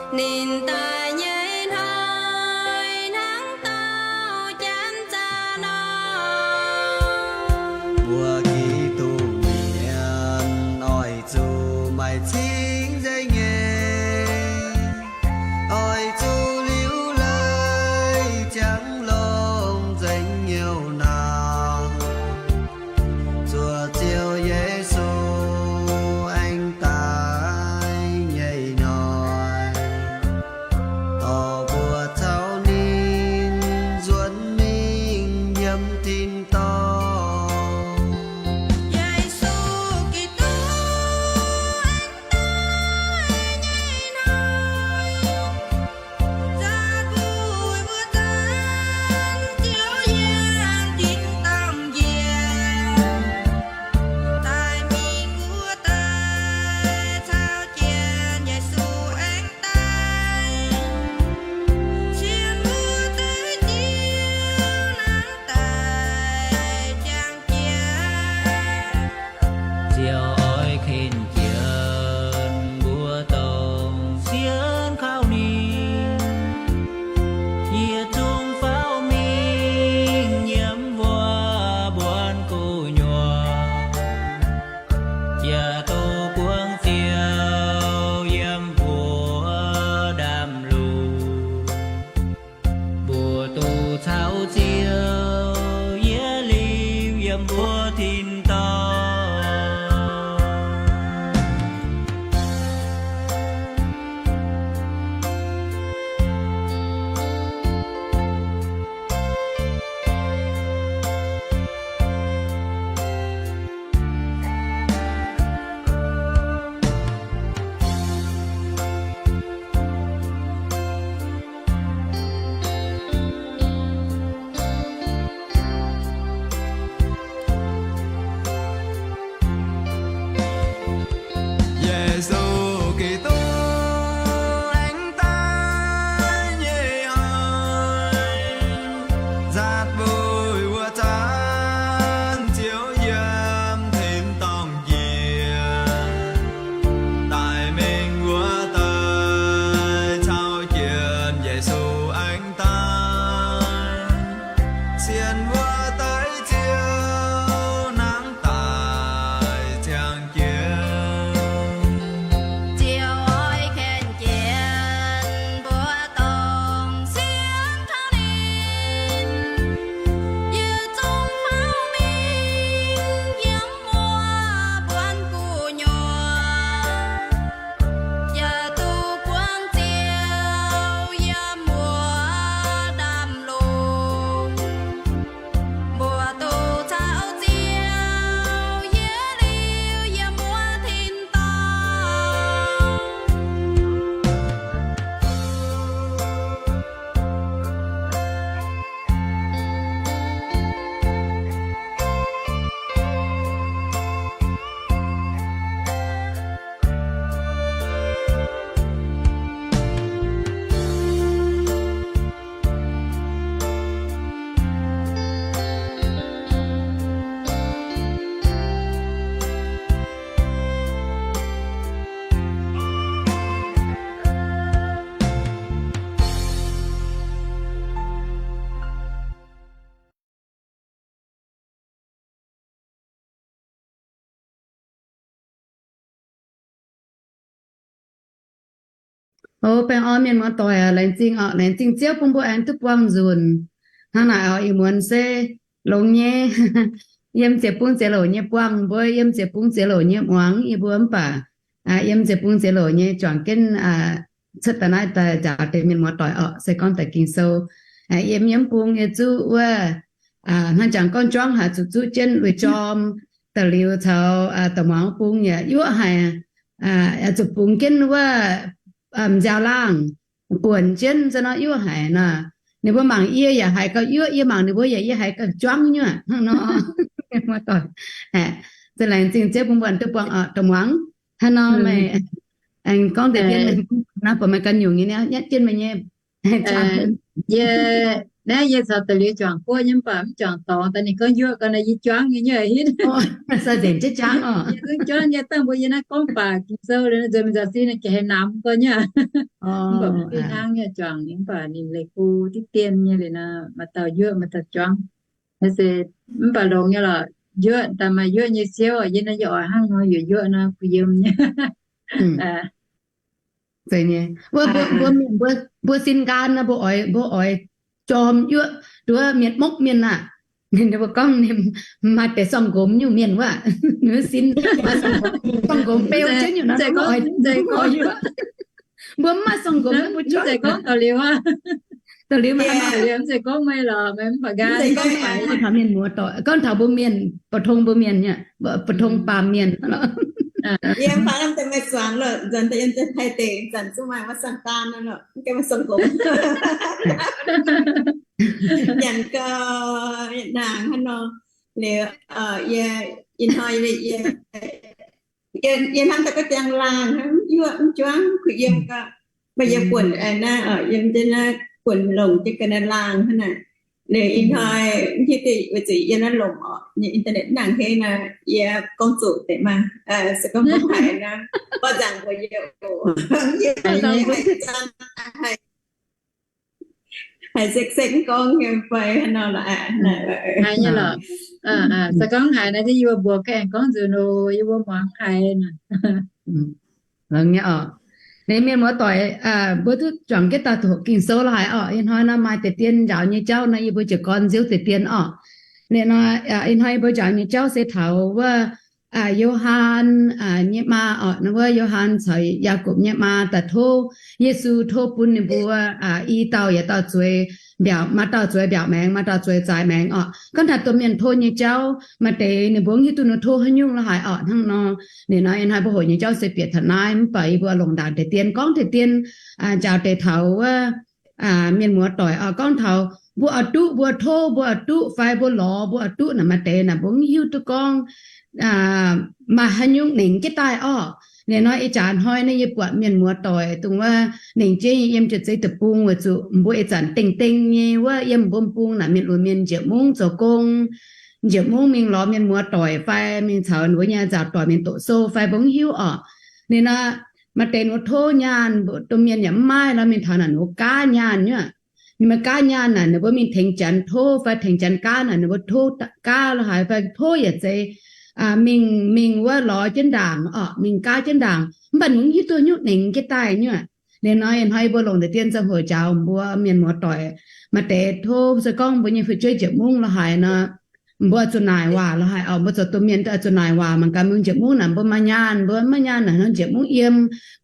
Ninh daaih nyei hnoi hnangv dauh janx zaah norm. Mbuo Giduc mienh oix zuqc maaih cingv nzengc nyei, oix zuqc liuz leiz ziangx longx nzengc nyei naaic, zuov Ziouv Yesu aengx daaih nyei hnoi, dorh mbuo caux ninh nzuonx mingh yiem tin-dorngh. Yesu Giduc aengx daaih nyei hnoi, nzaatc buic mbuo zanc Ziouv yiem tin-dorngh njiec, daaih mingh wuov daaih caux jienv Yesu aengx daaih, cien mbuo deix Ziouv hnangv daaih ziangh jiex. Ziouv oix ken jienv mbuo dongh sienx kaux ninh, yietc zungv faaux mingh yiem wuov mbuonx gu'nyuoz, jiex duqv buangv Ziouv yiem mbuo ndaamv-lungh. Mbuo duqv caux Ziouv yietc liuz yiem mbuo tin-dorngh. Yesu Giduc aengx daaih nyei hnoi, nzaatc buic wuov zanc Ziouv yiem tin-dorngh njiec, daaih mingh wuov daaih caux jienv Yesu aengx daaih, cien wuov deix Ziouv hnangv daaih ziangh jiex. Ziouv oix ken jienv mbuo dongh sienx kaux ninh, yietc zungv faaux mingh yiem wuov mbuonx gu'nyuoz, yaac duqv buangv Ziouv yiem wuov ndaamv-lungh. Mbuo duqv caux Ziouv yietc liuz yiem wuov tin-dorngh. O, baengh orn mienh muoz-doic, laengz zingh oc. Laengz zingh Ziouv bun mbuo aengx duqv buangh nzunc. Hnangv naaic oc, ih muonz se longx nyei. Yiem ziepc bung ziepc louc nyei buangh, mbuo yiem ziepc bung ziepc louc nyei muangx yie mbuo mv baac yiem ziepc bung ziepc louc nyei juangc jienv cuotv daaih naaiv daaih njaaux deix mienh muoz-doic oc, se gorngv daaih Ging-Sou. Yiem yiem bung yie zuqv wuov, hnangv jangx gorngv juangv haic zuqc zuqv jienv lui jorm, da'liuz caux da'muangx bung yaac yuoqv haic, zuqc bungx jienv wuov nziaaux laangh, buonc jienv nzunc nor yuoqv haic nor. Ninh mbuo mangc yie yaac haiz gauh yuoqv, yie mangc ninh mbuo yaac yie haiz gauh juangv nyuoqv hnangv nor. Mienh muoz-doic, se laengz zingh Ziouv bun mbuo duqv buangh oc, da'muangx. Hnangv nor meih aengx gorngv deix dien naaiv, buatc meih ganh nyungc nyei, nyatv jienv meih nyei. Yie Naaiv yie caux da'liuz juangc guoqv nyei, mv baac mv juangc dorngx daaih ninh gorngv yuoqv gau naaic yie juangv nyei nyei aqv. Yie zungv juangv nyei, dangh mbuo yie naaiv gorngv baac Ging-Sou liuz nzuonx mingh nzauc si naaiv jiex haaix namx gorngv nyei aqv. Mv baac mv fih hnangv nyei juangc, mv baac ninh leih go diqv dien nyei liuz nor, maaih dauh yuoqv maaih dauh juangv. Naaiv se mv baac longx nyei lorqc, yuoqv daaih maaih yuoqv nyei siouv, yie naaiv yie oix hnangv nor yuoqc yuoqv nor kuh yiem nyei. Mbuo, mbuo mienh mbuo, mbuo sin nqaang nor mbuo oix, mbuo oix jorm yuoqv nduov mienh mokv mienh aah. Ninh mbuo gorngv ninh maaih deix sorng-nqomz nyungc mienh wuov, ninh sin maaih sorng-nqomz beu jienv nyungc nor, mbuo mv maaih sorng-nqomz mbuo juangv. Da'liuz mv zeiz gorngv meih lorqc, mv baac gorngv taux mienh muoz doic, gorngv taux mbuo mienh, 普通 mbuo mienh nyei, 普通 baamh mienh. Yiem fai lamh deix meih zuangx lorqc, nzuonx daaih yiem deix Taiv deic zanc zungv maaih maiv sang daan nor lorqc, mv gaengh maaih sorng-nqomz. Nyanc gau, naaic hnangv nor, liuz, yie, ih hnoi yie, yie hnamv daaih ga'diangx laangh, mv yuoqv mv juangv, kuh yiem gau. Mv baac yie buonc naaiv, yiem jienv naaiv buonc longc jienv ga'naaiv laangh hnangv naaic. Liuz ih hnoi mv hiuv duqv weic zuqc yiem naaiv lomc orqc, nyei internet nangc hei naaic, yie gorngv zuqc deix maah, se gorngv mv haiz naaic, gorngv nzaangc mbuox yie oc. Yie haiz, haiz sekv-sekv gorngv nyei fai haaix nor lorqc. Haiz nyei lorqc. Se gorngv haiz naaic, yie mbuo mbuox gaengh gorngv nzunc oc, yie mbuo muangx haiz. Longx nyei orqc. Ninh mienh muoz doic, mbuo duqv juangc jienv daaih doqc Ging-Sou lorqc haic orqc. Ih hnoi nor maaih deix dien njaaux nyei jauv nor, yie mbuo jiez gorn nziouv deix dien orqc. Ninh nor, ih hnoi yie mbuo njaaux nyei jauv se taux wuov Yo^han nyei maa orqc, wuov Yo^han caux Yaagorpc nyei maa daaih tov Yesu, tov bun ninh mbuo i dauh yietc dauh zueiz mbiaauc, maaih dauh zueiz mbiaauc maengx, maaih dauh zueiz zaaix maengx orqc. Gorngv taux domh mienh tov nyei jauv, maaih deix ninh mbuo mv hiuv duqv ninh tov haaix nyungc lorqc haic orqc. Hnangv nor, ninh nor ih hnoi mbuo hoqc nyei jauv se bieqc taux naaiv, mv baac yie mbuo longc ndaangc deix dien gorngv deix dien, njaaux deix taux wuov mienh muoz doic orqc. Gorngv taux mbuo oix duqv, mbuo tov mbuo oix duqv fai mbuo lorz mbuo oix duqv naaic, maaih deix naaic mbuo mv hiuv duqv gorngv maaih haaix nyungc nengx jienv daaih orqc. Ninh nor ih jaax hnoi naaiv yie buatc mienh muoz doic dongh wuov nengx jienv yiem jiex zeiv deic-bung weic zuqc mbuo ih zanc dengh dengh nyei wuov yiem mbuo bung naaic mienh lunx mienh njiec mungv zoux gong, njiec mungv mingh lorz mienh muoz doic fai mingh caux ninh mbuo nyei nzaaux doic mingh doqc sou fai mbuo mv hiuv orqc. Ninh nor maaih deix ninh mbuo tov nyaanh, domh mienh yaac mv maaih nor mingh taux naaic ninh mbuo gaav nyaanh nyei. Ninh mbuo gaav nyaanh naaic ninh mbuo mingh tengx janx tov fai tengx janx gaav naaic ninh mbuo tov gaav lorqc haic fai tov yaac zeiz mingh, mingh wuov lorz jienv ndaangc orqc, mingh gaav jienv ndaangc, mv baac ninh mv hiuv duqv nyungc nengx jienv daaih nyei. Liuz nor ih hnoi yie mbuo longc deix dien ziangh hoc njaaux mbuo mienh muoz doic, maaih deix tov se gorngv mbuo nyei fu'jueiv njiec mungv lorqc haic nor, mbuo zuqc naaic waac lorqc haic orqc. Mbuo zoux domh mienh zuqc naaic waac mangc gaax, mbuo njiec mungv naaic mbuo maaih nyaanh, mbuo maiv nyaanh naaic nor njiec mungv yiem,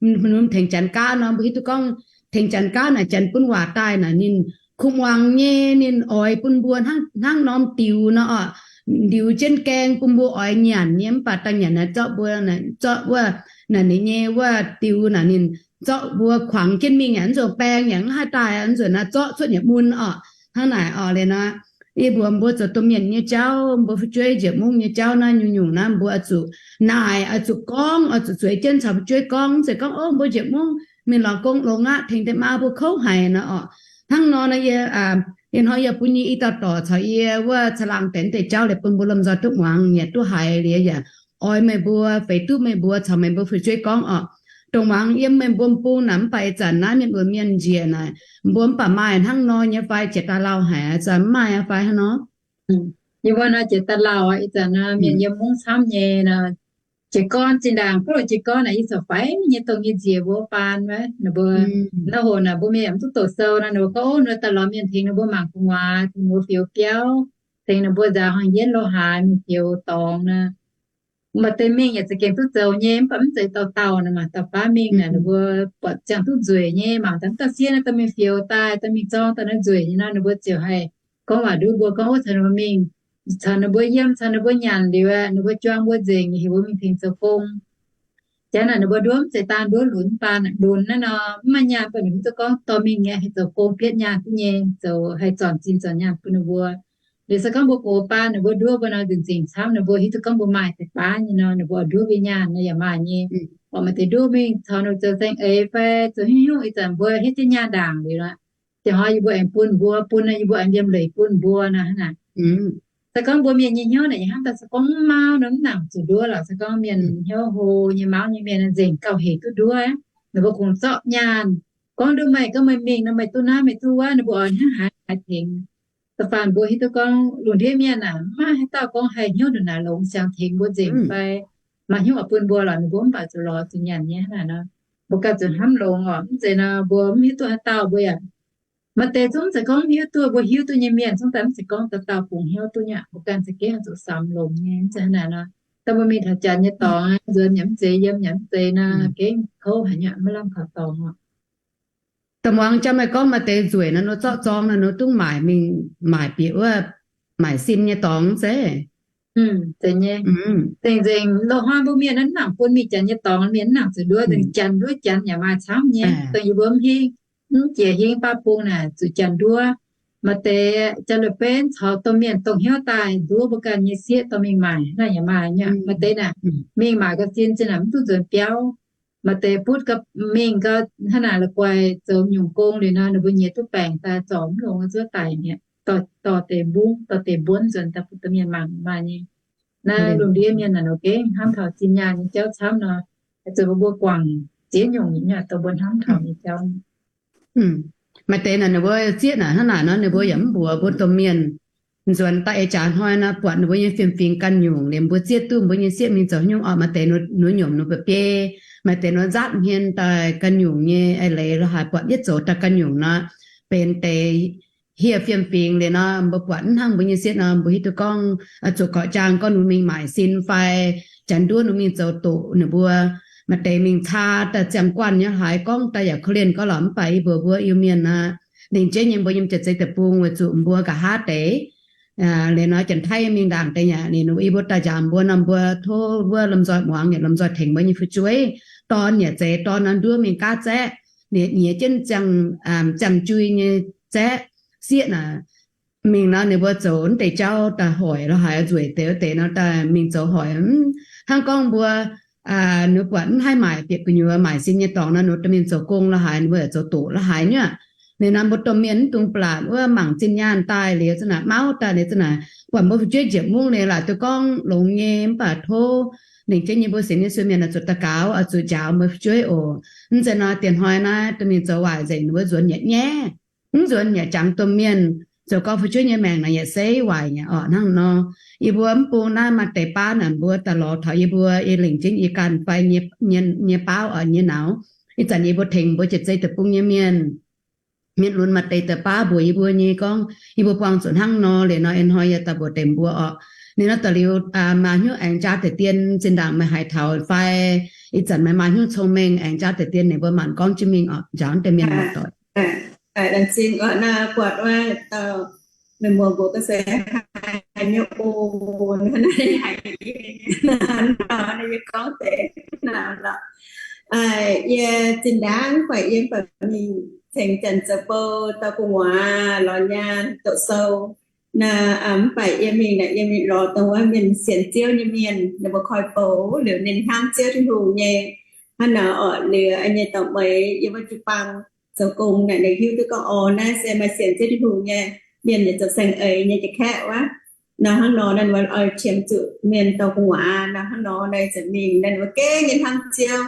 mbuo tengx janx gaav nor mbuo hiuv duqv gorngv tengx janx gaav naaic janx bun waac daaih naaic ninh kungx muangx nyei, ninh oix bun mbuo hnangv norm diux nor orqc. Ndiux jienv gaeng bun mbuo oix nyanc nyei, mv baac daaih nyanc naaic zorqv mbuo, zorqv wuov naaic ninh nyei wuov diux naaic ninh zorqv mbuo kuangx jienv mingh yaac mv nzuonx baeng yaac mv haih daaih, mv nzuonx naaic zorqv cuotv yietc mun orqc. Hnangv naaic orqc. Liuz nor yie mbuox mbuo zoux domh mienh nyei jauv, mbuo fu'jueiv njiec mungv nyei jauv naaiv nyungc-nyungc naaiv mbuo oix zuqc naaic, oix zuqc gorngv, oix zuqc zueiz jienv caux fu'jueiv gorngv. Se gorngv, ov, mbuo njiec mungv mingh lorz gong longx aqv, tengx deix maa mbuo kouv haic nor orqc. Hnangv nor nor yie, ih hnoi yie bun yie i dauh dorc caux yie wuov caangh laangh benx deix jauv liuz bun mbuo lomh nzoih duqv muangx, yaac duqv haiz liuz yaac oix meih mbuo feix duqv meih mbuo caux meih mbuo fu'jueiv gorngv orqc. Dongh muangx yiem meih mbuo bung naaic mv baac ih zanc naaiv mienh lunx mienh njiec naaic, mbuo mv baac maaih hnangv nor nyei fai jiex daaih lauh haic, ih zanc mv maaih fai hnangv nor? Yie mbuo nor jiex daaih lauh aqv. Ih zanc nor mienh yiem mungv camv nyei nor, jiez gorn zinh ndaangc, buv loc jiez gorn naaic yie corc faix nyei dongh yie nziex mbuo baan wuov. Ninh mbuo naaiv hoc naaic mbuo mienh yaac mv duqv doqc sou nor, ninh mbuo gorngv, ov, ninh mbuo daaih lorz mienh tengx ninh mbuo mangc gu'nguaaz, tengx ninh mbuo fiou biauv, tengx ninh mbuo nzaaux hangh yienv lo haaix mingh fiou dorngx nor. Mv baac deix mingh yaac za'gengh duqv zoux nyei, mv baac mv zeiz dauh dauh naaic, mangc dauh baav mingh naaic ninh mbuo buatc ziangh duqv nzueic nyei, mangc daaih mv dauh sieqv naaiv daaih mingh fiou daaih, daaih mingh zorng daaih naaiv nzueic nyei nor, ninh mbuo ziouc haih gorngv waac nduov mbuo gorngv, ov, caux ninh mbuo mingh, caux ninh mbuo yiem, caux ninh mbuo nyanc liuz, ninh mbuo juang mbuo nzengc, heuc mbuo mingh tengx zoux gong. Jangx naaic ninh mbuo nduov mv zeiz daan nduov lunx, baan lunx naaiv nor mv maaih nyaanh bun ninh mbuo duqv gorngv dorh mingh nyei, haih zoux gong bietv nyaanh duqv nyei, zoux haih zornc zinh zornc nyaanh bun ninh mbuo. Liuz se gorngv mbuo gox baan ninh mbuo nduov mbuo nor nzengc nzengc camv, ninh mbuo hiuv duqv gorngv mbuo maaih deix baav nyei nor, ninh mbuo oix nduov mbuo nyaanh nor yaac maaih nyei. Orqc, maaih deix nduov mingh caux ninh zoux saeng-eix fai zoux hnyouv hnyouv, ih zanc mbuo hietv jienv nyaanh ndaangc liuz aqv. Dieh hnoi yie mbuo aengx bun mbuo, bun nor yie mbuo aengx liemh leiz bun mbuo nor hnangv naaic. Se gorngv mbuo mienh nyei hnyouv naaic, yie hnamv daaih se gorngv mv mauv nor mv nangc zuqc nduov lorqc. Se gorngv mienh hnyouv hlo nyei, mauv nyei mienh nzengc gauh hec duqv nduov. Ninh mbuo kungx zorqv nyaanh gorngv nduov meih, gorngv meih mingh nor meih duqv naaiv meih duqv wuov, ninh mbuo oix hnangv haaix haaix tengx. Da'faanh mbuo hiuv duqv gorngv lungh ndiev mienh aah, mv maaih haaix dauh gorngv haih hnyouv ndongc naaic longx siang tengx mbuo nzengc fai maaih hnyouv oix bun mbuo lorqc, ninh mbuo mv baac zuqc lorz zuqc nyanc nyei hnangv naaic nor. Mbuo ganh zuqc hnamv longx orqc. Mv zeiz nor mbuo mv hiuv duqv haaix dauh mbuo yaac maaih deix zungv mv zeiz gorngv mv hiuv duqv, mbuo hiuv duqv nyei mienh zungv daaih mv zeiz gorngv dauh dauh bungx hnyouv duqv nyei. Mbuo ganh za'gengh zuqc samx longx nyei, mv zeiz hnangv naaic nor. Daaih mbuo mingh taux janx nyei dorngx, nzuonx yaac mv zeiz, yiem yaac mv zeiz nor, gengh kouv haic nyei, maiv lamh kaux dorngx oc. Da'muangx jang meih gorngv maaih deix nzueic nor, ninh zorqv zorng nor, ninh dungx maaic mingh, maaic bieqc wuov maaic sin nyei dorngx zeiv. Zeiz nyei. Dengh nzengc loz-hnoi mbuo mienh naaiv mv nangc bun mingh janx nyei dorngx, mienh mv nangc zuqc nduov, dengh janx nduov janx yaac maaih camv nyei. Dongh yie mbuo mv hingv, mv jiex hingv baav bung naaic zuqc janx nduov. Maaih deix jaax-la'benv caux domh mienh dongh hnyouv daaih nduov mbuo ganh nyei sieqv dorh mingh maaic naaiv yaac maaih nyei. Maaih deix naaic mingh maaic ga'sin zinh naaic mv duqv nzuonx biauv. Maaih deix butv ga'mingh gau hnangv naaic la'guaih zoux nyungc gong liuz nor, ninh mbuo nyiex duqv baengc daaih zorc mv longx zuov daic mi'aqv, dorh deix mbungv dorh deix mbuonv nzuonx daaih bun domh mienh mangc maaih nyei. Naaiv lungh ndiev mienh naaic nor gengh hnamv taux zinh nyaanh nyei jauv camv nor, zuqc mbuo guangc ziex nyungc nyei dongh mbuo hnamv taux nyei jauv. Maaih deix naaic ninh mbuo zieqv naaic hnangv naaic nor ninh mbuo yaac mv mbuox mbuo domh mienh. Nzuonx daaih ih jaax hnoi nor buatc ninh mbuo nyei fiem-fingx ganh nyungc liuz mbuo zieqv duqv mbuo nyei sieqv mingh zoux haaix nyungc orqc. Maaih deix nduov nyomc ninh mbuo biei, maaih deix nduov nzatv hmien daaih ganh nyungc nyei eix leiz la'haaix buatc yietv zoux daaih ganh nyungc nor, benx deix hieh fiem-fingx liuz nor mbuo buatc mv hnangv mbuo nyei sieqv nor mbuo hiuv duqv gorngv zuqc gorqv-jaang gorngv ninh mbuo mingh maaic sin fai janx nduov ninh mbuo mingh zoux doqc ninh mbuo. Maaih deix mingh caa daaih ziangh guanh nyei haaix gorngv daaih yaac korv-lienh gorngv lorqc, mv baac yie mbuox mbuo Iu-Mienh aqv, lingc jeiv nyei mbuo yiem Jiex Zeiv Deic-Bung weic zuqc mbuo nqa'haav deix liuz nor Janx-Taiv mingh ndaangc deix yaac ninh yie mbuo daaih njaaux mbuo nor mbuo tov wuov lomh nzoih muangx yaac lomh nzoih tengx mbuo nyei fu'jueiv. Dorn yaac zeiz dorn nor nduov mingh gaav zaeqv, nyiex jienv ziangh jui nyei zaeqv sieqv naaic. Mingh nor ninh mbuo zoux naaiv deix jauv daaih hoic la'haaix nzueic deix wuov deix nor daaih mingh zoux hoic. Hnangv gorngv mbuo ninh buatc mv haih maaic bieqc gu'nyuoz maaic sin nyei dorngx nor, ninh mbuo dorh mingh zoux gong la'haaix, ninh mbuo yaac zoux doqc la'haaix nyuoqc. Ninh nor mbuo domh mienh mv dungx blatc wuov mangc zinh nyaanh daaih liuz za'naaic mauv daaih liuz za'naaic buatc mbuo fu'jueiv njiec mungv liuz laaic duqv gorngv longx nyei mv baac tov lingc jeiv nyei mbuo sienx Yesu mienh oix zuqc daux gaux, oix zuqc njaaux mbuo fu'jueiv oc. Mv zeiz nor diex hnoi naaiv dorh mingh zoux waaic nzengc, ninh mbuo nzuonx yaac nyaiv, mv nzuonx yaac jangx domh mienh, zoux gau fu'jueiv nyei maengc naaic yaac seix waaic nyei orqc. Hnangv nor yie mbuo mv bung naaiv maaih deix baav naaic mbuo daaih lorz taux yie mbuo, yie lingc jienv yie ganh fai nyei baauv oc nyei nauz. Ih zanc yie mbuo tengx mbuo Jiex Zeiv Deic-Bung nyei mienh, mienh lunx maaih deix deix baav mbuox yie mbuo nyei gorngv yie mbuo buangh zuqc hnangv nor liuz nor ih hnoi yie daaih mbuox deix mbuo orqc. Ninh nor daaih liuz maaih hnyouv aengx jaa deix dien zinh ndaangc meih haiz taux fai ih zanc meih maaih hnyouv cong-mengh aengx jaa deix dien ninh mbuo maanc gorngv jienv mingh orqc. Njaaux deix mienh muoz-doic. Laengz zingh orqc, naaiv buatc wuov dauh meih muoz mbuox ga'sie haiz nyei oc, naaiv haiz nyei, naaiv yie gorngv deix naaiv lorqc. Yie zinh ndaangc fai yiem fai mingh cengx janx zoux bou dauh gu'nguaaz lorz nyaanh doqc sou. Naaiv mv baac yie mingh naaic yie mingh lorz dongh wuov mienh sienx Ziouv nyei mienh, ninh mbuo koi bou liuz ninh hnamv Ziouv Tin-Hungh nyei. Hnangv naaic orqc, liuz nyei dorngx meix yiem wuov jiu-baang zoux gong naaic ninh hiuv duqv gorngv, orqc, naaiv se maaih sienx Ziouv Tin-Hungh nyei mienh yaac zoux saeng-eix nyei jiex kaeqv wuov. Nor hnangv nor naaiv ninh mbuo oix qiemx zuqc mienh dorh gu'nguaaz. Nor hnangv nor naaiv zanc mingh naaiv ninh mbuo gengh nyei hnamv Ziouv,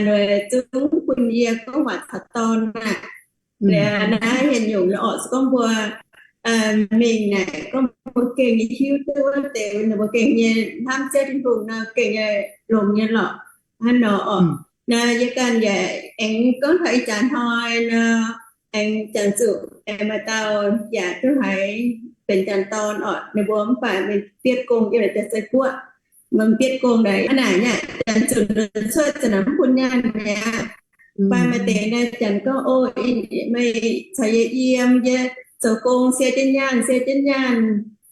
ninh zungv bun yie gorngv waac caux dorn aqv. Liuz naaiv hienh nyungc nyei orqc, se gorngv mbuo mingh naaic gorngv mbuo gengh nyei hiuv duqv wuov deix ninh mbuo gengh nyei hnamv Ziouv Tin-Hungh nor gengh nyei longx nyei lorqc. Hnangv nor orqc, naaiv yie ganh yaac aengx gorngv taux ih jaax hnoi nor, aengx janx zuqc aengx maaih dauh yaac duqv haiz benx janx dorn orqc, ninh mbuo mv baac mingh bietv gong yiem naaic Janx-Zei Guoqv. Mv bietv gong naaic hnangv naaic nyei, janx zuqc cuotv zanc naaic mv bun nyaanh mi'aqv. Fai maaih deix naaiv janx gorngv, o, meih caux yie yiem, yie zoux gong sie jienv nyaanh, sie jienv nyaanh,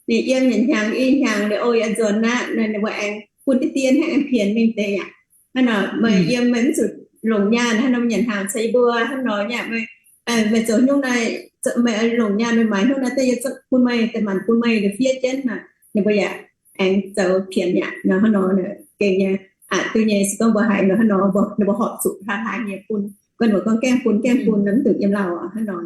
ninh yiem yietc hnyangx i hnyangx liuz, o, yie nzuonx aqv, ninh mbuo aengx bun deix dien hnangv aengx pienx mingh deix aqv. Hnangv nor meih yiem meih mv zuqc longc nyaanh, hnangv nor meih nyanc hnaangx caux yie mbuo hnangv nor nyei, meih zoux hnyouv naaiv, meih longc nyaanh meih maaiz hnyouv naaiv daaih yie bun meih, daaih maanc bun meih fiev jienv naaic, ninh mbuo yaac aengx zoux pienx yaac nor hnangv nor gengh nyei. Aqc duqv nyei se gorngv mbuo haiz nor hnangv nor, ninh mbuo horpc zuqc hlaax hlaax nyei bun. guanh wuov gorngv gaengh bun gaengh bun nor, mv zuqc yiem lauh hnangv nor.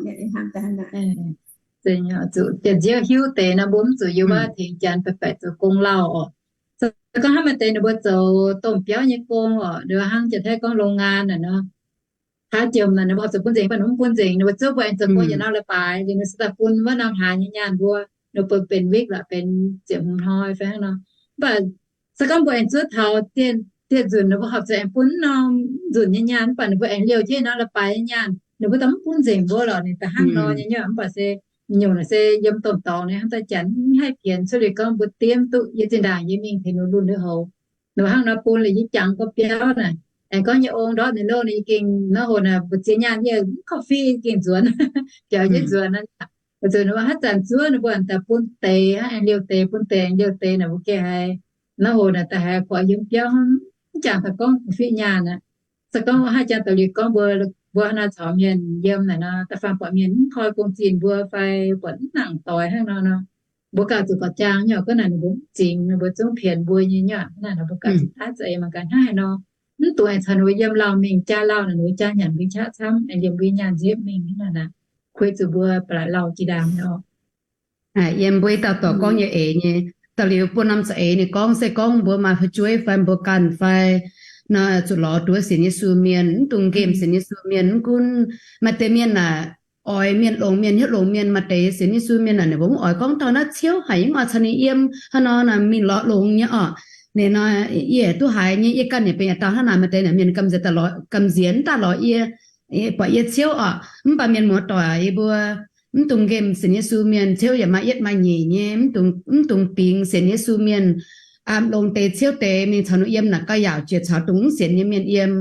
Zuqc janx-nziouv hiuv deix nor, mbuo mv zuqc yiem wuov tengx janx baeqc baeqc zoux gong lauh oc. Se gorngv hnangv maaih deix ninh mbuo zoux domh biauv nyei gong oc, hnangv jiex taiv gorngv โรงงาน naaic nor, haaix jomc naaic ninh mbuo horpc zuqc bun nzengc, mv baac ninh mv bun nzengc, ninh mbuo zuov mbuo aengx zoux gong yietc norm leiz-baaix, liuz ninh se daaih bun wuov norm hlaax nyei nyaanh mbuo, ninh mbuo benx วิก lorqc, benx ziepc hmz hnoi fai hnangv nor. Mv baac se gorngv mbuo aengx zuov taux dieh nzunc, ninh mbuo horpc zuqc aengx bun norm nzunc nyei nyaanh, mv baac ninh mbuo aengx liouh jienv norm leiz-baaix nyei nyaanh, ninh mbuo daaih mv bun nzengc mbuo lorqc. Ninh daaih hnangv nor nyei nyuoqc. Mv baac se nyungc naaic se yiem domh dorngx nyei hnangv daaih janx mv haih pienx cuotv liuz gorngv mbuo diemv duqv. Yie zinh ndaangc yie mingh tengx ninh lunx lui-houx, ninh mbuo hnangv nor bun liuz yie jangx gorx biauv naaic, aengx gorngv nyei ong ndortv ninh loh, ninh yie gengh nor hoc naaic mbu'ziex nyaanh yie mv korv-fiqv gengh nzuonx, biaux jienv nzuonx. Weic zuqc ninh mbuo haaix zanc zuov ninh mbuo daaih bun deix hnangv, aengx liouh deix, bun deix aengx liouh deix naaic, mbuo gengh haiz nor hoc naaic daaih haiz buatc yiem biauv mv jangx daaih gorngv korv-fiqv nyaanh aqv. Se gorngv haaix jangx daaih liuz gorngv mbuo, mbuo hnangv nor caux mienh yiem naaic nor, da'faanh buatc mienh mv koi gong-zinh mbuo fai buatc mv nangc doix hnangv nor nor, mbuo gauh zuqc gorqv-jaang nyei oc. Gorngv naaic ninh mbuo mv zingx, ninh mbuo zungv pienx mbuo nyei nyuoqc. Hnangv naaic nor mbuo gauh zuqc daaih za'eix mangc gaax hnangv haaix nor. Mv dungx aengx caux ninh mbuo yiem lauh mingh, jaa lauh naaic ninh mbuo jaa nyanc mbuo qaqv camv, aengx liemh mbuo nyei nyaanh nzipv mingh hnangv naaic. Kuei zuqc mbuo ba'laqc lauh jiex ndaangc oc. Yiem mbuo dauh dorc gorngv nyei eix nyei, da'liuz bun norm za'eix ninh gorngv, se gorngv mbuo maaih fu'jueiv fai mbuo ganh fai nor, zuqc lorz duqv sienx Yesu mienh, mv dungx nqemh sienx Yesu mienh. Mv gunv maaih deix mienh naaic, oix mienh longx mienh, hnyouv longx mienh, maaih deix sienx Yesu mienh naaic, ninh mbuo mv oix gorngv taux naaiv ciouv haic, yie mv oix caux ninh yiem hnangv nor, ninh mingh lorz longx nyei oc. Ninh nor, yie duqv haiz nyei, yie ganh yaac benx yietc dauh hnangv naaic. Maaih deix naaic mienh gamh nziex daaih lorz, gamh nziex daaih lorz yie, buatc yie ciouv oc. Mv baac mienh muoz-doic, yie mbuo mv dungx nqemh sienx Yesu mienh. Ciouv yaac maaih yietv maaih nyeic nyei, mv dungx bingx sienx Yesu mienh. Longx deix ciouv deix mingh caux ninh yiem naaic gauh yaauc jiex caux dongh mv sienx nyei mienh yiem.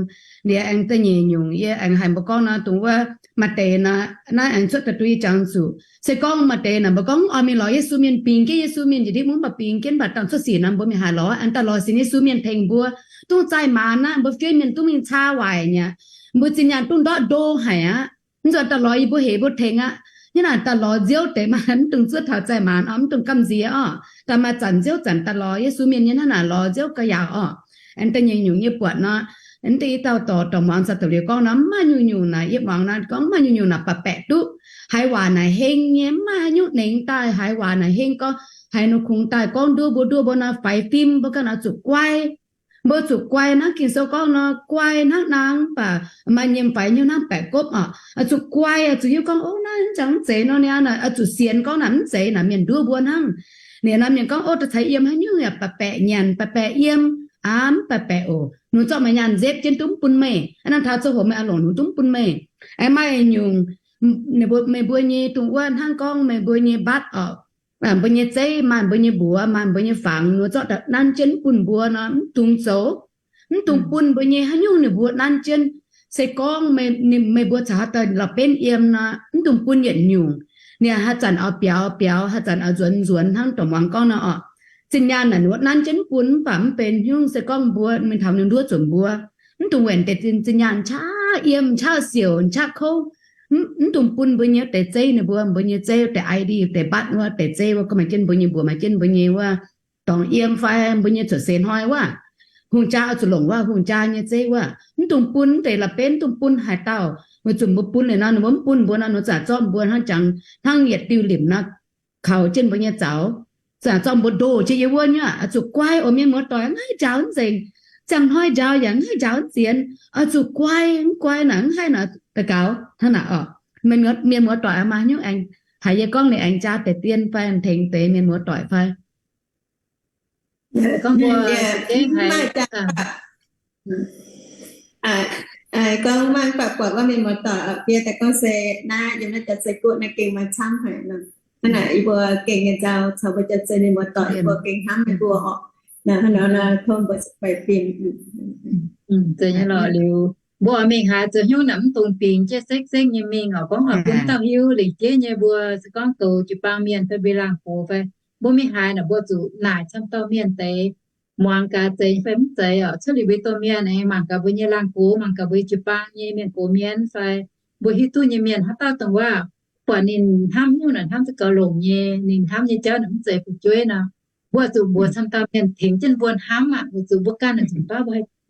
Liuz aengx da'nyeic nyungc yie aengx haiz mbuo gorngv nor, dongh wuov maaih deix naaiv aengx cuotv daaih duqv yie jangx zuqc, se gorngv maaih deix naaic mbuo gorngv oix mingh lorz Yesu mienh, bingx jienv Yesu mienh njiec ndiev mungv, mv baac bingx jienv mv baac dangh cuotv sic nor mbuo mingh haaix lorz, aengx daaih lorz sienx Yesu mienh tengx mbuo. Dongh zaih maanz aqv, mbuo fiev mienh dongh mingh caa waaic nyei, mbuo zinh nyaanh dongh ndortv ndo haic aqv. Mv zuqc daaih lorz yie mbuo heix mbuo tengx aqv. Hnangv naaic daaih lorz nziouv deix maaih, mv dungx zuov taux zaih maanz oc, mv dungx gamh nziex oc. Daaih maaih zanc nziouv zanc daaih lorz Yesu mienh nyei hnangv naaic lorz nziouv gauh yaauc oc. Aengx da'nyeic nyungc yie buatc nor, aengx deix yie dauh dorc dorc muangx caux da'liuz gorngv nor, mv maaih nyungc-nyungc naaic, yie muangx nor gorngv mv maaih nyungc-nyungc naaic baeqc baeqc duqv. Haiz waac naaic heng nyei, mv maaih haaix nyungc nengx daaih haiz waac naaic hengv gorngv, haiz ninh kungx daaih gorngv nduov mbuo, nduov mbuo nor faix fim, mbuo ganh oix zuqc guai. Mbuo zuqc guai hnangv Ging-Sou gorngv nor, guai hnangv naang, mv baac maaih nyiemc faix hnyouv hnangv baeqc gopv oc. Oix zuqc guai, oix zuqc hiuv gorngv, o, naaiv mv jangx mv zeiz nor niaa, oix zuqc sienx gorngv naaic mv zeiz naaic mienh nduov mbuo hnangv. Ninh nor mienh gorngv, o, da'ceix yiem haaix nyungc yaac baeqc baeqc nyanc, baeqc baeqc yiem, aa, mv baeqc baeqc oc. Ninh zorqv meih nyanc nzepv jienv dungv mv bun meih. Aa, naaiv taux ziangh hoc meih aa longc ninh dungv mv bun meih. Aengx maaih nyungc, meih mbuo nyei dongh wuov hnangv gorngv meih mbuo nyei mbatv oc, mbuo nyei zeiv, maaih mbuo nyei mbuox, maaih mbuo nyei fangx, ninh zorqv nanv jienv mv bun mbuo nor, mv dungx zoux. Mv dungx bun mbuo nyei haaix nyungc ninh mbuo nanv jienv. Se gorngv meih mbuo caux haaix dauh la'benv yiem nor, mv dungx bun yietc nyungc. Ninh haaix zanc oix biaux biaux, haaix zanc oix nzuonx nzuonx hnangv dorc muangx gorngv nor oc. Zinh nyaanh naaic ninh mbuo nanv jienv mv bun, mv baac mv benx nyungc. Se gorngv mbuo mingh taux ninh nduov zuqc mbuo, mv dungx wuonc deix zinh nyaanh qaqv yiem, qaqv siouc, qaqv kouv. Mv dungx bun mbuo nyei wuov deix zeiv ninh mbuo, mbuo nyei zeiv wuov deix I D, deix mbatv wuov deix zeiv wuov, gorngv maaih jienv mbuo nyei mbuox, maaih jienv mbuo nyei wuov dorngx yiem fai mbuo nyei cuotv seix hnoi wuov, hungh jaa oix zuqc longc wuov, hungh jaa nyei zeiv wuov. Mv dungx bun wuov deix la'benv, mv dungx bun haaix dauh. Weic zuqc mbuo bun liuz nor, ninh mbuo mv bun mbuo nor, ninh zaqc zorqv mbuo hnangv jangx hnangv yietc diuh limc nor, kaux jienv mbuo nyei zaux. Zaqc zorqv mbuo ndoh jienv yiem wuov nyei aqv. Oix zuqc guai oc, mienh muoz-doic, mv haih njaaux nzengc. Ziangh hnoi njaaux yaac mv haih njaaux nzienx. Oix zuqc guai, mv guai naaic mv haih naaic daux gaux hnangv naaic oc. Mienh muoz-doic maaih haaix nyungc aengx haiz yie gorngv liuz aengx jaa deix dien fai tengx deix mienh muoz-doic fai? Gorngv maaih, mv baac buatc wuov mienh muoz-doic oc, fiev daaih gorngv se naaiv yiem naaiv jaax zei guoqv naaiv gengh maaih camv haic nor. Hnangv naaic yie mbuo gengh nyei nzauh caux mbuo jaax zei mienh muoz-doic yie mbuo gengh hnamv meih mbuo oc. Hnangv nor nor tov mbuo baeqc fim. Liuz mbuo mingh haaix zoux hnyouv naaic mv dungx bingx jienv sekv-sekv nyei mingh oc. Gorngv oix bun dauh hiuv lengc jeiv nyei mbuo se gorngv goux jiu-baang mienh fai mbuo laangh gox fai mbuo mingh haaix naaic mbuo zuqc naaic camv dauh mienh deix, muangx gaax zeiz fai mv zeiz oc. Cuotv liuz mbuo domh mienh aengx mangc gaax mbuo nyei laangh gox, mangc gaax mbuo jiu-baang nyei mienh gox mienh fai mbuo hiuv duqv nyei mienh haaix dauh dongh waac buatc ninh hnamv nyungc naaic hnamv za'gengh longc nyei, ninh hnamv nyei jauv naaic mv zeiz fu'jueiv nor, mbuo zuqc mbuox camv dauh mienh tengx jienv mbuo hnamv aqv. Weic zuqc mbuo ganh naaic zuqc baav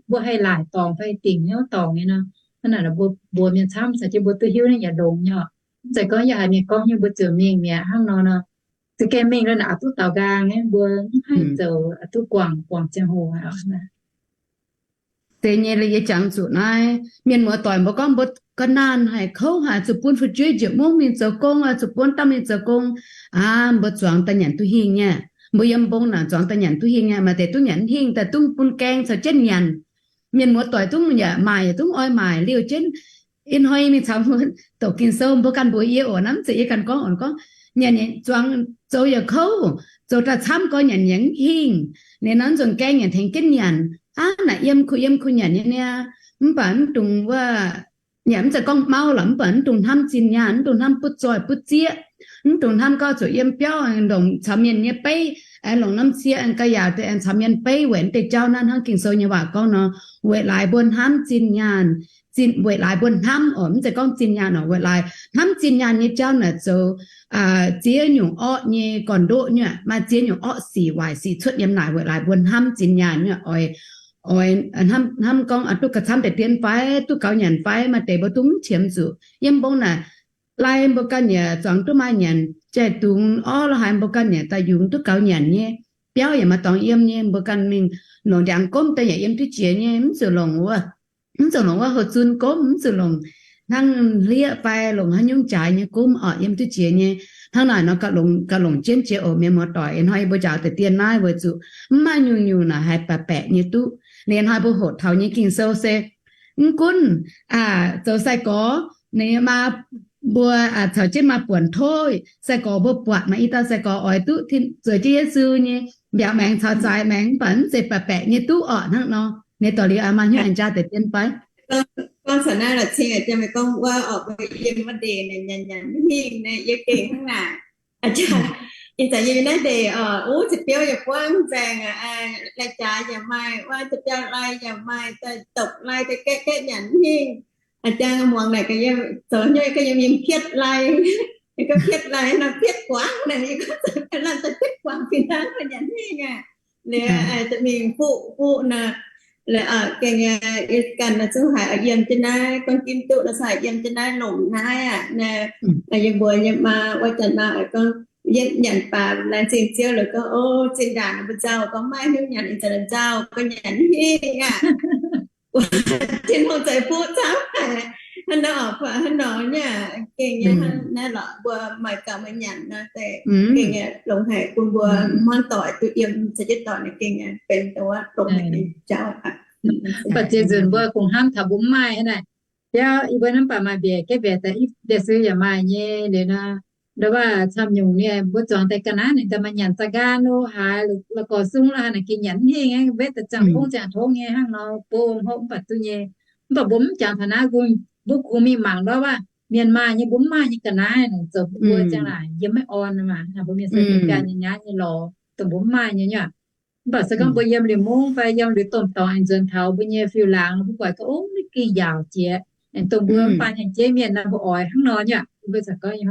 mbuo haih laaic dorngc fai dingc hnyouv dorngc nyei nor. Hnangv naaic mbuo mbuox mienh camv caux jienv mbuo duqv hiuv ninh yaac longx nyei oc. Mv zeiz gorngv yie haiz mienh gorngv nyei mbuo ziouc mingh mi'aqv. Hnangv nor nor, za'gengh mingh lo naaic oix duqv daux nqaang nyei, mbuo mv haih zoux oix duqv guangc guangc ziangh hoc haic oc. Deix nyei yie jangx zuqc naaiv mienh muoz-doic mbuo gorngv mbuo ga'naanh haic, kouv haic, zuqc bun fu'jueiv njiec mungv mingh zoux gong, zuqc bun dauh mingh zoux gong. Aav, mbuo zuangx daaih nyanc duqv hingh nyei. Mbuo yiem mbong naaic zuangx daaih nyanc duqv hingh nyei. Maaih deix duqv nyanc hingh daaih dungv bun gaeng caux jienv nyanc. Mienh muoz-doic dungv yaac maaic, yaac dungv oix maaic liouh jienv. Ih hnoi mingh caux mbuo doqc Ging-Sou, mbuo ganh mbuox yie oc, naaiv mv zeiz yie ganh gorngv oc, gorngv nyanc zuangx zoux yaac kouv, zoux daaih camv gorx nyanc yaac mv hingh. Ninh nor nzunc gaeng yaac tengx jienv nyanc. Aav, naaic yiem kuh yiem kuh nyanc nyei niaa. Mv baac mv dungx wuov, yaac mv zeiz gorngv mauv lorqc, mv baac mv dungx hnamv zinh nyaanh, mv dungx hnamv butv zoih butv zieqv, mv dungx hnamv gorngv zuqc yiem biauv longc caux mienh nyei beiv, aengx longc norm cie aengx ga'yaauc deix aengx caux mienh beiv weic deix jauv naaiv hnangv Ging-Sou nyei waac gorngv nor, weic laaix mbuo hnamv zinh nyaanh, weic laaix mbuo hnamv oc, mv zeiz gorngv zinh nyaanh oc, weic laaix hnamv zinh nyaanh nyei jauv naaic zoux ziex nyungc orqv nyei gorn-ndoqv nyuoqc, maaih ziex nyungc orqv sic waaic sic cuotv yiem naaic weic laaix mbuo hnamv zinh nyaanh nyuoqc. Oix, oix hnamv gorngv duqv gauh camv deix dien fai, duqv gaux nyanc fai, maaih deix mbuo duqv mv qiemx zuqc. Yiem mbong naaic lai mbuo ganh yaac zuangx duqv maaih nyanc, jai-dungz orv lorqc haaix mbuo ganh yaac daaih yungz duqv gaux nyanc nyei. Biauv yaac maaih dorngx yiem nyei, mbuo ganh mingh longc ndiangx gomv daaih yaac yiem duqv jiex nyei, mv zuqc longc wuov, mv zuqc longc wuov houh zunv gomv, mv zuqc longc hnangv hlieqv fai longc haaix nyungc jaaix nyei gomv orqc, yiem duqv jiex nyei. Hnangv naaic nor gauh longc jienv jiex oc mienh muoz-doic. Ih hnoi yie mbuo njaaux deix dien naaiv weic zuqc mv maaih nyungc-nyungc naaic haih baeqc baeqc nyei duqv. Ninh hnoi mbuo hoqc taux nyei Ging-Sou se mv gunv zoux sai-gorx, ninh maa mbuo caux jienv maaih buonc tov, sai-gorx mbuo buatc maaih i dauh sai-gorx oix duqv zueiz jienv Yesu nyei mbiaauc maengx caux zaaix maengx, mv baac mv zeiz baeqc baeqc nyei duqv orqc hnangv nor. Ninh dorh liuz maaih hnyouv aengx njaaux deix dien fai. Gorngv caux naaiv la'cing a'jang meih gorngv wuov orqc, mbuo yiem wuov ndeic naaic nyanc nyanc mv hingh naaic yie gengh hnangv naaic. A'jang, ih zanc yie naaiv ndeic orqc, uv ziepc biouv yaac buangv nzaeng aqv, lai-jaaix yaac maaih, wuov ziepc biauv lai yaac maaih, daaih dopc lai daaih gaeqv gaeqv nyanc mv hingh. A'jang muangx naaic ga'yiem zoux hnyouv ga'yiem yiem pietv lai, yie gorngv pietv lai nor pietv guangc naaic, yie gorngv zoux ga'naanh daaih pietv guangc fih hnangv nyanc mv hingh aqv. Liuz mingh fuqv fuqv nor, gengh yie ganh zungv haiz oix yiem jienv naaiv, gorngv ginv duqv nor zungv haiz yiem jienv naaiv longc naaiv aqv. Yie mbuox yie maa, wuov zanc maa oix gorngv, yietv nyanc baac laengz zingh Ziouv liuz gorngv, o, zinh ndaangc mbuo nzauh gorngv maiv hiuv nyanc, ih zanc nzauh gorngv nyanc mv hingh aqv. Tin-Hungh za'eix fuqv camv haic. Hnangv nor, hnangv nor nyei, gengh nyei hnangv naaiv lorqc, mbuo maaih gauh maaih nyanc nor, gengh longx haic bun mbuo hmuangv doic duqv yiem caux jienv doic naaic gengh benx dongh wuov longx haic nyei jauv aqv. Mv baac ziex nzunc mbuo kungx hnamv taux mbuo mv maaih naaic. Biauv yie mbuo hnamv baac maaih mbiaec, gaeqv mbiaec daaih, mbiaec sui yaac maaih nyei liuz nor, ndau wuov camv nyungc nyei mbuo zuangx daaih ga'naaiv ninh daaih maaih nyanc za'nqaang lo haaix, la'gorx sung lo haaix naaic gengh nyanc mv hingh, wetv daaih ziangh tongv ziangh tongv nyei hnangv nor, bov hopv mv baac duqv nyei. Mv baac mbuo mv jangx taux naaiv, mbuo kungx mingh mangc ndau wuov mienh maaih nyei, mbuo mv maaih nyei ga'naaiv naaic, zoux bun mbuo ziangh naaic yiem maiv orn maah, mbuo mienh se mingh gan nyei nyaaiv nyei lorz dongh mbuo mv maaih nyei nyuoqc. Mv baac se gorngv mbuo yiem liuz mungv fai yiem liuz domh dorngx aengx nzuonx taux mbuo nyei fiuv-laangz, mbuo buatc gorngv, o, mv gengh yaauc jiex, aengx dongh mbuo mv baac nyanc jeiv mienh nor mbuo oix hnangv nor nyuoqc. Mbuo corc gorngv,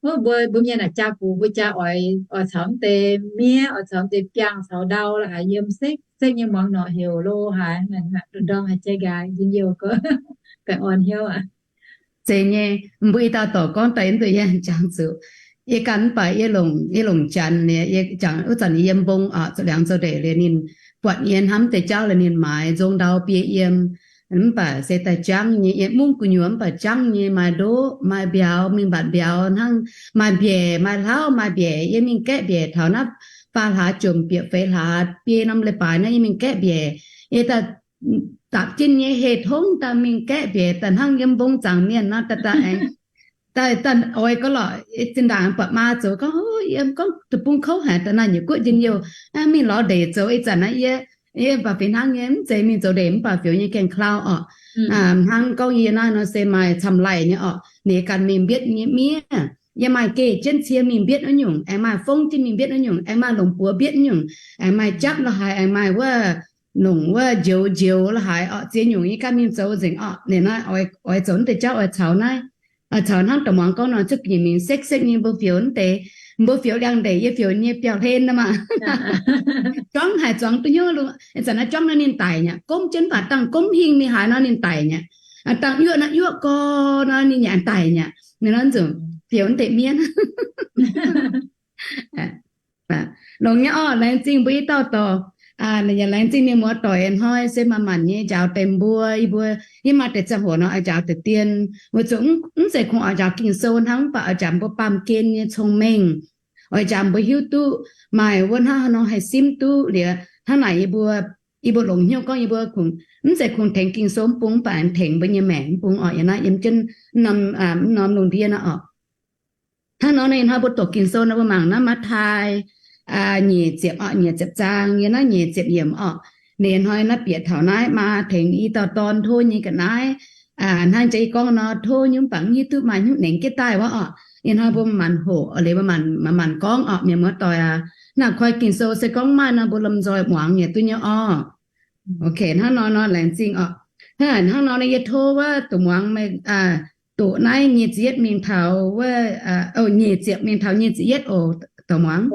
mbuo, mbuo mienh naaic jaa-gux mbuo jaa oix, oix caux mv deix miev, oix caux mv deix biangh caux ndau la'haic yiem sekv sekv nyei muangx norqc heuc lo haaix, ndorm haaix jai nqaaix njien-youh gorngv, baengh orn hnyouv aqv. Zeiz nyei, mbuo i dauh dorc gorngv daaih yie mv duqv yangh jangx zuqc. Yie ganh mv baac yie longc, yie longc janx, yie jangx wuov zanc yiem mbong oc, zoux liangx zoux ndeic liuz ninh buatc yie hnamv deix jauv liuz ninh maaiz nzong ndau biei yiem. Mv baac se daaih jangv nyei, yiem mungv gu'nyuoz mv baac jangv nyei, maaih ndoqv, maaih mbiauz, mingh mbatc mbiauz hnangv, maaih mbiaec, maaih hlauv, maaih mbiaec. Yie mingh gaeqv mbiaec taux naaiv faam hlaax jomc bieqc feix hlaax, biei norm leiz-baaix naaiv yie mingh gaeqv mbiaec. Yie daaih dapc jienv nyei heh tongv daaih mingh gaeqv mbiaec daaih hnangv yiem mbong zaangc mienh nor, daaih daaih aengx daaih daaih oix gorngv lorqc, zinh ndaangc buatc maa zoux gorngv, yiem gorngv deic-bung kouv haic, daaih naaiv nyei guoqv njien-youh, mingh lorz ndeic zoux ih zanc naaiv yie, yie mv baac fih hnangv nyei, mv zeiz mingh zoux ndeic mv baac fioux nyei gaengh klau orqc. Hnangv gorngv yie naaiv nor se maaih camv laih nyei orqc, ninh ganh mingh mbietv nyei miev. Yie maaih geh jienv cie mingh mbietv wuov nyungc, aengx maaih fongv jienv mingh mbietv wuov nyungc, aengx maaih longc buoz mbietv wuov nyungc, aengx maaih japv lo haaix, aengx maaih wuov longc wuov njoux njoux lo haaix orqc, ziex nyungc yie ganh mingh zoux nzengc orqc. Ninh naaiv oix zoux naaiv deix jauv oix caux naaiv, oix caux hnangv da'muangz gorngv nor cuotv njiec mingh sekv sekv nyei mbuo fioux naaiv deix, mbuo fioux liangx-ndeic, yie fioux nyei biauv-hlen nor maah. Juangv haic zuangx duqv hnyouv lo, ih zanc naaiv juangv nor ninh daic nyei, gomv jienv mv baac dangh gomv hingh mingh haaix nor ninh daic nyei. Dangh yuoqv naaiv yuoqv gorx nor ninh yaac daic nyei, ninh nor nzunc fiou deix mienv. Longx nyei orqc, laengz zingh mbuo i dauh dorc. Yaac laengz zingh mienh muoz doic hnoi se manc-manc nyei njaaux deix mbuo, yie mbuo, yie maaih deix ziangh hoc nor oix njaaux deix dien, weic zuqc mv zeiz kungx oix njaaux Ging-Sou hnangv, mv baac oix njaaux mbuo baamh gen nyei cong-mengh, oix njaaux mbuo hiuv duqv maaih wuov hnangv haaix nor haih simv duqv liuz. Hnangv naaic yie mbuo, yie mbuo longc hnyouv gorngv yie mbuo kungx, mv zeiz kungx tengx Ging-Sou mv bung, mv baac tengx mbuo nyei maengc mv bung orqc. Yiem naaiv yiem jienv norm, norm lungh ndiev naaiv orqc. Hnangv nor ninh hnoi mbuo doqc Ging-Sou nor mbuo mangc naaiv Matv^taai nyic ziepc orqc, nyic ziepc zaang, yiem naaiv nyic ziepc yiemc orqc. Ninh hnoi naaiv bieqc taux naaiv maa tengx i dauh dorn tov nyei ga'naaiv. Hnangv jiex yie gorngv nor, tov nyungc bangc hiuv duqv maaih hnyouv nengx jienv daaih wuov orqc. Ih hnoi mbuo manc-manc hoqc liuz mbuo manc-manc gorngv orqc, mienh muoz doic aac. Naaiv koi Ging-Sou se gorngv maaih nor mbuo lomh nzoih muangx yietc duqv nyei orqc. Ok, hnangv nor nor laengz zingh orqc. Hnangv nor nor yie tov wuov doqc muangx meih doqc naaiv nyic ziepc yietv mingh taux wuov, nyic ziepc mingh taux nyic ziepc yietv oc, doqc muangx.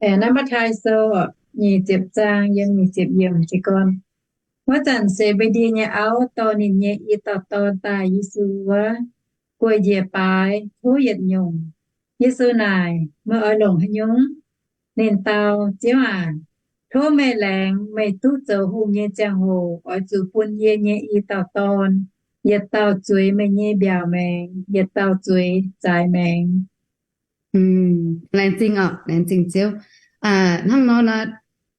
Naaiv Matv^taai Sou nyic ziepc zaang yiem nyic ziepc yiemc jiez gorn. Wuov zanc Se^mbe^ndi nyei auv dorh ninh nyei i dauh dorn daaih Yesu wuov, gueic njiec baaix tov yietc nyungc. Yesu naaic, Meih oix longc haaix nyungc? Ninh dau, Ziouv aac, tov meih laengz meih duqv zoux hungh nyei ziangh hoc oix zuqc bun yie nyei i dauh dorn yietc dauh zueiz meih nyei mbiaauc maengx, yietc dauh zueiz zaaix maengx. Laengz zingh orqc, laengz zingh Ziouv. Hnangv nor nor,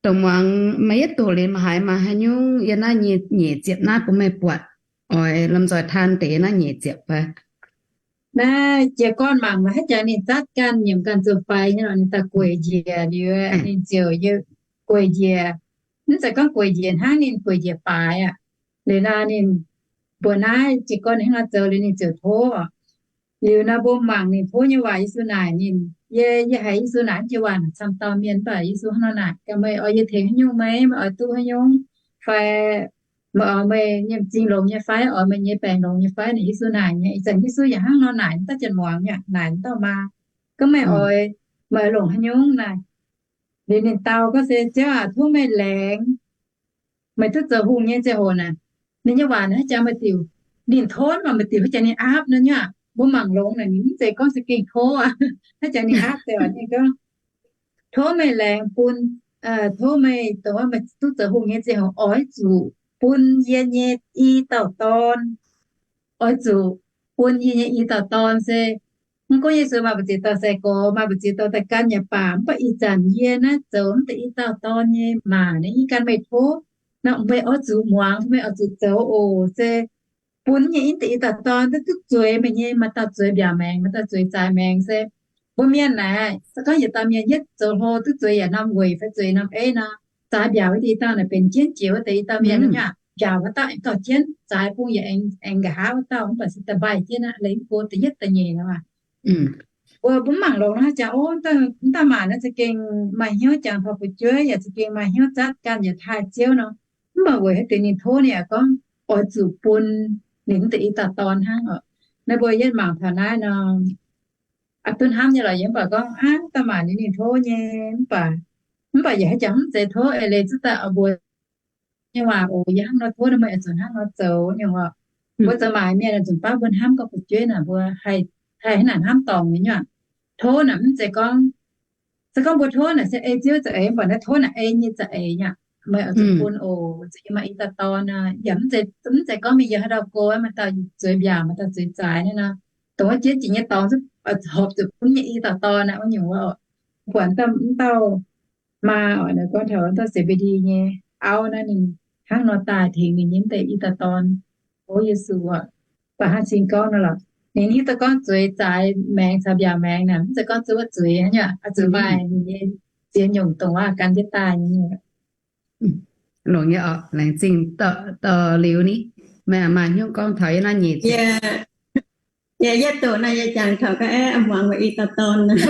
doqc muangx meih yietv doqc liuz maaih haaix, maaih haaix nyungc yiem naaiv nyic ziepc naaiv bun meih buatc oix lomh nzoih taan deix naaiv nyic ziepc fai? Naaiv jiez gorn mangc maaih haaix jaax ninh zatv ganh nyiemc ganh zuqc faix nyei lorqc, ninh daaih gueic njiec liuz ninh ziouc gueic njiec. Mv zeiz gorngv gueic njiec hnangv, ninh gueic njiec baaix aqv. Liuz naaiv ninh mbuox naaiv jiez gorn ninh hnangv nor zoux liuz ninh ziouc tov. Liuz nor mbuo mangc ninh tov nyei waac, Yesu naaic ninh, yie, yie haiz Yesu naaic naaiv jiex waac naaic camv dauh mienh, mv baac Yesu hnangv nor naaic, Gaax meih oix yie tengx haaix nyungc meih? Meih oix duqv haaix nyungc? Fai meih oix meih nyei m'zing longx nyei fai? Oix meih nyei baengc longx nyei fai? Naaic Yesu naaic nyei. Ih zanc Yesu yaac hnangv nor naaic dauh janx muangx aqv, naaic dauh maa, Gorngv meih oix, meih oix longc haaix nyungc naaic? Liuz ninh dau gorngv se, Ziouv aac, tov meih laengz meih duqv zoux hungh nyei ziangh hoc naaic. Ninh nyei waac naaic haaix jaax meih diuc, ninh tov mv baac meih diuc haaix jaax ninh aapv nor nyei aqv. Mbuo mangc longx naaic ninh mv zeiz gorngv se gengh tov aqv. Haaix jaax ninh aapv deix ninh gorngv, Tov meih laengz bun, tov meih dongh meih duqv zoux hungh nyei ziangh hoc oix zuqc bun yie nyei i dauh dorn, oix zuqc bun yie nyei i dauh dorn se, mv gunv Yesu maaih mbu'ziex dauh sai-gorx, maaih mbu'ziex dauh daaih gan yaac baac, mv baac ih zanc yie naaiv zoux mv deix i dauh dorn nyei maanc naaiv, yie gan meih tov, meih oix zuqc muangx, meih oix zuqc zoux oc. Se bun nyei mv deix i dauh dorn duqv, duqv zueiz meih nyei, maaih dauh zueiz mbiaauc maengx, maaih dauh zueiz zaaix maengx. Se mbuo mienh naaic, se gorngv yietc dauh mienh yietv zoux hlo duqv zueiz yaac norm weic fai zueiz norm eiv nor, zaaix mbiaauc wuov deix i dauh naaic benx jienv jiex wuov deix i dauh mienh nyei aqv. Mbiaauc wuov dauh aengx dorh jienv, zaaix bung yaac aengx nqa'haav wuov dauh, mv baac se da'mbaih jienv aqv, leiz mv go da'yietv da'nyeic nor. Mbuo mv mangc longx nor haaix jaax, o, mv dauh maanc naaiv za'gengh maaih hnyouv jangx taux fu'jueiv, yaac za'gengh maaih hnyouv zatv ganh yaac taaih Ziouv nor. Mv baac weic haaix diuc ninh tov ninh yaac gorngv oix zuqc bun ninh mv deix i dauh dorn hnangv oc. Naaiv mbuo yietv mangc taux naaiv nor, aa, duqv hnamv nyei lorqc. Yie mv baac gorngv, aa, mv dauh maanc ninh, ninh tov nyei, mv baac, mv baac yaac haaix jaax mv zeiz tov eix leiz zuqc daaih oix mbuox nyei waac oc. Yie hnangv nor tov nor, meih oix zuqc hnangv nor zoux nyungc oc. Mbuo zoux maaic mienh oix zuqc baav mbuo hnamv gorngv fu'jueiv naaic mbuo haih, haih hnangv naaic hnamv dorngc nyei aqv. Tov naaic mv zeiz gorngv, se gorngv mbuo tov naaic se ei Ziouv za'eix, mv baac naaiv tov naaic ei nyei za'eix nyei aqv. Meih oix zuqc bun oc, zuqc yiem maaih i dauh dorn aqv. Yaac mv zeiz, mv zeiz gorngv mingh yiem haaix dauh go maaih dauh zueiz mbiaauc, maaih dauh zueiz zaaix naaiv nor, dongh wuov jiex jiex nyei dorngx horpc zuqc bun nyei i dauh dorn aqv, wuov nyungc wuov. Mv baac mv dauh maa oc, naaiv gorngv taux wuov dauh Se^mbe^ndi nyei auv naaiv, ninh hnangv nor daaih tengx ninh nyei mv deix i dauh dorn, o, Yesu oc. Baac hnangv cing gorngv nor lorqc, ninh hiuv duqv gorngv zueiz zaaix maengx caux mbiaauc maengx naaic mv zeiz gorngv zuov zueiz hnangv nyei aqv, zuqc maaih ninh nyei ziex nyungc dongh wuov gan jienv daaih nyei. Longx nyei oc, laengz zingh dorh liuz ni. Meih maaih hnyouv gorngv taux yie naaiv nyeic ziepc. Yie yietv doqc naaiv yie jangx taux ga'aeqv, muangx meih i dauh dorn, maiv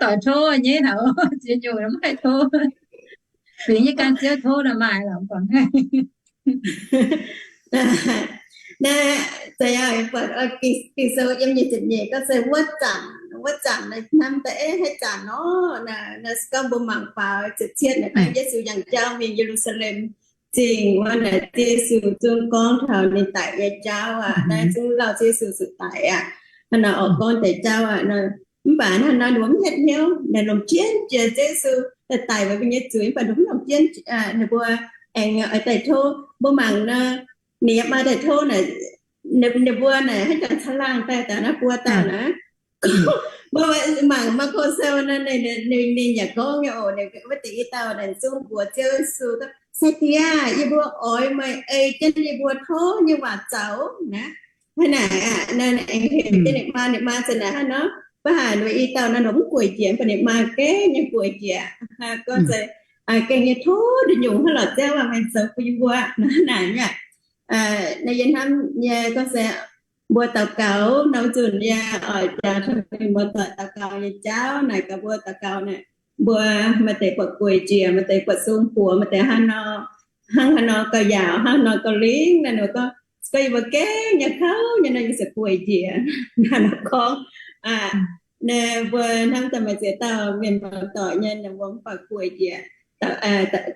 doix tov nyei haic, ziex nyungc maiv haih tov. Fingx yie gan Ziouv tov nor maaih lorqc, mv baac naaiv, Ging-Sou yiem nyic ziepc nyeic gorngv se wuov zanc wuov zanc naaiv hnamv daaih, eh, haaix zanc nor, naaiv se gorngv mbuo mangc faaux ziepc cietv naaic, Yesu yangh jauv mingh Ye^lu^saa^lem Zingh wuov naaic, Yesu zungv gorngv taux ninh daic nyei jauv aqv. Naaiv zungv lauh Yesu zuqc daic aqv. Hnangv naaic oix gorngv deix jauv aqv. Mv baac hnangv naaiv ninh mbuo mv hietv hnyouv, naaic longc jienv jiex Yesu daaih daic weic mbuo nyei zuiz, mv baac ninh mv longc jienv, ninh mbuo aengx oix daaih tov. Mbuo mangc nor, ninh yaac maaih daaih tov naaic, ninh mbuo naaic hnangv jangx caangh laangh daaih, daaih naaiv buo dauh naaic. Mbuo mangc Maako Sou naaiv, ninh yaac gorngv nyei oc, ninh wuov deix i dauh naaic zungv mbuox Ziouv Yesu, Sai-Diex aah, yie mbuo oix meih ei jienv yie mbuo tov nyei waac zoux naaic. Hnangv naaic aeqv, ninh heuc jienv ninh maa, ninh maa zanc naaic hnangv nor, mv baac ninh i dauh naaiv nor mv gueic njiec, mv baac ninh maa gengh nyei gueic njiec. Gorngv se gengh nyei tov nduqc nyungc hnangv, Lorqc Ziouv aah, meih zoux bun yie mbuo aqv. Hnangv naaic nyei. Naaiv yie hnamv nyei gorngv se mbuo daux gaux nor, wuov nzunc yie oix njaaux taux mienh muoz-doic daux gaux nyei jauv naaic, gaax mbuo daux gaux naaic, mbuo maaih deix buatc gueic njiec, maaih deix buatc sung buoz, maaih deix hnangv nor, hnangv haaix nor gauh yaauc, hnangv haaix nor gauh lingh naaic, ninh gorngv, gorngv yie mbuo gengh nyei kouv nyei nor, yie se gueic njiec. Naaiv nor gorngv, naaiv mbuo hnamv daaih maaih ziex dauh mienh muoz-doic nyei, ninh mbuo mv baac gueic njiec,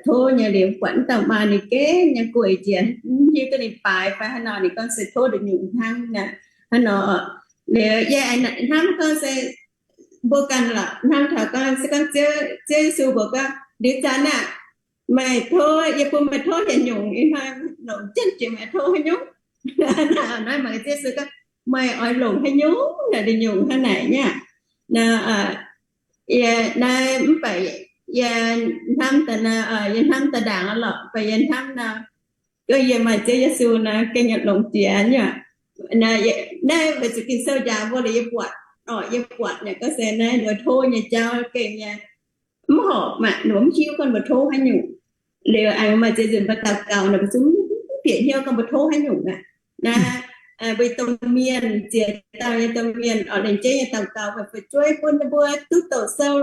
tov nyei liuz, buatc mv dauh maa ninh gengh nyei gueic njiec, mv hiuv duqv ninh baaix fai hnangv nor, ninh gorngv se tov nduqc nyungc hnangv naaic, hnangv nor. Liuz yie hnamv gorngv se mbuo ganh lorqc, hnamv taux gorngv se gorngv Ziouv, Ziouv Yesu mbuox gorngv, Liuz zanc aah, meih tov, yie bun meih tov haaix nyungc, ih hnoi longc jienv jiex meih tov haaix nyungc. Naaiv mangc Ziouv Yesu gorngv, meih oix longc haaix nyungc naaic, nduqc nyungc hnangv naaic nyei. Naaiv, yie naaiv mv baac yie hnamv daaih naaiv, yie hnamv daaih ndaangc lorqc, mv baac yie hnamv naaiv, gorngv yie maaih Ziouv Yesu naaiv gengh nyei longx jiex nyei. Naaiv weic zuqc Ging-Sou njaaux mbuo liuz yie buatc, orqc, yie buatc naaic gorngv se naaiv mbuo tov nyei jauv gengh nyei mv horpc maah, ninh mbuo mv hiuv gorngv mbuo tov haaix nyungc. Liuz aengx maaih ziex nzunc mbuo daux gaux naaic, mbuo zungv mv bieqc hnyouv gorngv mbuo tov haaix nyungc aqv. Naaiv mbuo domh mienh, ziex dauh nyei domh mienh orqc, lengc jeiv nyei daux gaux fu'jueiv bun ninh mbuo duqv doqc sou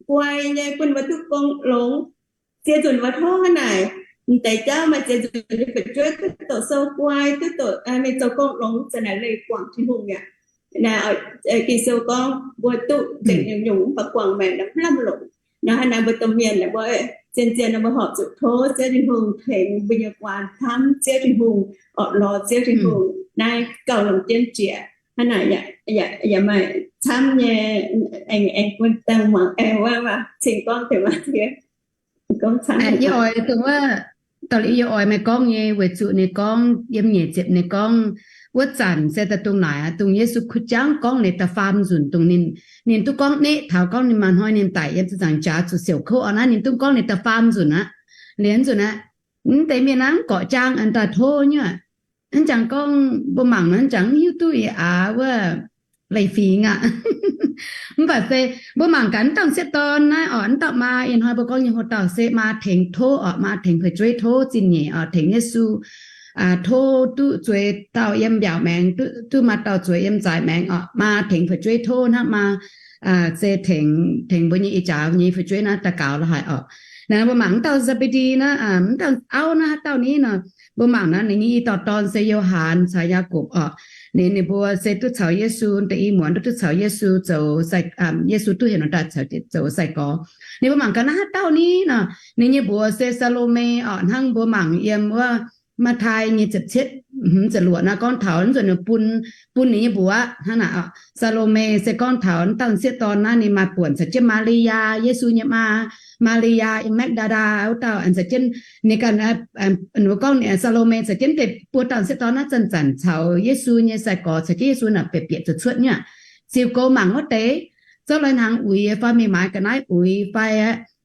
guai nyei, bun ninh mbuo duqv gong longx. Ziex nzunc mbuo tov hnangv naaic, m'deix jauv maaih ziex nzunc nyei fu'jueiv duqv doqc sou guai, duqv doqc mingh zoux gong longx, zanc naaic leih guangc Tin-Hungh aqv. Ging-Sou gorngv mbuo duqv nzengc nyungc-nyungc mv baac guangc maengc mv lamh longc. Nor hnangv naaic mbuo domh mienh mbuo zien-zien nor mbuo horpc zuqc tov Ziouv Tin-Hungh tengx mbuo nyei guaan hnamv Ziouv Tin-Hungh, orqc, lorz Ziouv Tin-Hungh naaiv gauh longc jienv jiex. Hnangv naaic yaac maaih camv nyei, aengx bun dangh muangx aengx wuov cing gorngv tengx maaih diex. Yie oix dongh wuov, da'liuz yie oix meih gorngv nyei weic zuqc ninh gorngv yiem nyeic ziepc ninh gorngv, wuov zanc se daaih dongh naaic, dongh Yesu kuh jangv gorngv ninh da'faam nzunc dongh ninh, ninh duqv gorngv neqv taux gorngv ninh maaih hnoi ninh daic yiem ziepc nzaangc jaax zuqc siouc kouv orqc naaiv, ninh duqv gorngv ninh da'faam nzunc aqv. Liuz nzunc aqv, mv deix mienh naaiv gorqv jaang an daaih tov nyei. Hnangv jangx gorngv mbuo mangc nor, hnangv jangx mv hiuv duqv ih aav wuov leiz-fingx aqv. Mv baac se mbuo mangc gaax, mv dauh sieqv dorn naaiv orqc, mv dauh maa, ih hnoi mbuo gorngv nyei hlo dauh se maa tengx tov orqc, maa tengx fu'jueiv tov zingh nyeic orqc, tengx Yesu tov duqv zueiz dauh yiem mbiaauc maengx, duqv maaih dauh zueiz yiem zaaix maengx orqc, maa tengx fu'jueiv tov hnangv maa se tengx, tengx mbuo nyei ih jaax nyei fu'jueiv naaiv daux gaux la'haic orqc. Naaiv mbuo mangc mv dauh Saa^be^ndi naaiv, mv dauh auv naaiv, haaix dauh ni nor, mbuo mangc naaiv ninh nyei i dauh dorn se Yo^han caux Yaakopv orqc. Ninh, ninh mbuo se duqv caux Yesu, da'yi muonz duqv, duqv caux Yesu zoux, Yesu duqv heuc nor daaih caux zoux sai-gorx. Ninh mbuo mangc gaax naaiv haaix dauh ni nor, ninh nyei mbuox se Saa^lo^me orqc. Hnangv mbuo mangc yiem wuov Matv^tai nyei ziepc cietv, hmz ziepc luoqc naaiv gorngv taux nzunc ninh bun, bun ninh nyei mbuox hnangv naaic orqc. Saa^lo^me se gorngv taux dauh sieqv dorn naaiv, ninh maaih buonc caux jienv Maa^li^yaa, Yesu nyei maa, Maa^li^yaa yiem Magv^nda^laa wuov dauh, caux jienv ninh ganh, ninh mbuo gorngv Saa^lo^me caux jienv deix buo dauh sieqv dorn naaiv zanc-zanc caux Yesu nyei sai-gorx, caux jienv Yesu naaic bieqc bieqc zuqc cuotv nyei aqv. Ziux goux mangc wuov deix, zorqv lai-hnaangx uix fai mingh maaiz ga'naaiv uix fai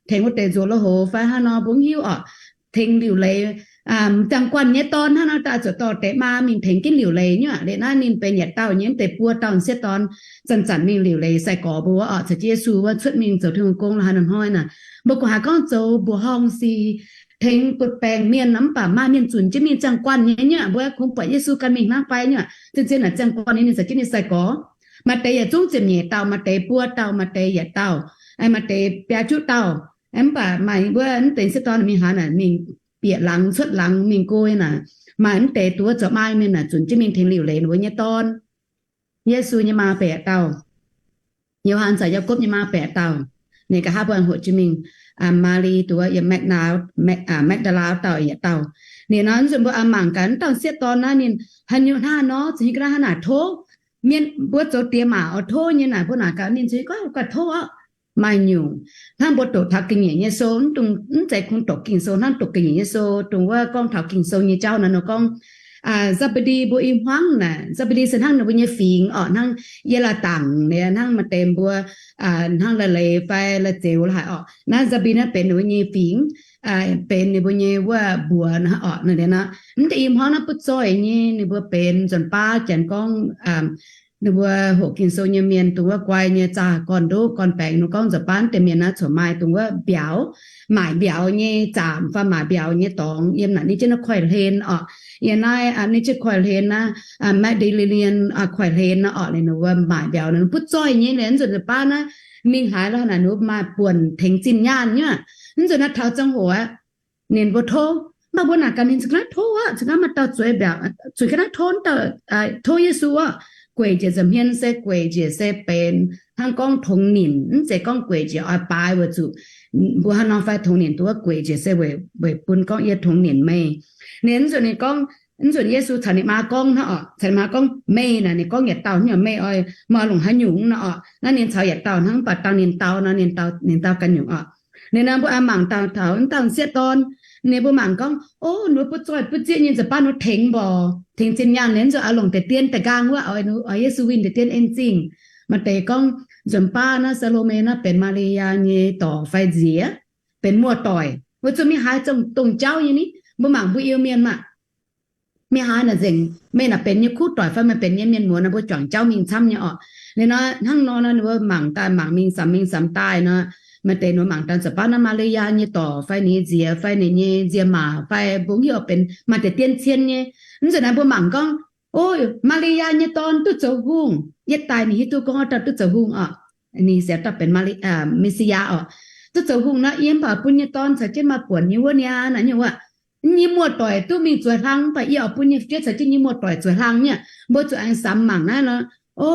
tengx wuov deix nzuoqc lui-houx fai hnangv nor mbuo mv hiuv orqc. Tengx liuc leiz, m'jangc guanh nyei dorn hnangv nor daaih zuqc dorh deix maa mingh tengx jienv liuc leiz nyei aqv. Liuz naaiv ninh benx yietc dauh nyei deix buo dauh sieqv dorn zanc-zanc mingh liuc leiz sai-gorx mbuo orqc, caux jienv Yesu wuov cuotv mingh zoux Tin-Hungh gong la'haaix nor hnoi naaic. Mbuo gu'nguaaz haaix gorngv zoux mbuoqc horngh sic tengx butv-baengc mienh nor, mv baac maaih mienh zunc jienv mingh, m'jangc guanh nyei nyei aqv, mbuo kungx buatc Yesu ganh mingh hnangv fai nyei aqv. Zien-zien naaic m'jangc guanh nyei ninh caux jienv ninh sai-gorx. Maaih deix yaac zungv ziepc nyeic dauh, maaih deix buo dauh, maaih deix yietc dauh, maaih deix biaa juqv dauh. Mv baac maaih wuov mv deix sieqv dorn mingh haaix naaic, mingh bieqc laangz cuotv laangz mingh go naaic, maaih mv deix duqv zoux maa mienh naaic zunc jienv mingh tengx liuc leiz ninh mbuo nyei dorn. Yesu nyei maa baeqc dauh. Yo^han caux Yaagorpc nyei maa baeqc dauh. Ninh nqa'haav mbuo hoqc jiex mingh, Maali, dongh wuov yiem Maa^nda^laa dauh yietc dauh. Ninh nor, nzunc mbuo mangc gaax wuov dauh sieqv dorn naaiv, ninh haaix nyungc hnangv nor, zuqc hiuv ga'naaiv hnangv naaic tov mienh, mbuo zoux diex maac oix tov nyei naaic, mbuo naaic gaax ninh zuqc hiuv gaax tov oc. Maaih nyungc hnangv mbuo doqc taux ga'nyiec nyei sou, mv zeiz kungx doqc Ging-Sou hnangv, doqc ga'nyiec nyei sou, dongh wuov gorngv taux Ging-Sou nyei jauv naaic, ninh gorngv, Saa^mbe^ndi mbuo i hmuangv naaic, Saa^mbe^ndi se hnangv ninh mbuo nyei fingx oc, hnangv Yie^laa^dangc, hnangv maaih deix mbuo, hnangv La'leiz fai La'zeux la'haic oc. Naaiv Saa^mbe^ndi naaiv benx ninh mbuo nyei fingx, benx ninh mbuo nyei wuov mbuox oc. Naaiv mv deix i hmuangv naaiv butv zoih nyei, ninh mbuo benx nzunc baav janx gorngv, ninh mbuo hoqc Ging-Sou nyei mienh, dongh wuov guai nyei zaah gorn-ndoqv gorn-baengx, ninh gorngv nzunc baav deix mienh naaiv corc maaih dongh wuov mbiauz, maaic mbiauz nyei zaamc fai maaic mbiauz nyei dorngx yiem naaic, ninh jienv naaiv koiv-hlen oc. Yiem naaiv ninh jienv koiv-hlen naaiv, Mediterranean koiv-hlen naaiv oc, ninh mbuo maaic mbiauz naaiv butv zoih nyei. Nzunc nzunc baav naaiv mingh haaix lorh naaic, ninh mbuo maaih buonc tengx zinh nyaanh nyei. Nzunc naaiv taux ziangh hoc ninh mbuo tov, mv baac mbuo naaic gaax ninh zuqc ga'naaiv tov aqv, zuqc ga'naaiv maaih dauh zueiz mbiauz, zuqc ga'naaiv tov, tov Yesu aqv. Gueic njiec nza'hmien se gueic njiec se benx hnangv gorngv tongx nimc, mv zeiz gorngv gueic njiec oix baaix weic zuqc mbuo hnangv nor fai tongx nimc, dongh wuov gueic njiec se weic, weic bun gorngv yie tongx nimc meih. Ninh nzunc ninh gorngv, nzunc Yesu caux ninh maa gorngv hnangv oc, caux ninh maa gorngv meih naaic, ninh gorngv yietc dauh nyei, meih oix, meih oix longc haaix nyungc nor oc. Naaiv ninh caux yietc dauh hnangv, mv baac dangh ninh dau nor, ninh dau, ninh dau ganh nyungc oc. Ninh nor mbuo mangc daaih taux wuov dauh sieqv dorn, ninh mbuo mangc gorngv, o, ninh mbuo butv zoih butv zieqv nyei, nzunc baav ninh mbuo tengx mborc, tengx zinh nyaanh, ninh nzunc oix longc deix dien da'nqaang wuov, oix, oix Yesu winh deix dien en zingh. Maaih deix gorngv nzunc baav naaiv Saa^lo^me naaiv benx Maa^li^yaa nyei dorc fai nziex, benx muoz-doic. Mbuo zuqc mingh haaix dongh jauv nyei ni, mbuo mangc mbuo Iu-Mienh maah, mingh haaix naaic nzengc, meih naaic benx nyei kuv doic fai meih benx nyei mienh muoz naaic, mbuo juangc jauv mingh camv nyei oc. Ninh nor hnangv nor nor, ninh mbuo mangc daaih mangc mingh samx mingh samx daaih nor, maaih deix ninh mbuo mangc daaih nzunc baav naaiv Maa^li^yaa nyei dorc fai ninh nyei nziex fai ninh nyei nziex maac fai mbuo hiuv benx maaih deix dien cien nyei. Mv nzunc naaiv mbuo mangc gorngv, o, Maa^li^yaa nyei dorn duqv zoux hungh. Yietv daaih ninh hiuv duqv gorngv wuov dauh duqv zoux hungh oc. Ninh se dauh benx Mesia oc. Duqv zoux hungh nor, yie mv baac bun nyei dorn caux jienv maaih buonc nyei wuov niaa naaic nyungc wuov. Nyei muoz-doic duqv mingh zueiz hlang, mv baac yie oix bun nyei jeiv caux jienv nyei muoz-doic zueiz hlang nyei. Mbuo zuqc aengx samx mangc naaiv nor, o,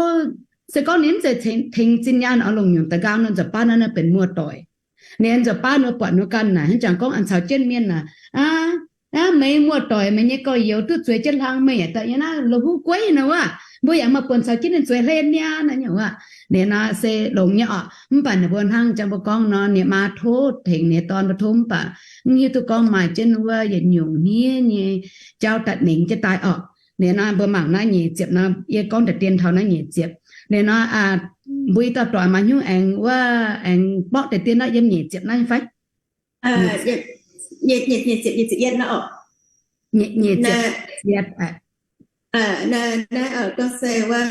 se gorngv ninh mv zeiz tengx zinh nyaanh oix longc nyungc da'nqaang nor, nzunc baav naaiv, naaiv benx muoz-doic. Ninh nzunc baav ninh buatc ninh ganh naaic hnangv jangx gorngv aengx caux jienv mienh naaic, aa, aa, meih muoz-doic, meih nyei gorx-youz duqv zueiz jienv hlang, meih yaac daaih yiem naaiv la'huv gueiv nor wuov, mbuo yaac maaih buonc caux jienv ninh zueiz hlen niaa naaic nyungc wuov. Ninh nor se longx nyei oc. Mv baac ninh mbuo hnangv jangx mbuo gorngv nor, ninh maa tov tengx ninh dorn mbuo tov, mv baac mv hiuv duqv gorngv maaih jienv wuov yietc nyungc hniev nyei jauv daaih nengx jienv daaih oc. Ninh nor mbuo mangc naaiv nyic ziepc nor, yie gorngv daaih dien taux naaiv nyic ziepc. Ninh nor, mbuo i dauh doic maaih hnyouv aengx wuov aengx borqv daaih dien naaiv yiem nyic ziepc naaiv fai? Nyic ziepc, nyic ziepc. Naaiv gorngv se wuov,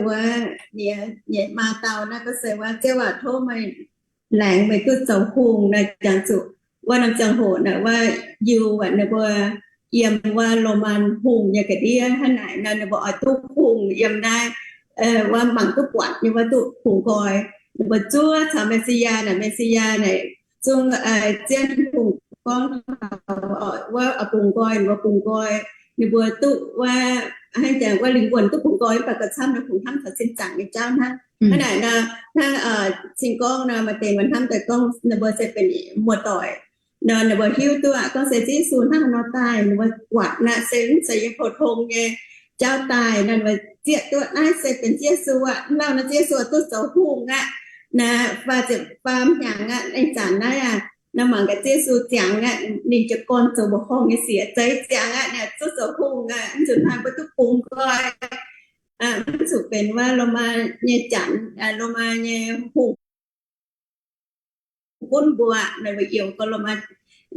wuov, nyei maa dau naaiv gorngv se wuov, Ziouv aac, tov meih laengz meih duqv zoux hungh naaic, jangx zuqc wuov norm ziangh hoc naaic wuov Yiuh aac ninh mbuo yiem wuov Lomaa hungh nyei ga'ndiev hnangv naaic nor, ninh mbuo oix duqv hungh yiem naaiv, wuov mangc duqv buatc nyei wuov duqv bungx nqoi. Ninh mbuo zuov caux Messiah naaic, Messiah naaic zungv zien hungh gorngv taux wuov bungx nqoi, ninh mbuo bungx nqoi. Ninh mbuo duqv wuov, hnangv jangx wuov lingh wuonh duqv bungx nqoi, mv baac gauh camv ninh kungx hnamv taux sin zaangc nyei jauv hnangv. Hnangv naaic nor, hnangv cing gorngv nor, maaih deix mbuo hnamv daaih gorngv ninh mbuo se benx muoz-doic nor, ninh mbuo hiuv duqv aqv gorngv se Ziouv Yesu hnangv haaix nor daaih, ninh mbuo buatc naaiv se mv zeiz yiem pou-tong nyei jauv daaih nor, ninh mbuo zieqv duqv naaiv se benx Ziouv Yesu aqv. Lauh nor Ziouv Yesu duqv zoux hungh aqv. Naaiv faah ziepc faam hnyangx aqv, aengx zanc naaiv aqv, nor mangc gaax Ziouv Yesu ziangx aqv, ninh jiez gorn zoux mbuoqc horngh nyei siec, zeix ziangx aqv, ninh duqv zoux hungh aqv. Mv zuqc hnangv mbuo duqv bungx nqoi, mv zuqc benx wuov Lomaa nyei janx, Lomaa nyei hungh gunv mbuo, ninh mbuo youx gorngv Lomaa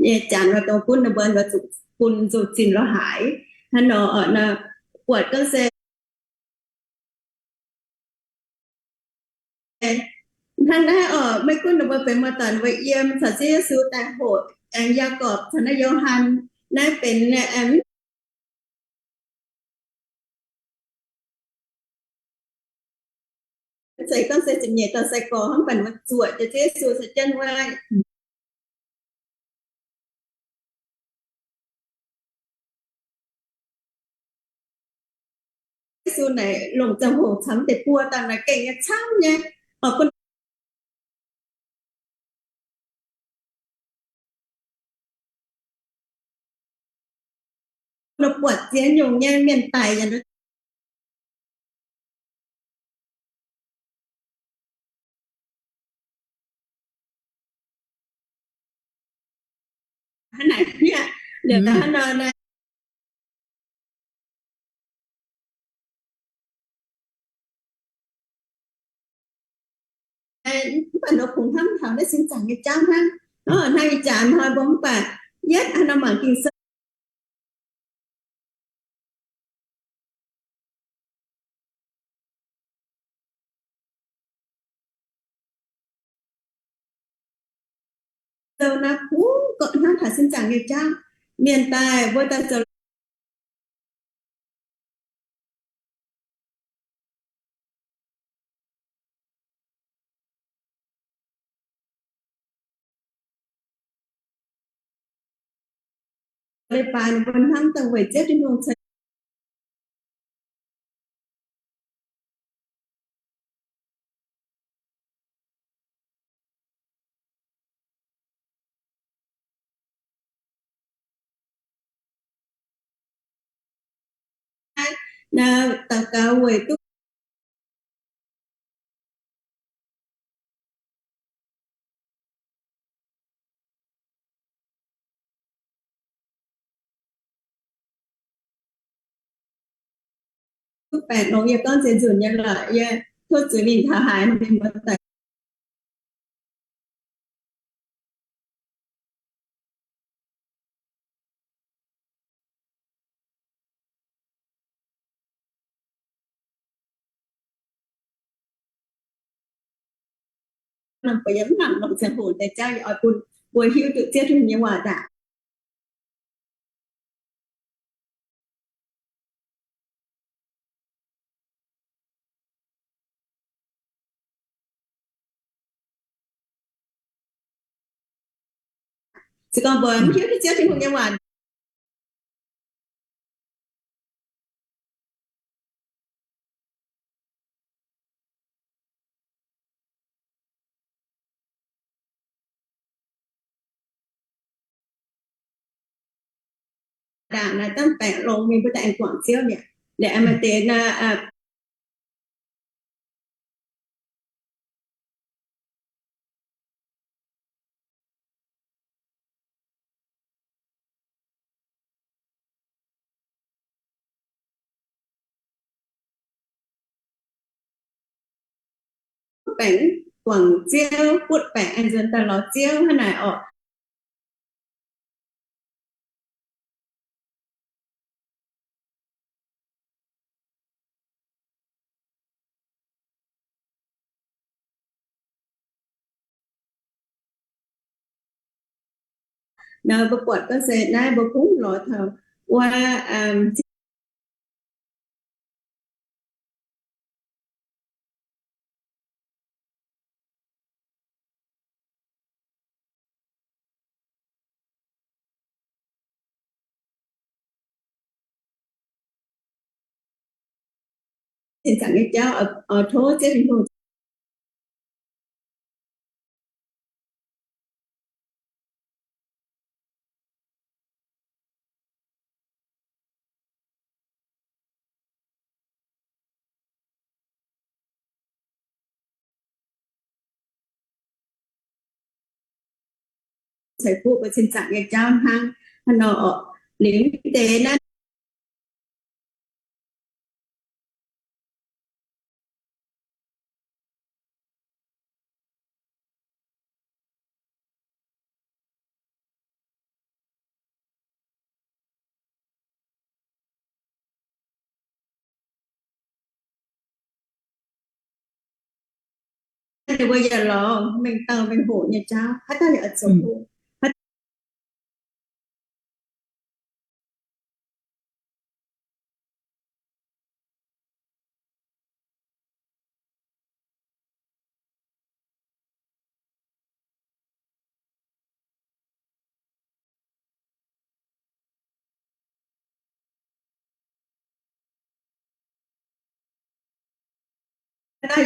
nyei janx dongh gunv ninh mbuo, zuqc bun nzauh zinh lorz haaix. Hnangv nor, buatc gorngv se hnangv naaiv oc, maiv gunv ninh mbuo benx muoz-doic, ninh mbuo yiem caux Ziouv Yesu daaih hoqc, aengx Yaagorpc caux naaiv Yo^han, naaiv benx aengx zeiz gorngv se ziepc nyeic dauh sai-gorx hnangv, mv baac ninh mbuo zuoqc jiex Ziouv Yesu se jienv wuov. zuqc naaic longc ziangh hoc caux deix buo dauh naaic gengh nyei camv nyei, oix bun buatc ziex nyungc nyei mienh daic yaac hnangv naaic. Liuz hnangv nor naaiv, mv baac nor kungx hnamv taux naaiv sin zaangc nyei jauv hnangv. Hnangv ih jaax hnoi mbuo mv baac yietv hnangv nor mangc Ging-Sou sou naaiv kungx gorngv hnangv taux sin zaangc nyei jauv. Mienh daaih mbuo daaih zoux leiz-baaix ninh mbuo hnamv daaih weic Ziouv Tin-Hungh ceix naaiv daux gaux weic duqv duqv baengc longx. Yie gorngv nziex nzunc nyei lorqc, yie tov zuiz mingh taux haaix mienh muoz-doic. Mv baac yie mv nangc longc ziangh hoc deix jauv, yie oix bun mbuo hiuv duqv Ziouv Tin-Hungh nyei waac ndaangc. Se gorngv mbuo mv hiuv duqv Ziouv Tin-Hungh nyei waac, ndaangc naaiv dangh baengc longx mingh mbuo daaih aengx guangc Ziouv mi'aqv. Liuz aengx maaih deix naaiv butv baengc guangc Ziouv, butv baengc aengx nzuonx daaih lorz Ziouv hnangv naaic orqc. Nor mbuo buatc gorngv se naaiv mbuo kungx lorz taux wuov sin zaangc nyei jauv, oix tov Ziouv Tin-Hungh ceix fuqv mbuo sin zaangc nyei jauv hnangv. Hnangv nor orqc, liuz deix naaiv ninh mbuo yaac lorz mengh dauh mengh hoc nyei jauv, haaix dauh yaac oix zoux hlo.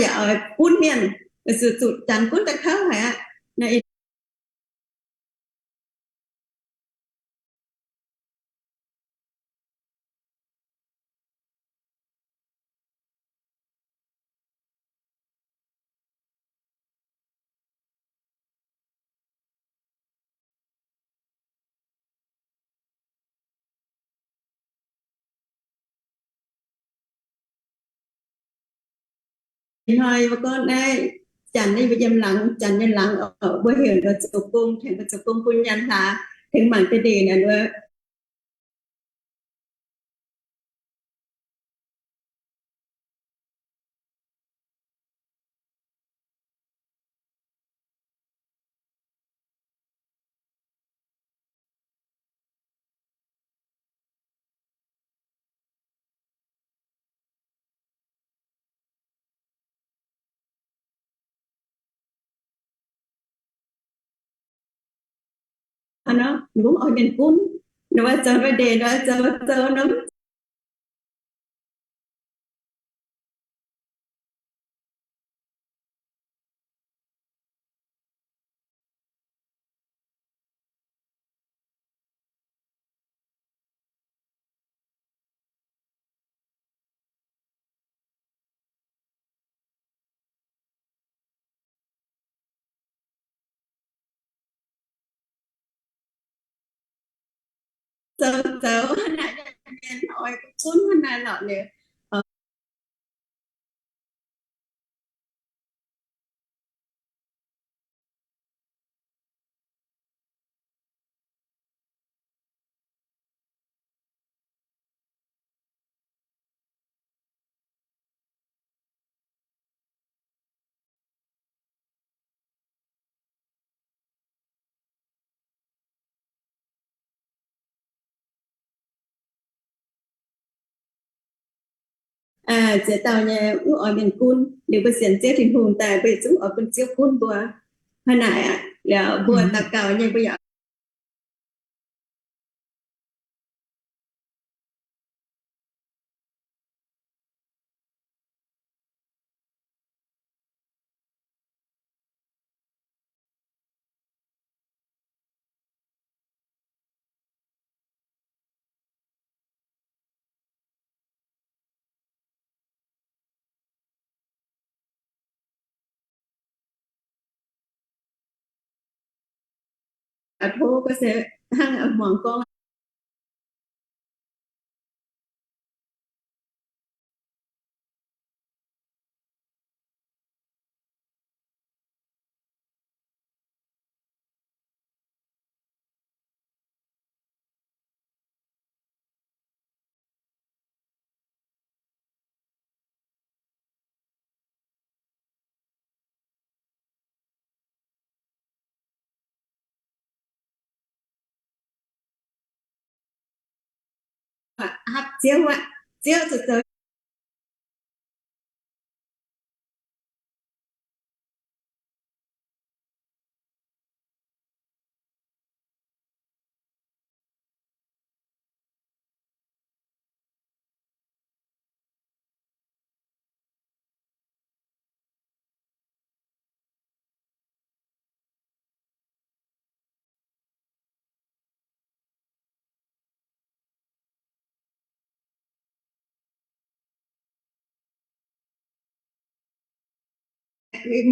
yaac oix gunv mienh, zuqc zuqc janx gunv daaih kouv haic aqv. Ih hnoi mbuo gorngv naaiv, janx ninh mbuo yiem laangz, janx nyei laangz oc, mbuo heuc nduov zoux gong, tengx nduov zoux gong bun nyaanh hlaax, tengx mangc deix ndeic naaic nduov. Hnangv nor, mbuo oix mienh gunv, nor zoux ndeic, nor zoux zoux nor. Zoux zoux naaic mienh oix gunv hnangv naaiv lorqc liuz. Ziex dauh nyei mv oix mienh gunv, liuz mbuo sienx Ziouv Tin-Hungh daaih mbuo yietc zungv oix bun Ziouv gunv mbuo. Hnangv naaic aqv, liuz mbuo daux gaux nyei mbuo yaac a'tov gorngv se hnangv muangx gorngv hapv Ziouv aqv, Ziouv zoux zoux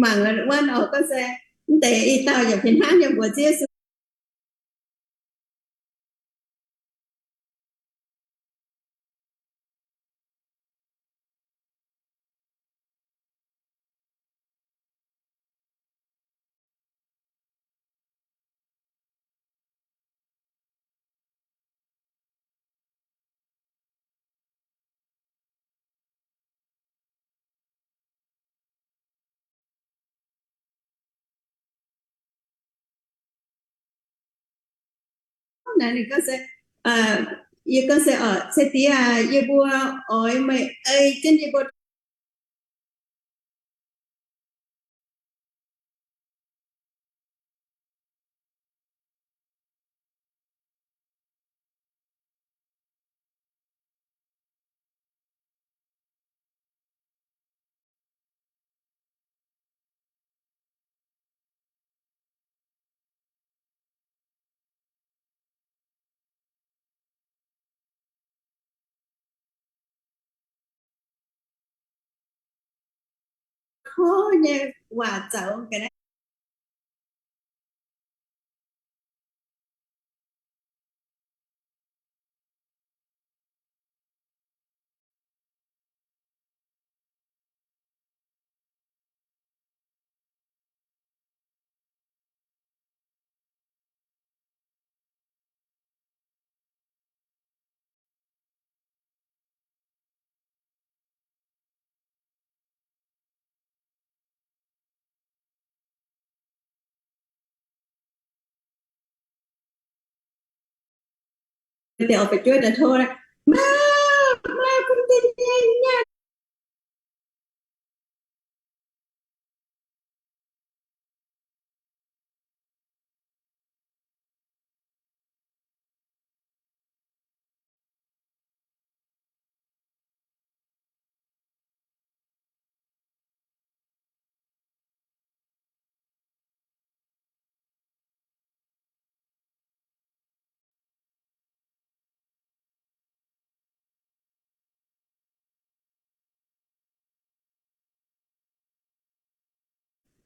Mangc wuov nor gorngv se mv deix i dauh yaac fih hnangv nyei mbuox Ziouv Yesu. Naaiv ninh gorngv se, yie gorngv se oc, ceix diex aac, yie mbuo oix meih ei jienv yie mbuo hlo nyei waac zoux ga'naaiv. Deix oix fu'jueiv daaih tov, Maa, maa, bun deix nyei nyaanh.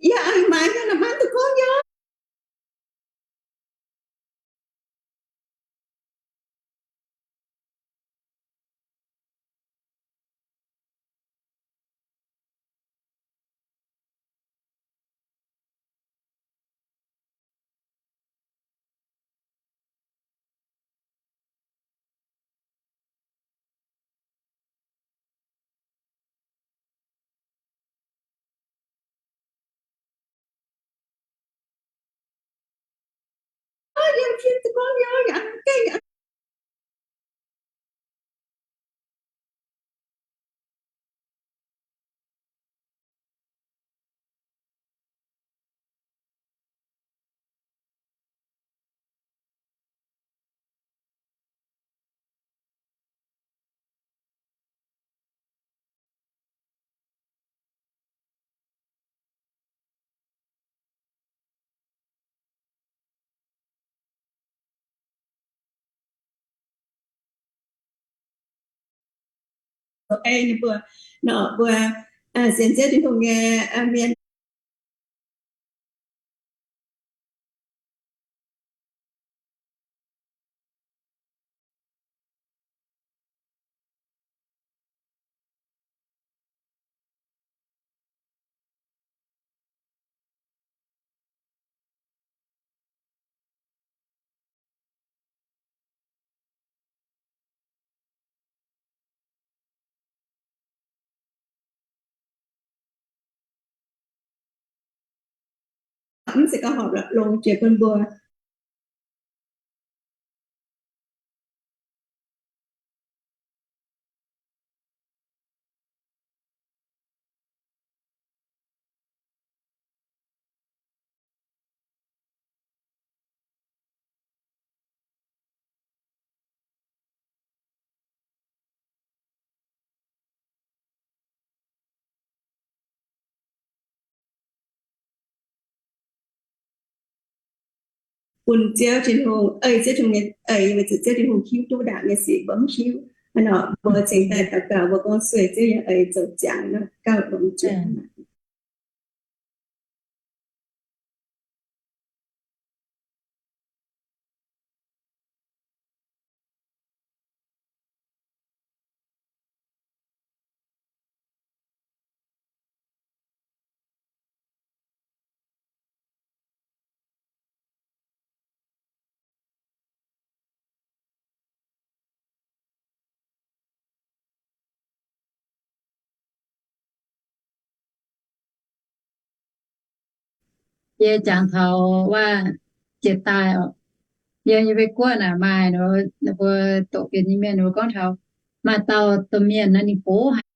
Yie aengx maaiz nyei, la'maaiv duqv gorngv nyei. Ninh mbuo, nor mbuo sienx Ziouv Tin-Hungh nyei mienh. Mv zeiz gorngv horpc longx jiex bun mbuo. Bun Ziouv Tin-Hungh, ei Ziouv Tin-Hungh nyei, ei weic zuqc Ziouv Tin-Hungh hiuv duqv ndaangc nyei sic mbuo mv hiuv. Hnangv nor mbuo cingx daaih daux gaux, mbuo gorngv sueih Ziouv yaac ei zoux jangx nor gauh longx jiex. Yie jangx taux waac jiex daaih oc. Yiem yie mbuo guoqv naaic maaih ninh mbuo doqc bieqc nyei mienh ninh mbuo gorngv taux maaih dauh domh mienh naaiv ninh gox haic.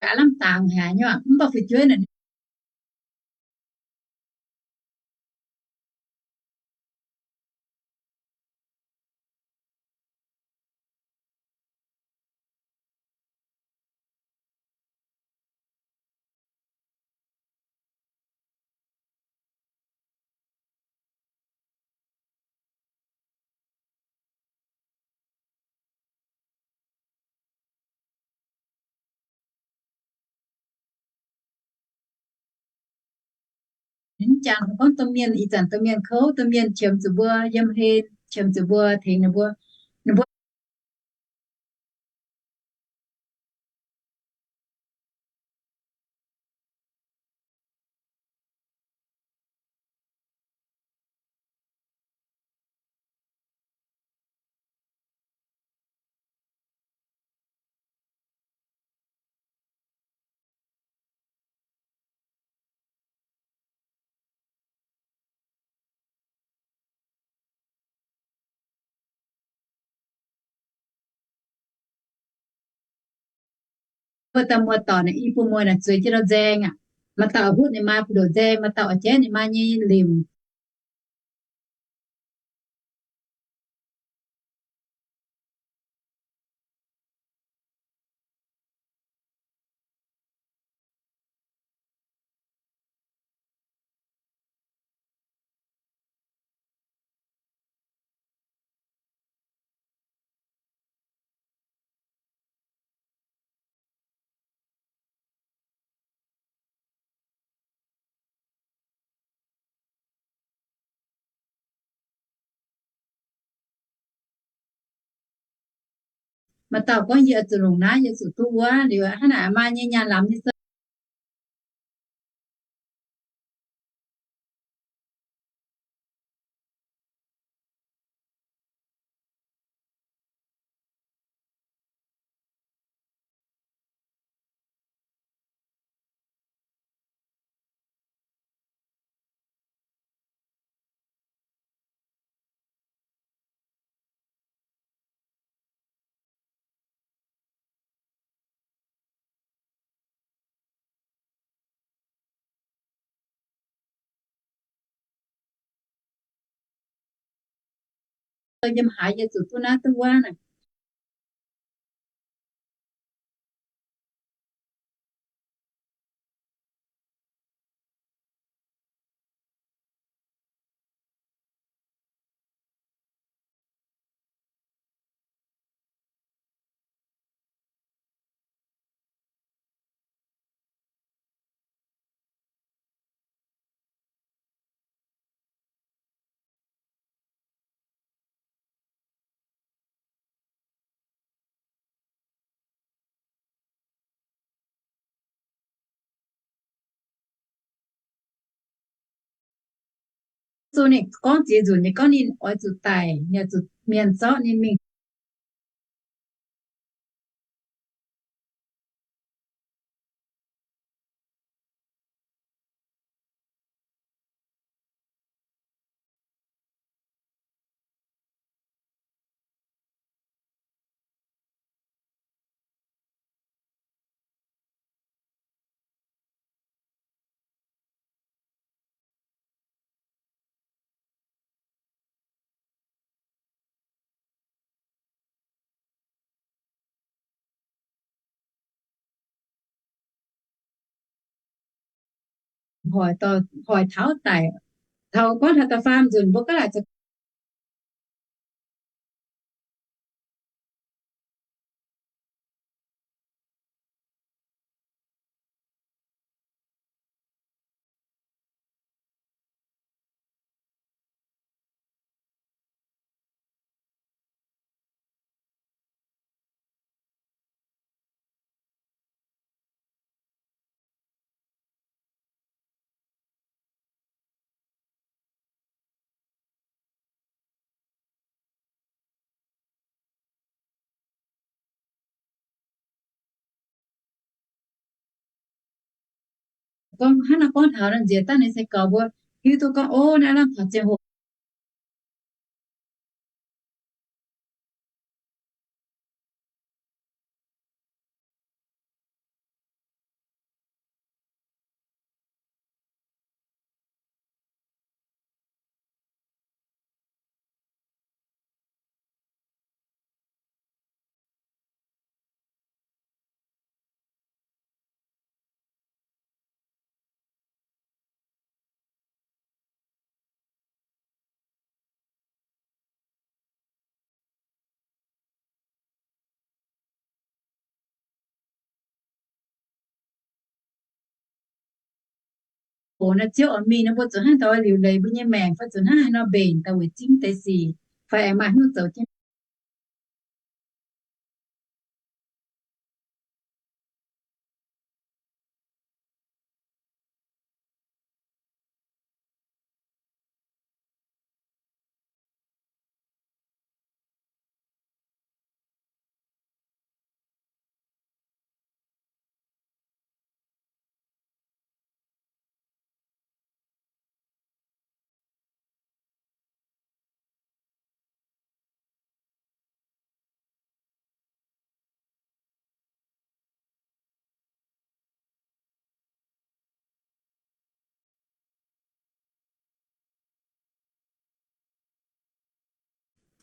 gaax lamh dangx haic nyei, mv baac fu'jueiv naaic Mv jangx gorngv domh mienh, ih zanc domh mienh kouv, domh mienh qiemx zuqc mbuo yiem hlen, qiemx zuqc mbuo tengx ninh mbuo, ninh mbuo Mbuo dauh muoz-doic naaic, i buo muoz naaic zueiz jienv ndau nzaeng aqv. Maaih dauh hutv ninh maa buoz-ndoqv nzaeng, maaih dauh oix jaiv ninh maa nyei limc. Maaih dauh gorngv, yie oix zuqc longc naaiv, yie zuqc duqv wuov. Liuz hnangv naaic maaih nyei nyaanh lamz nyei se Yiem haaix yie zuqc duqv naaiv duqv wuov naaic. Yesu ninh gorngv ziex nzunc nyei gorngv ninh oix zuqc daic, ninh zuqc mienh zorqv ninh mingh. Hoic, hoic taux daic, taux gorngv taux da'faam nzunc mbuo gaav laaic Gorngv hnangv naaiv gorngv taux nziex daaih ninh se gaux mbuo hiuv duqv gorngv, ov, naaiv lamh taux ziangh hoc Oc, naaiv Ziouv oix mingh nor, mbuo zuqc hnangv daaih oix liuc leiz mbuo nyei maengc, fai zuqc hnangv haaix nor mbenc daaih weic zipv deix sic, fai aengx maaih hnyouv zoux jienv.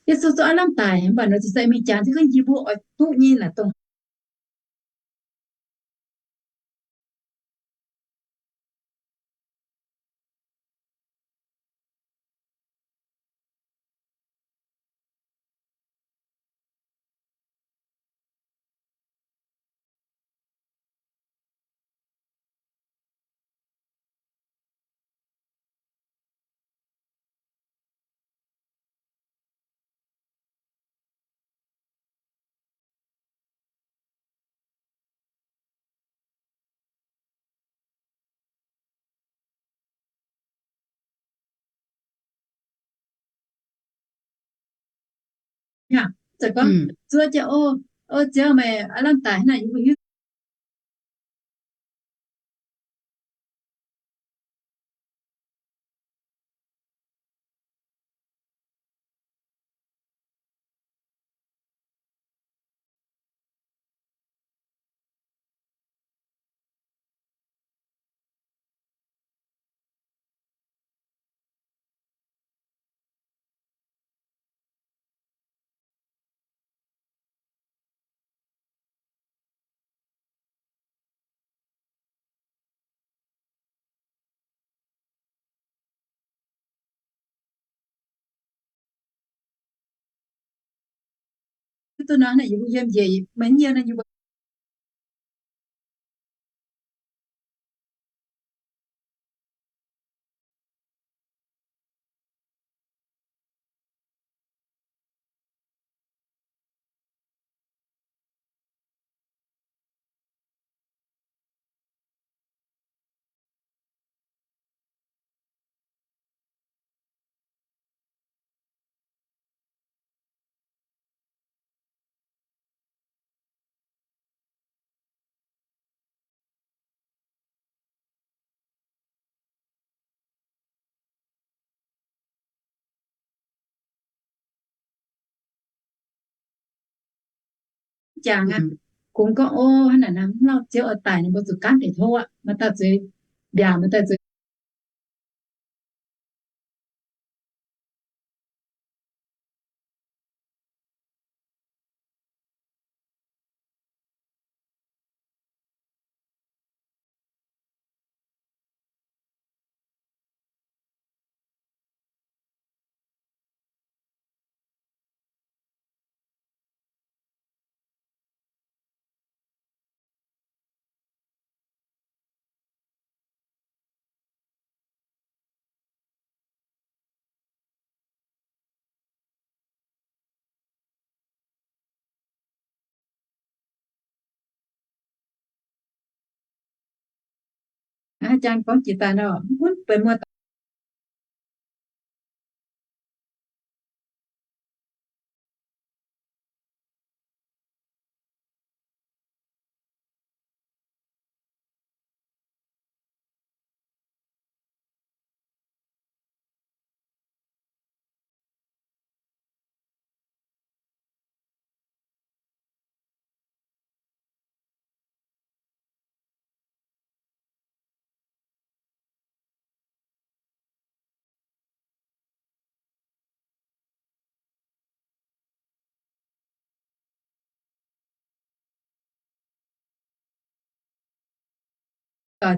Yesu zuqc aav lamh daic, mv baac nor ziouc se mingh jangx jienv gunv yie mbuo oix duqv nyei naaic dongh Aa, zuov jienv, O Ziouv, meih aav lamh daic hnangv naaic, yie mbuo hiuv Duqv nor, yie mbuo yiem njiec, meih yiem nor yie mbuo jangx aqv. Kungx gorngv, O, hnangv naaic nor, mv lauh Ziouv oix daic, ninh mbuo zuqc gaanv deix hlo aqv, maaih dauh zuqc mbiaac, maaih dauh zuqc Aa, jang gorngv jiex daaih nor, mv gunv benx muoz-doic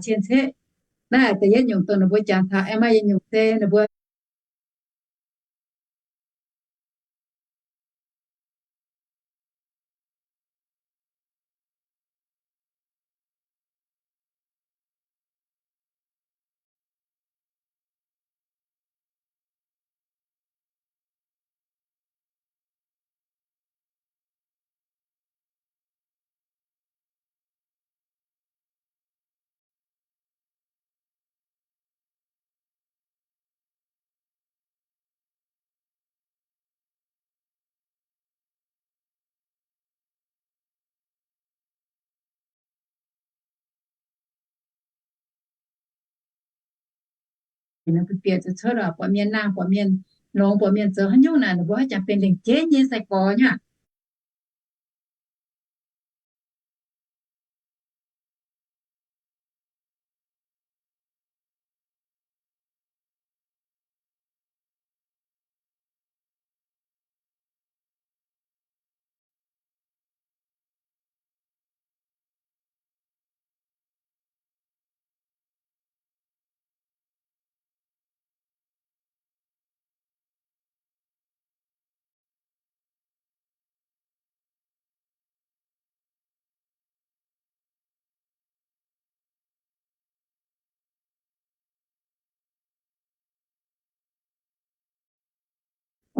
Cien-ceqv. Naaiv deix yietv nyungc dongh ninh mbuo jangx taux, aengx maaih yietc nyungc se ninh mbuo Ninh bieqc zuqc cuotv oc, buatc mienh nangh, buatc mienh longx, buatc mienh zoux haaix nyungc naaic, ninh mbuo haiz jangx benx lengc jeiv nyei sai-gorx nyei aqv.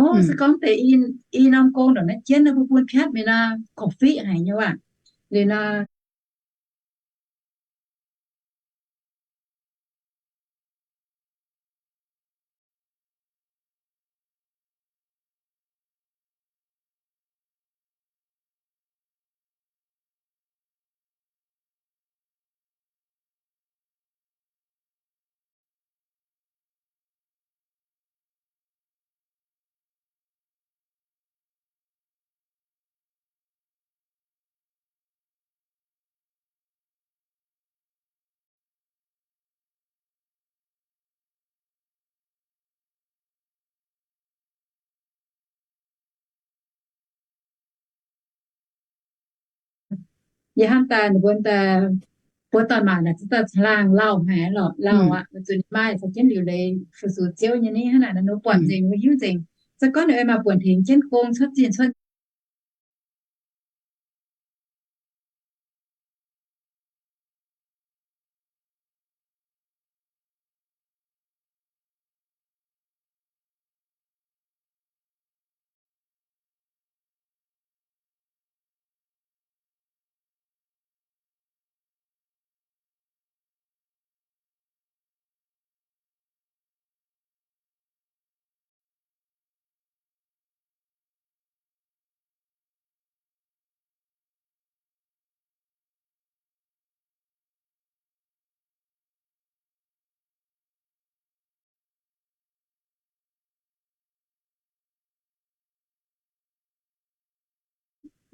Orv, se gorngv deix i norm gong ndongc naaiv jienv nor, mbuo bun piatv mingh nor, korv-fiqv haic nyei waac. Liuz nor, Yie hnamv daaih ninh mbuo daaih, mbuo dorn-maac naaic zungv daaih caangh laangh lauh haic lorqc, lauh aqv. Weic zuqc ninh maaih caux jienv liuc leiz fu-sux Ziouv nyei ni, hnangv naaic ninh mbuo buatc nzengc, mbuo hiuv nzengc. Se gorngv ninh oix maaih buonc tengx jienv gong cuotv zinh cuotv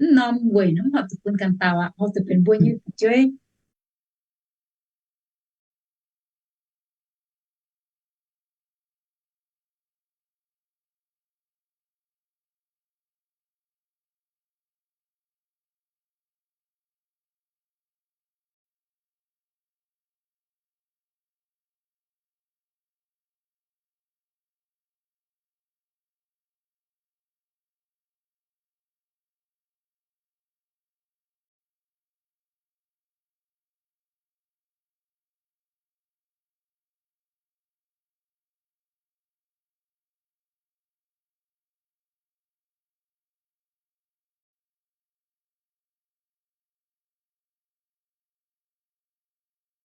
Mv norm weic hnangv horpc zuqc bun ganh dauh aqv, horpc zuqc benx mbuo nyei fu'jueiv.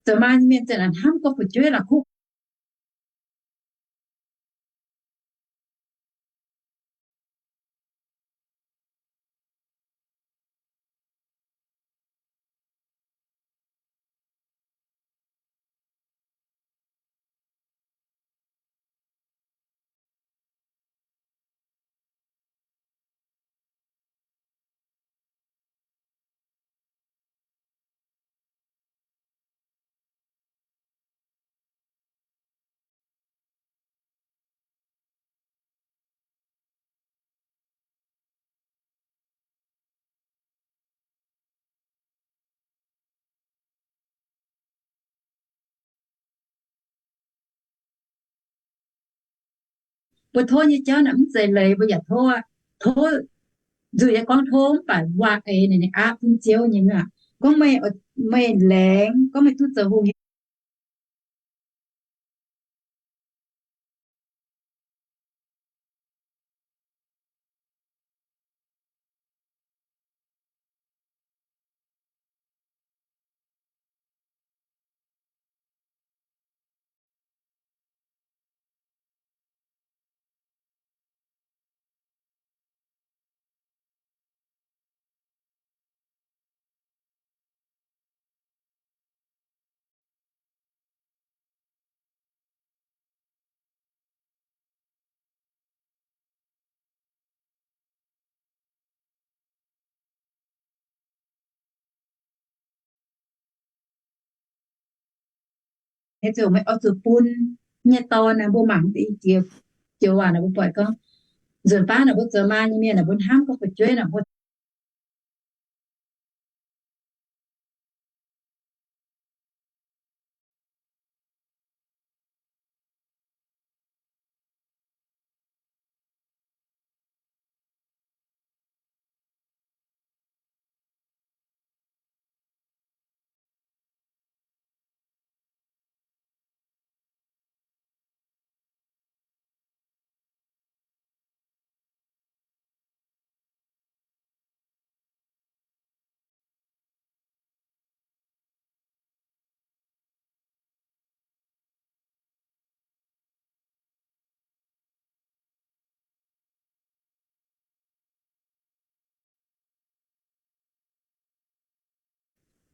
Zoux maaih mienh ziouc hnamv gorngv fu'jueiv la'kuqv. Mbuo tov nyei jauv naaic mv zeiz leiz mbuo yaac tov, tov, nzuih yaac gorngv tov mv baac waac eix ninh, ninh aapv jienv Ziouv nyei aqv. Gorngv meih, meih laengz gorngv meih duqv zoux hungh nyei Haaix zanc meih oix zuqc bun nyei dorn naaic, mbuo mangc deix i jiex joux waac naaic, mbuo buatc gorngv nzunc baav naaic mbuo zoux maa nyei mienh naaic, mbuo hnamv gorngv fu'jueiv naaic mbuo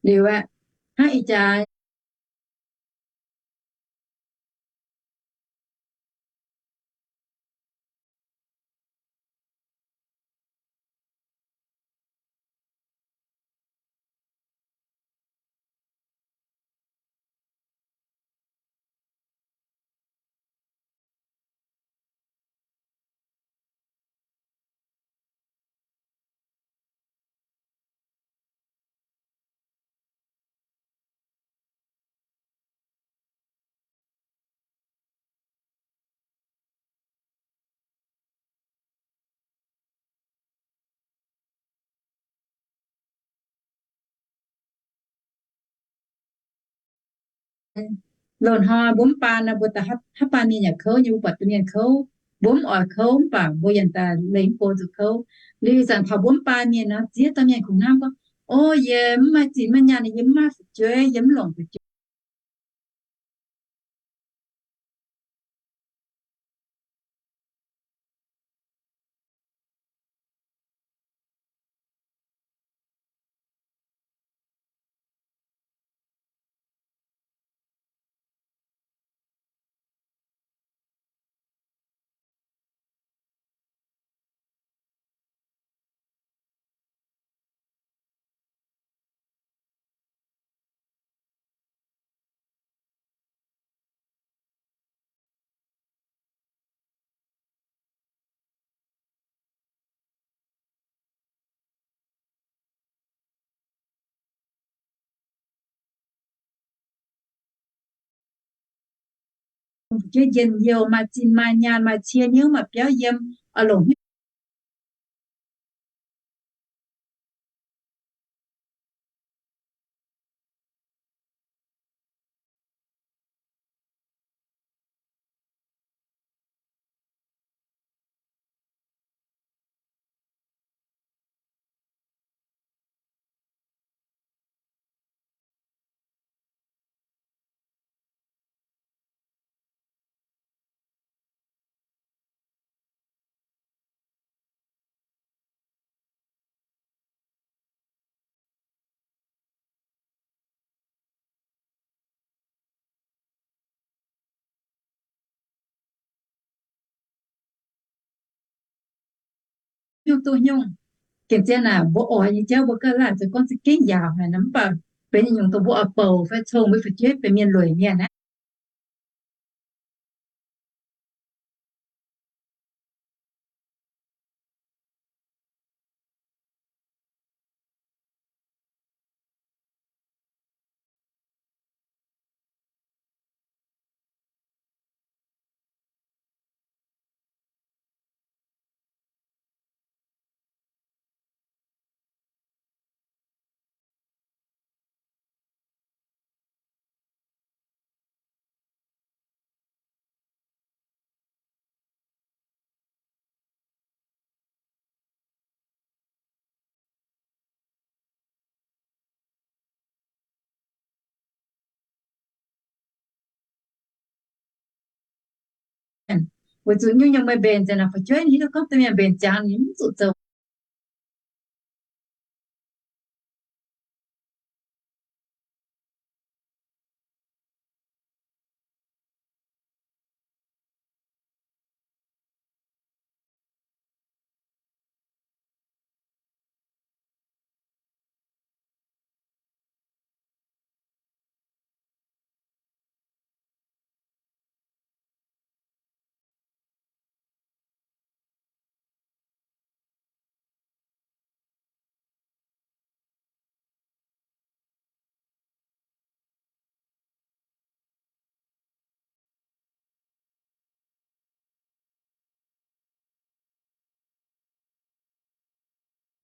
liuz aqv. Hnangv ih jaax Loz-hnoi mbuo mv baan nor, mbuo da'haav baan mienh yaac kouv nyei, mbuo buatc domh mienh kouv, mbuo mv oix kouv mv baac mbuo yaac daaih leih mv go zuqc kouv. Liuz ih zanc taux mbuo mv baan mienh nor, ziex dauh mienh kungx hnamv gorngv, o, yie mv maaih zinh maaih nyaanh, yie mv maaih fu'jueiv, yie mv longc fu'jueiv. Fu'jueiv njien-youh, maaih zinh maaih nyaanh, maaih cie hnyouv, maaih biauv yiem, oix longc hnyouv Nyungc duqv nyungc. Gengh zien naaic mbuo oix nyei jauv mbuo gauh laanh zoux gorngv za'gengh yaauc haic nor, mv baac benx nyungc dongh mbuo oix bouc fai cong mbuo fu'jueiv benx mienh lueic mienh aqv. Weic zuqc nyungc-nyungc meih mbenc ziangx naaic, fu'jueiv ninh hiuv duqv gorngv domh mienh mbenc ziangx ninh mv zuqc zoux.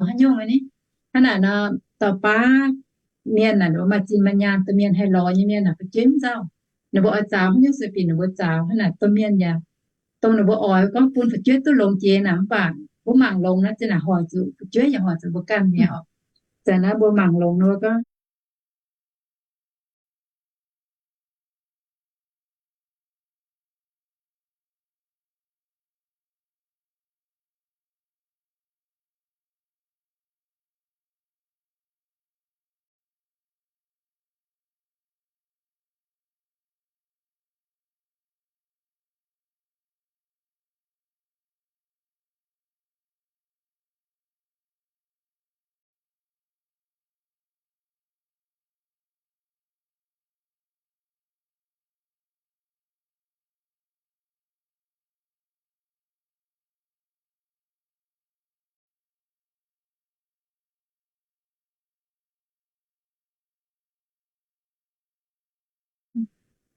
haaix nyungc ni. Hnangv naaic nor, dauh baav mienh naaic, ninh mbuo maaih zinh maaih nyaanh, domh mienh haih lorz nyei mienh naaic, fu'jueiv mv nzauh. Ninh mbuo oix zaux haaix nyungc se bieqc ninh mbuo zaux. Hnangv naaic domh mienh yaac dongh ninh mbuo oix gorngv bun fu'jueiv duqv longx jiex naaic, mv baac mbuo mangc longx naaiv, zinh naaic hoic zuqc fu'jueiv yaac hoic zuqc mbuo ganh mi'aqv oc. Za'gengh naaiv mbuo mangc longx ninh mbuo gorngv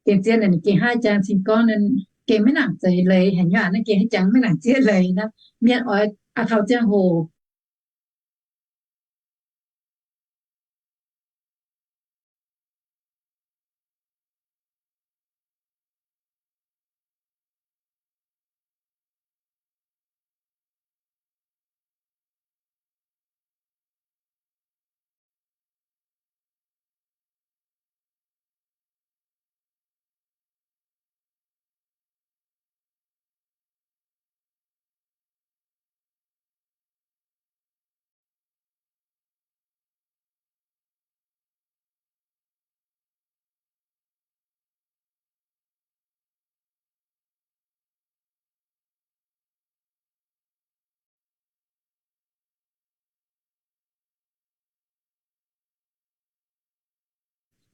Gengh zien naaic, ninh gengh hnangv jang cing gorngv, gengh maiv nangc zeix leiz haic nyei aqv. Naaiv gengh hnangv jang maiv nangc zieqv leiz naaiv. Mienh oix a'tauh ziangh hoc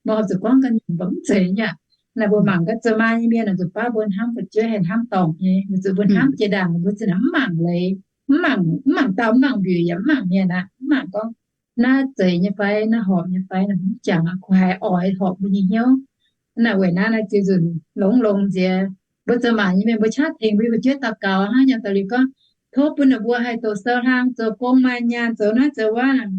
Mbuo zuqc gorngv ga'nyiec mv zeiz nyei aqv. Naaiv mbuo mangc gaax zoux maa nyei mienh naaic, zuqc baav mbuo hnamv fu'jueiv haih hnamv dorngc nyei. Weic zuqc mbuo hnamv jiex ndaangc, mbuo zinh naaic mv mangc leiz, mv mangc, mv mangc dauh, mv mangc mbiuc, yaac mv mangc mienh aqv, mv mangc gorngv naaiv zeiz nyei fai naaiv horpc nyei fai, naaiv mv jangx aqv. Kungx haiz oix horpc mbuo nyei hnyouv. Naaiv weic naaiv naaiv ziux nzunc longx longx nziex, mbuo zoux maa nyei mienh mbuo qaqv tengx mbuo nyei fu'jueiv daux gaux hnangv, yaac daux liuz gorngv tov bun ninh mbuo haih doqc sou hlang, zoux gong maaih nyaanh, zoux naaiv zoux wuov.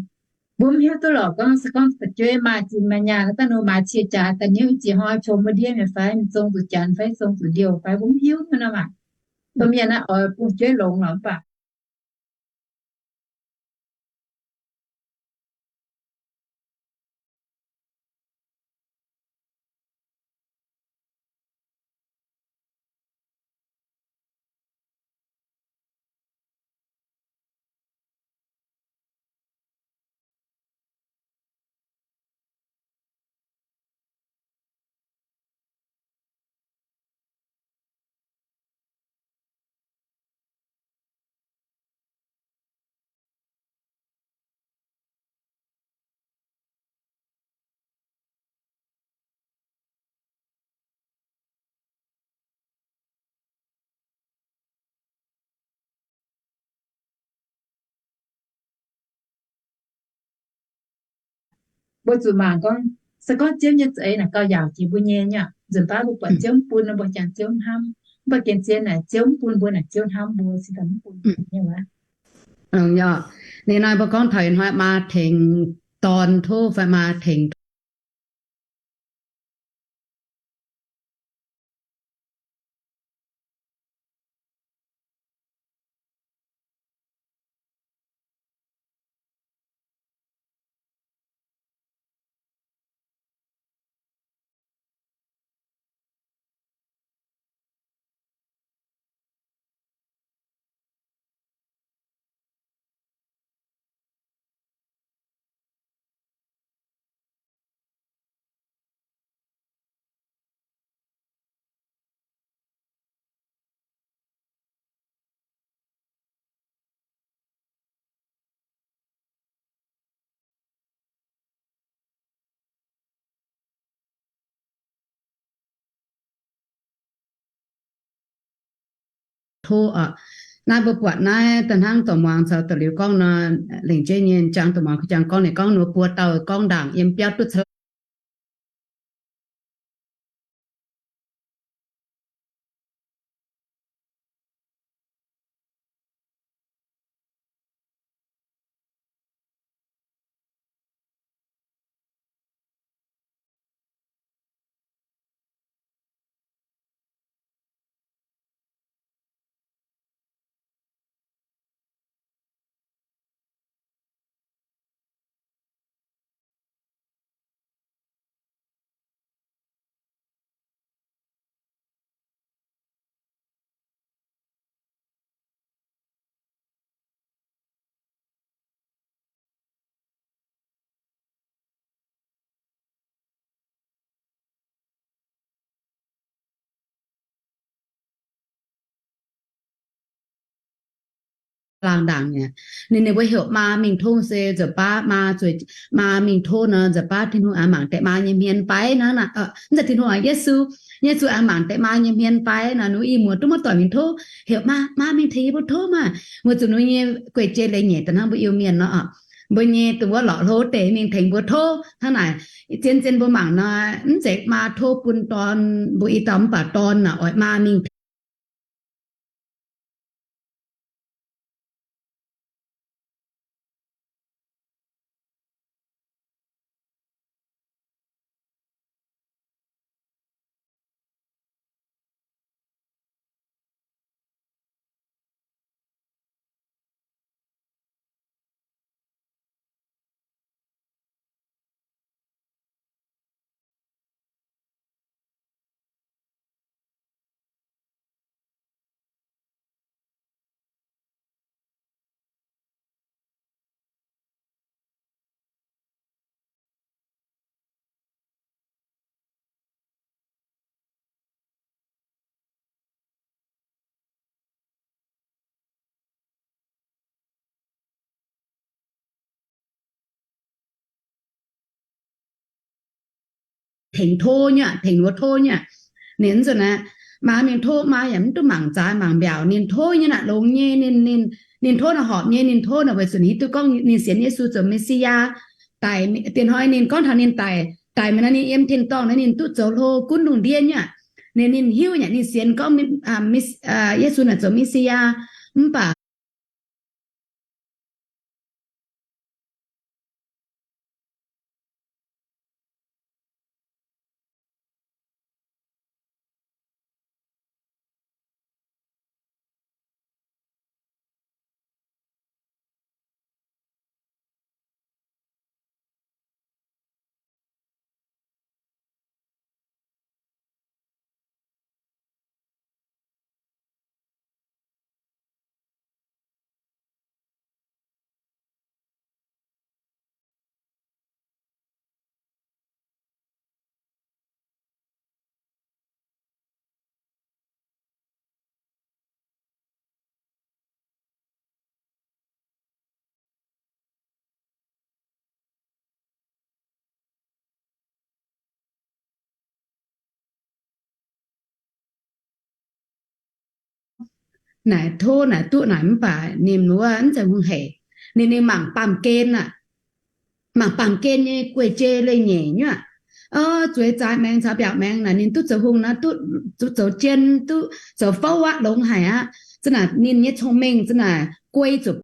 Mbuo mv hiuv duqv lorqc gorngv se gorngv fu'jueiv maaih zinh maaih nyaanh, daaih nor maaiz cie jaax daaih niouv, ih ziex hnoi qongx mbuo ndiev mi'aqv fai, mingh zong zuqc janx fai zong zuqc liouh fai, mbuo mv hiuv nor maah. Domh mienh naaiv oix bun fu'jueiv longx lorqc mv baac Mbuo zuqc mangc gorngv, se gorngv Ziouv nyei za'eix naaic gauh yaauc jiex mbuo nyei nyei aqv. Nzunc baav mbuo buatc Ziouv mv bun nor, mbuo jangx Ziouv hnamv. Mv baac gengh zien naaic Ziouv mv bun mbuo naaic, Ziouv hnamv mbuo, se daaih mv bun mbuo nyei aqv. Ninh naaiv mbuo gorngv taux ih hnoi maa tengx dorn tov fai maa tengx Tov aqv. Naaiv mbuo buatc naaiv da'hnangv dorc muangx caux da'liuz gorngv nor, lengc jeiv nyei jangx dorc muangx kuh jangx gorngv, ninh gorngv ninh mbuo buo dauh gorngv ndaangc yiem biauv duqv caangh laangh ndaangc nyei. Ninh, ninh mbuo heuc maa mingh tov se nzuonx baav maa zueiz, maa mingh tov nor nzuonx baav Tin-Hungh aengx mangc deix maa nyei hmien fai hnangv naaic. Mv zeiz Tin-Hungh, Yesu, Yesu aengx mangc deix maa nyei hmien fai nor, ninh mbuo i muoz duqv maiv doic mingh tov, heuc maa, maa mingh tengx yie mbuo tov maah. Mbuo zuqc ninh mbuo nyei guei-jei leiz-nyeic da'hnangv mbuo Iu-Mienh nor, mbuo nyei dongh wuov lorqc hlo deix mingh tengx mbuo tov hnangv naaic. Zien-zien mbuo mangc nor, mv zeiz maa tov bun dorn mbuo i dauh mv baac dorn naaic oix maa mingh tengx tov nyei, tengx wuov tov nyei. Ninh nzunc naaiv, maa mingh tov, maa yaac mv duqv mangc zaaix mangc mbiaauc, ninh tov nyei naaic longx nyei. Ninh, ninh, ninh tov naaic horpc nyei. Ninh tov naaic weic zuqc ninh hiuv duqv gorngv ninh sienx Yesu zoux Me^si^yaa. Daic, diex hnoi ninh gorngv taux ninh daic, daic mingh nor ninh yiem tin-dorngh nor ninh duqv zoux hlo gunv lungh ndiev nyei aqv. Ninh, ninh hiuv nyei ninh sienx gorngv Yesu naaic zoux Me^si^yaa. Mv baac Naaic tov naaic duqv naaic mv baac ninh wuov mv zeiz hungh heic. Ninh, ninh mangc baamh gen aqv. Mangc baamh gen nyei guei-jei leiz-nyeic nyei aqv. Zueiz zaaix maengx caux mbiaauc maengx naaic ninh duqv zoux hungh naaic, duqv zoux jien, duqv zoux fouv aqv, longx haic aqv. Za'naaic ninh nyei cong-mengh za'naaic guei zuqc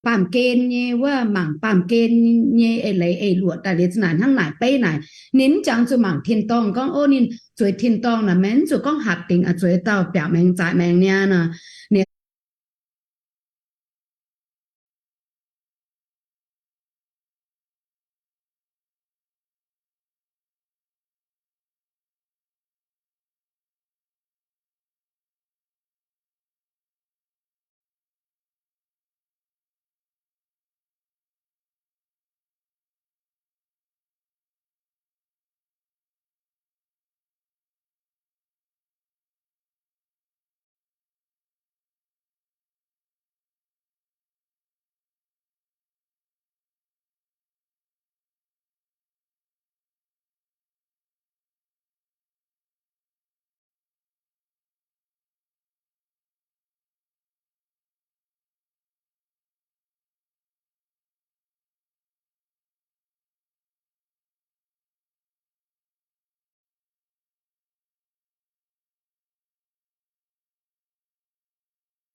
Baamh gen nyei wuov mangc baamh gen nyei eix leiz eix luoqc daaih liuz za'naaic hnangv naaic beiv naaic, ninh mv jangx zuqc mangc tin-dorngh gorngv, ov, ninh zueiz tin-dorngh naaic, maiv zuqc gorngv hatc dingc zueiz dauh biauc maengx zaaix maengx niaa nor.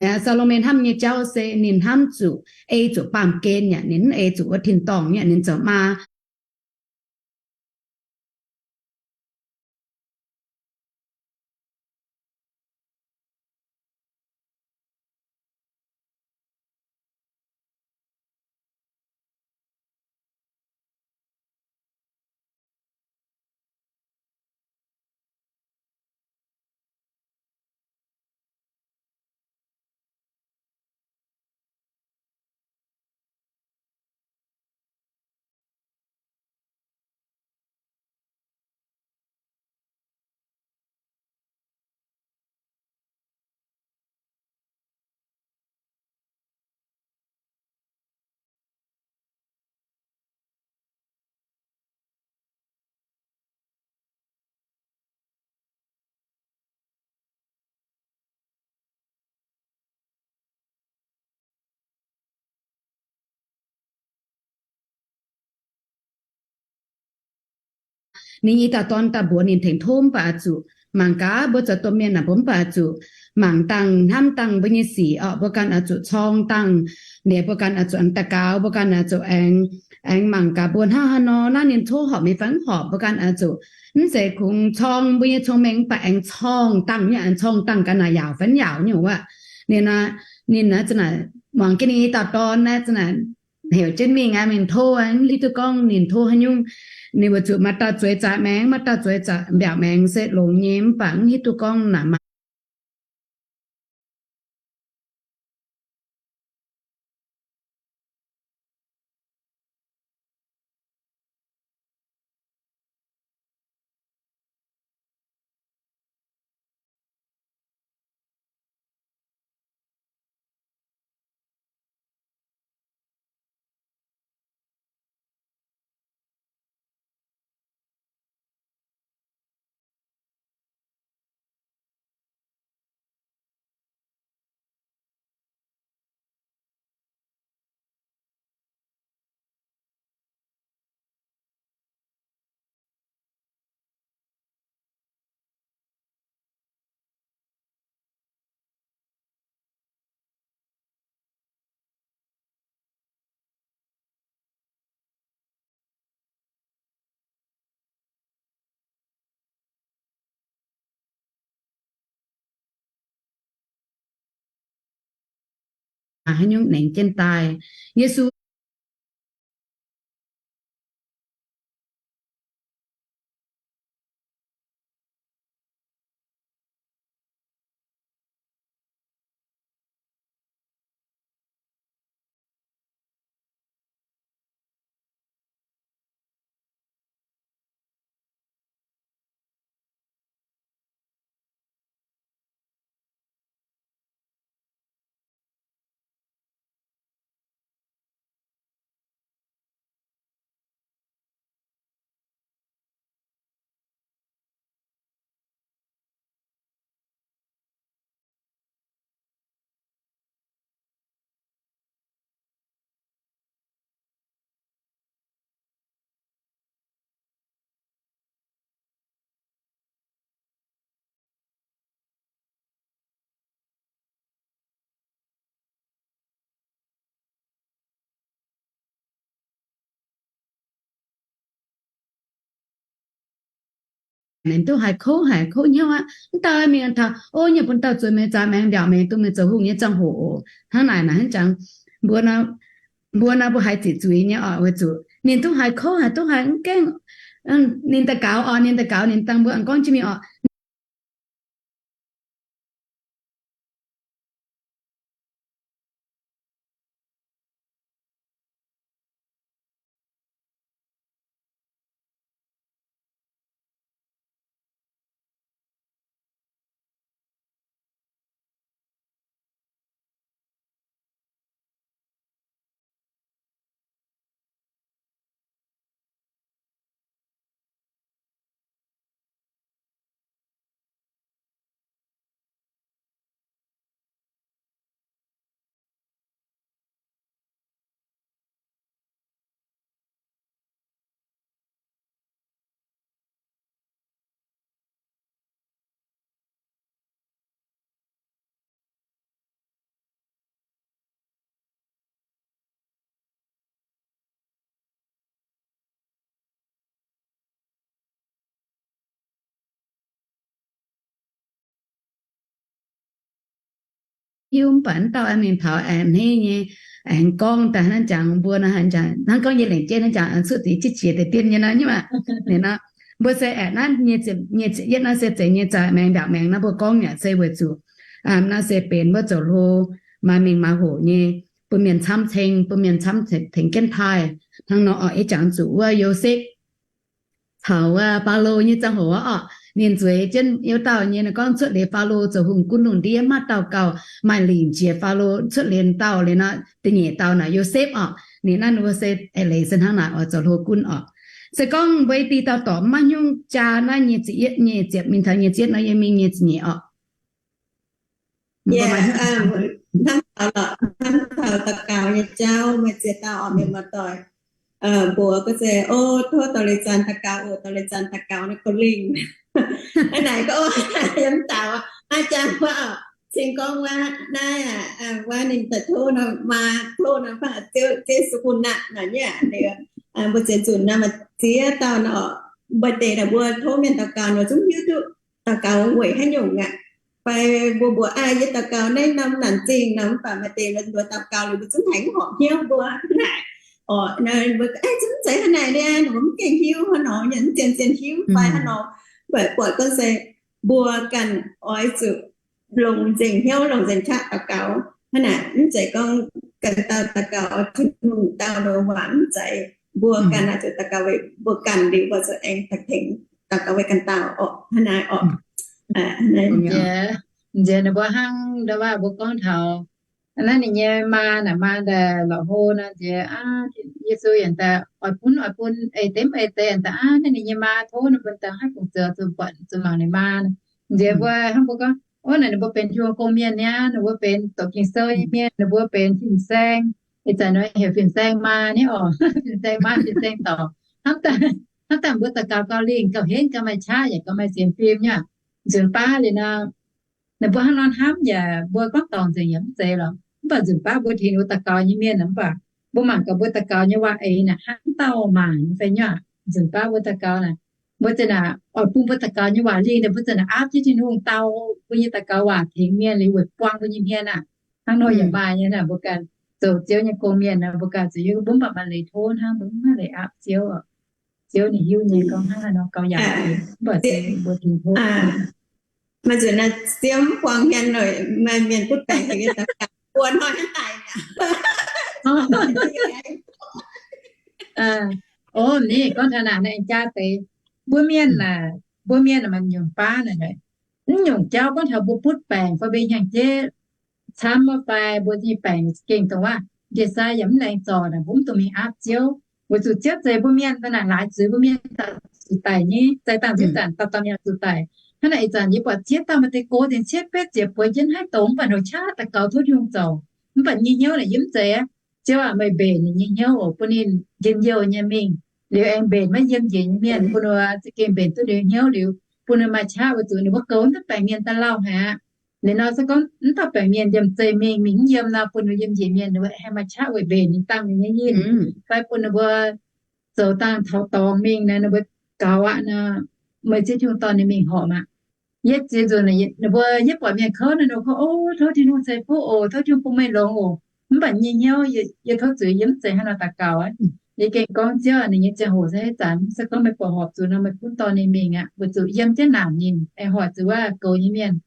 Saa^lo^me hnamv nyei jauv se ninh hnamv zuqc ei zuqc baamh gen yaac ninh mv ei zuqc wuov tin-dorngh yaac ninh zoux maa. Ninh nyei dauh dorn daaih mbuox ninh tengx tov mv baac oix zuqc mangc gaax mbuo zoux domh mienh naaic mbuo mv baac oix zuqc mangc dangh hnamv dangh mbuo nyei sic orqc. Mbuo ganh oix zuqc corng dangh, liuz mbuo ganh oix zuqc daux gaux, mbuo ganh oix zuqc aengx, aengx mangc gaax mbuo hnangv haaix nor, naaiv ninh tov horpc mingh fai mv horpc, mbuo ganh oix zuqc mv zeiz kungx corng mbuo nyei cong-mengh mv baac aengx corng dangh nyei, aengx corng dangh ga'naaiv yaauc fai mv yaauc nyungc wuov. Ninh, ninh naaiv za'naaic muangx jienv ninh nyei dauh dorn naaiv za'naaic heuc jienv mingh aqv, mingh tov, mv hiuv duqv gorngv ninh tov haaix nyungc. Ninh weic zuqc maaih dauh zueiz zaaix maengx, maaih dauh zueiz mbiaauc maengx se longx nyei mv baac mv hiuv duqv gorngv naaic maaih haaix nyungc nengx jienv daaih. Yesu Ninh duqv haiz kouv, haiz kouv hnyouv aqv. Mv dauh mingh taux, o, nyei bun dauh zueiz mienh zaaix maengx mbiaauc maengx dongh mienh zoux hungh nyei ziangh hoc oc. Hnangv naaic naaic hnangv jangx, mbuo, mbuo naaiv mbuo haiz ziqc zuiz nyei oc, weic zuqc ninh duqv haiz kouv, haiz duqv haiz mv gaengh. Ninh daux gaux oc, ninh daux gaux, ninh dangh mbuo aengx gorngv jienv mingh oc. hiuv, mv baac naaiv dauh mingh taux aengx hneiv nyei, aengx gorngv daaih hnangv jangx mbuo nor, hnangv gorngv nyei lengc jeiv hnangv jangx cuotv deix jieqv jiex deix dien nyei nor, nyei maah. Ninh nor, mbuo se aengx naaiv nyei ziepc yietv naaiv se zeiz nyei zaqc maengx mbiaauc maengx naaiv mbuo gorngv yaac se weic zuqc naaiv se benx wuov zoux hlo, maaih mengh maaih hoc nyei, bun mienh camv ceng, bun mienh camv tengx jienv taaih. Hnangv nor oc, yie jangx zuqc wuov Yosepv caux wuov Faalo nyei ziangh hoc orqc, ninh nzueic jienv yiu dauh nyei, ninh gorngv cuotv liuz Faalo zoux hungh gunv lungh ndiev maiv dauh gauh maaih lingc jiex Faalo cuotv liuz dauh liuz nor, da'nyeic dauh naaic Yosepv orqc. Ninh naaiv ninh mbuo se eix leiz se hnangv naaic oix zoux hlo gunv orqc. Se gorngv mbuo i diuh dauh dorc maiv nyungc jaa naaiv nyei ziepc yietv nyei ziepc mingh taux nyei ziepc nor yie mingh nyei ziepc nyeic orqc. Hnangv taux daux gaux nyei jauv, meih ziex dauh oc, mienh muoz-doic, mbuox gorngv se, o, tov dorh leiz-zanc daux gaux oc, dorh leiz-zanc daux gaux naaiv go lingh. Hnangv naaic gorngv yiem daux aav jaa wuov, cing gorngv wuov naaiv, wuov ninh daaih tov nor, maa tov nor, fangx Ziouv, Ziouv Yesu bun aqv naaic nyei. Mbuo ziex nzunc nor maaih ziex dauh nor, mbuo deix naaic mbuo tov mienh daux gaux nor zungv hiuv duqv daux gaux weic haaix nyungc aqv. Fai mbuo mbuox, aa, yie daux gaux naaiv norm naanc zingh nor, mv baac maaih deix nduov daux gaux liuz mbuo zungv haiz mv horpc hnyouv mbuo naaic. Orqc, mbuo, aa, zungv mv zeiz hnangv naaic niaa, mbuo mv gengh hiuv hnangv nor, yaac mv zien zien hiuv fai hnangv nor. Mv baac buatc gorngv se mbuo ganh oix zuqc longc nzengc hnyouv, longc nzengc qaqv daux gaux. Hnangv naaic, mv zeiz gorngv ganh dauh daux gaux Tin-Hungh dau nor waac, mv zeiz. Mbuo ganh oix zuqc daux gaux weic mbuo ganh liuz, mbuo zuqc aengx tengx daux gaux weic ganh dauh orqc. Hnangv naaiv orqc. Nziex ninh mbuo hnangv ndau waac mbuo gorngv taux naaiv ninh nyei maa naaic, maa daaih lorqc hlo nor, nziex, aa, Yesu yaac daaih oix bun, oix bun eix deix, eix deix daaih, aa, naaiv ninh nyei maa tov ninh mbuo daaih haih fungc zoux, zuqc buatc zuqc mangc ninh maa. Nziex mbuo hnangv mbuo gorngv, o, naaic ninh mbuo benx Tin-Hungh gong-mienh niaa, ninh mbuo benx doqc Ging-Sou nyei mienh, ninh mbuo benx fin-saeng, ih zanc nor heuc fin-saeng maa niaa orqc, fin-saeng maa, fin-saeng dorc. Hnamv daaih mbuo daux gaux gauh lingh, gauh henv, gauh maaih qaqv yaac gauh maaih sienx fim nyei. Nzunc baav liuz nor, ninh mbuo hnangv nor hnamv yaac mbuo gorngv dorngc nzengc yaac mv zeiz lorqc. Mv baac nzunc baav mbuo tengx ninh mbuo daux gaux nyei mienh mv baac mbuo mangc gaax mbuo daux gaux nyei waac eix naaic hnangv dauh maaic nyei fai nyei aqv. Nzunc baav mbuo daux gaux naaic, mbuo za'naaic oix bun mbuo daux gaux nyei waac lingh, mbuo za'naaic aapv jienv Tin-Hungh dau mbuo nyei daux gaux waac tengx mienh liuz weic buang mbuo nyei hmien aqv. Hnangv nor yaac maaih nyei. Mbuo ganh zoux Ziouv nyei gong-mienh nor, mbuo ganh zuqc hiuv, mbuo mv baac maaih leiz tov hnangv, mbuo mv maaih leiz aapv Ziouv. Ziouv ninh hiuv nyei, gorngv hnangv haaix nor gauh yaac, mv baac mbuo tengx tov. Maaih nzunc naaiv Ziouv mv buang hmien noic, maaih mienh butv baengc tengx yie daux gaux, buo hnoi hnangv daic mi'aqv. O, ninh gorngv taux naaic naaiv jaa deix, mbuo mienh, mbuo mienh maaih nyungc baav naaic, mv nyungc jauv gorngv taux mbuo butv baengc fai mbuo hnyangx-jeiv camv wuov fai mbuo nyei baengc gengh dongh wuov ndie-sai yaac mv laengz zorc naaic, mbuo mv dungx mingh aapv Ziouv. Weic zuqc Ziouv zeix mbuo mienh daaih naaic laaix zuiz mbuo mienh daaih zuqc daic nyei, zeix dangh ziouv zanc dauh dauh mienh zuqc daic. Hnangv naaic ih zanc yie buatc ziex dauh maaih deix gox nzengc cietv betv ziepc buoz jienv haih dongz, mv baac hnoi qaqv daux gaux tov Tin-Hungh zoux, mv baac nyei hnyouv naaic yie mv zeiz aqv. Ziouv aac, meih mbenc ninh nyei hnyouv oc, bun ninh njien-youh nyei mingh, liuz aengx mbenc maiv yiem njiec nyei mienh, bun ninh za'gengh mbenc duqv liuz hnyouv liuz, bun ninh maaih qaqv weic zuqc ninh mbuo goux mv duqv baengc mienh daaih lauh haic aqv. Liuz nor se gorngv mv dauh baengc mienh yiem zeih mingh, mingh mv yiem nor, bun ninh yiem njiec mienh ninh mbuo haih maaih qaqv weic mbenc ninh dangh ninh nyei yinh, fai bun ninh mbuo zoux dangh taux dorngx mingh nor, ninh mbuo gaux aqv nor, meih Ziouv Tin-Hungh dorh ninh mingh horpc aqv. Yie ziex nzunc ninh mbuo, yie buatc mienh kouv nor, ninh mbuo gorngv, o, tov Tin-Hungh ceix fuqv oc, tov Tin-Hungh bun meih longx oc. Mv baac nyei hnyouv yie tov zuiz, yie mv zeiz hnangv nor daux gaux. Yie gengh gorngv, Ziouv, ninh nyei ziangh hoc se haaix zanc? Se gorngv meih buatc horpc zuqc nor, meih gunv dorh ninh mingh aqv, weic zuqc yiem jienv naanc ninh aengx hoic zuqc wuov goux nyei mienh.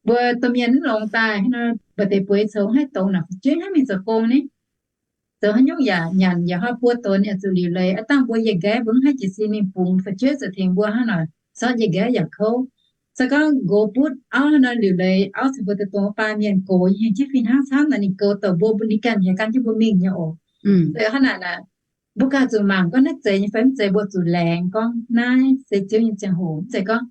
Mbuo domh mienh mv longx daaih hnangv nor, mbuo deix bueix coux haih dongz naaic, fu'jueiv hnangv mingh zoux gong ni, zoux haaix nyungc yaac nyanc yaac huaav buo donx yaac zuqc liuc leiz. Aav dangh mbuo yiem nqaeqv mbuo mv haih jiez sin mingh bungx, fu'jueiv zuqc tengx mbuo hnangv nor, sortv yiem nqaeqv yaac kouv. Se gorngv nqox butv auv hnangv nor liuc leiz, auv caux mbuo daaih dongh baan mienh gox nyei, hingh jienv fih hnangv camv naaic ninh goux douc mbuo, mbuo ninh ganh haiz gan jienv mbuo mingh nyei oc. Hnangv naaic naaic, mbuo ganh zuqc mangc gorngv naaiv zeiz nyei fai mv zeiz, mbuo zuqc laengz gorngv naaiv se Ziouv nyei ziangh hoc. Mv zeiz gorngv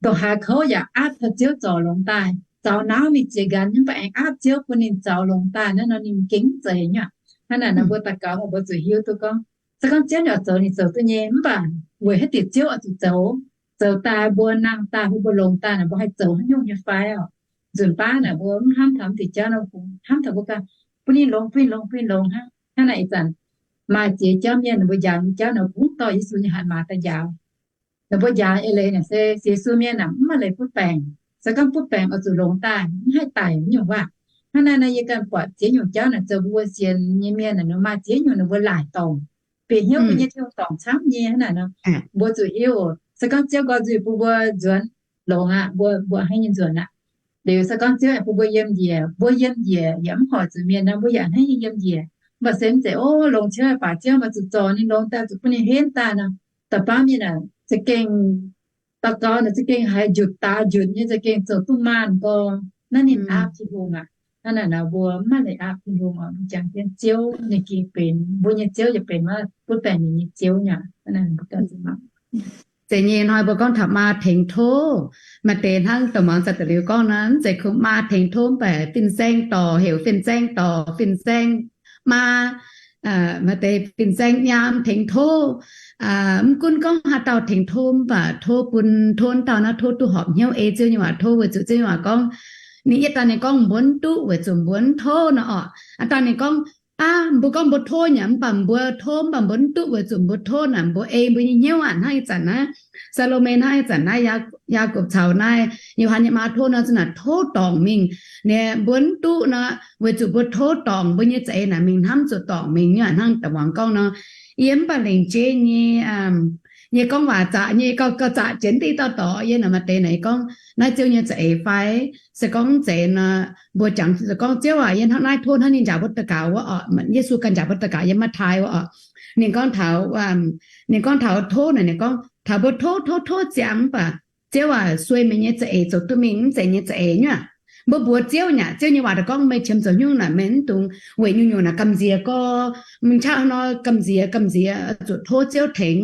ndongc haaix kouv yaac aapv taux Ziouv zorc longx daaih, zaux nauv mingh ziex nqanx nyei, mv baac aengx aapv Ziouv bun ninh zaux longx daaih. Naaiv nor ninh gengh mv zeiz nyei aqv. Hnangv naaic nor mbuo daux gaux mbuo zuqc hiuv duqv gorngv, se gorngv Ziouv oix zoux ninh zoux duqv nyei, mv baac weic haaix diuc Ziouv oix zuqc zoux, zoux daaih mbuo nangh daaih, mbuo longx daaih naaic, mbuo haih zoux haaix nyungc nyei fai oc? Nzunc baav naaic mbuo mv hnamv taux mv diuc jauv nor, kungx hnamv taux mbuo ganh bun ninh longx, bun ninh longx, bun ninh longx hnangv. Hnangv naaic ih zanc maaih ziex jauv mienh ninh mbuo njaaux nyei jauv nor, kungx dorh Yesu nyei hatc maaz daaih njaaux. Ninh mbuo njaaux eix leiz naaic se sienx Yesu mienh naaic mv maaih leiz butv baengc. Se gorngv butv baengc oix zuqc longx daaih, mv haih daic nyungc waac. Hnangv naaiv nor yie ganh buatc ziex nyungc jauv naaic zoux mbuo sienx nyei mienh naaic, ninh maaih ziex nyungc ninh mbuo laaic dorngc, bieqc hnyouv mbuo nyei Tin-Hungh dorngc camv nyei hnangv naaic nor. Mbuo zuqc hiuv, se gorngv Ziouv gorngv nzuih bun mbuo nzuonx, longx aqv, mbuo, mbuo hnangv nyei nzuonx aqv. Liuz se gorngv Ziouv aengx bun mbuo yiem njiec, mbuo yiem njiec yaac mv hoic zuqc mienh nor, mbuo yaac hnangv nyei yiem njiec. Mv baac se mv zeiz, o, longx qiemx baac Ziouv maaih zuqc zorc ninh longx daaih zuqc bun ninh henv daaih nor. Da'faanh mienh naaic za'gengh daux gaux naaic za'gengh haiz njunc daaix njunc nyei, za'gengh zoux duqv maanh gorx, naaiv ninh aapv Tin-Hungh aqv. Hnangv naaic nor mbuo mv maaih leiz aapv Tin-Hungh oc. Mbuo jangx jienv Ziouv ninh gengh benx mbuo nyei Ziouv, yaac benx maiv butv baengc ninh nyei Ziouv nyei. Hnangv naaic mbuo ganh zuqc mangc. Zeiz nyei hnoi mbuo gorngv taux maa tengx tov, maaih deix hnangv da'muangz za'da'liuz gorngv nor, mv zeiz kungx maa tengx tov, mv baac fin-saeng dorh, heuc fin-saeng dorh, fin-saeng maa, maaih deix fin-saeng nyaam tengx tov. Mv gunv gorngv haaix dauh tengx tov, mv baac tov bun, tov dauh naaiv tov duqv horpc hnyouv ei Ziouv nyei waac tov, weic zuqc Ziouv nyei waac gorngv, ninh yietv daaih ninh gorngv mbuonv duqv weic zuqc mbuonv tov nor orqc. Aa daaih ninh gorngv, aav, mbuo gorngv mbuo tov nyei, mv baac mbuo tov, mv baac mbuonv duqv weic zuqc mbuo tov naaic, mbuo ei mbuo nyei hnyouv aqv. Hnangv ih zanc naaiv, Saa^lo^me hnangv ih zanc naaiv, Yaagorpc caux naaiv Yo^han nyei maa tov nor, za'naaic tov dorngc mingh. Ninh mbuonv duqv nor, weic zuqc mbuo tov dorngc, mbuo nyei za'eix naaic mingh hnamv zuqc dorngc mingh nyei aqv. Hnangv da'muangz gorngv nor, yie mv baac lengc jeiv nyei, nyei gorngv waac zaqc nyei, gauh, gauh zaqc jienv diqv dauh dorc yie naaic, maaih deix naaic gorngv naaiv Ziouv nyei za'eix fai? Se gorngv mv zeiz nor, mbuo jangx se gorngv Ziouv aac, yie hnangv naaiv tov hnangv ninh njaaux mbuo daux gaux wuov orqc, Yesu ganh njaaux mbuo daux gaux yiem Matv^tai wuov orqc. Ninh gorngv taux, ninh gorngv taux tov naaic, ninh gorngv taux mbuo tov, tov, tov ziangx, mv baac Ziouv aac, sueih meih nyei za'eix zoux duqv mingh, mv zeiz nyei za'eix nyei aqv. Mbuo mbuox Ziouv nyei aqv, Ziouv nyei waac daaih gorngv meih qiemx zoux nyungc naaic, meih mv dungx weic nyungc-nyungc naaic gamh nziex gorx, mingh qaqv nor gamh nziex, gamh nziex, zuqc tov Ziouv tengx,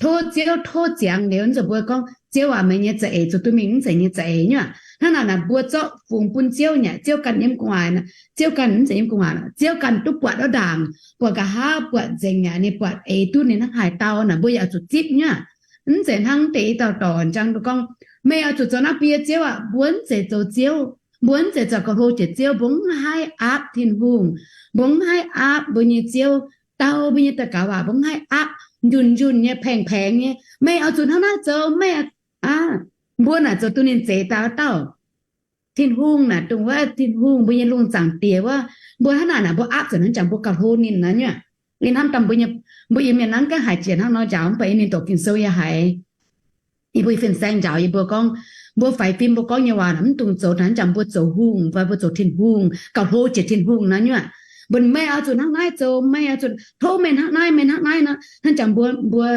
tov Ziouv, tov ziangx liuz, nzunc mbuo gorngv, Ziouv aac, meih nyei za'eix zoux duqv mingh, mv zeiz nyei za'eix nyei aqv. Hnangv naaic naaic mbuo zorqv fungx bun Ziouv nyei aqv. Ziouv ganh yiem gu'nguaaic, Ziouv ganh mv zeiz yiem gu'nguaaic, Ziouv ganh duqv buatc wuov ndaangc, buatc nqa'haav, buatc nzengc nyei aqv, ninh buatc eix duqv ninh hnangv haaix dauh naaic, mbuo yaac zuqc zipv nyei aqv. Mv zeiz hnangv deix i dauh dorc njang gorngv, meih oix zuqc zoux naaiv bun yie Ziouv aqv. Mbuo mv zeiz zoux Ziouv, mbuo mv zeiz zoux gauh hlo jiex Ziouv, mbuo mv haih aapv Tin-Hungh, mbuo mv haih aapv mbuo nyei Ziouv, dau mbuo nyei daux gaux waac, mbuo mv haih aapv, njunh njunh nyei, paengx paengx nyei, meih oix zuqc hnangv naaiv zoux, meih aav, mbuo naaic zoux duqv ninh zeix daaih wuov dauh. Tin-Hungh naaic dongh wuov Tin-Hungh, mbuo nyei lungh zaangc Diex wuov, mbuo hnangv naaic naaic mbuo aapv zuqc hnangv jangx mbuo gauh hlo ninh naaiv nyei aqv. Ninh hnamv daaih mbuo nyei, mbuo Iu-Mienh naaiv gaengh haiz jiex hnangv nor njaaux, mv baac yie mingh doqc Ging-Sou yie haiz, yie mbuo fin-saeng njaaux yie mbuo gorngv, mbuo faix fim mbuo gorngv nyei waac naaic mv dungx zoux hnangv jangx mbuo zoux hungh fai mbuo zoux Tin-Hungh gauh hlo jiex Tin-Hungh naaiv nyei aqv. Mbuo, meih oix zuqc hnangv naaiv zoux, meih oix zuqc tov meih hnangv naaiv, meih hnangv naaiv nor, hnangv jangx mbuo, mbuo,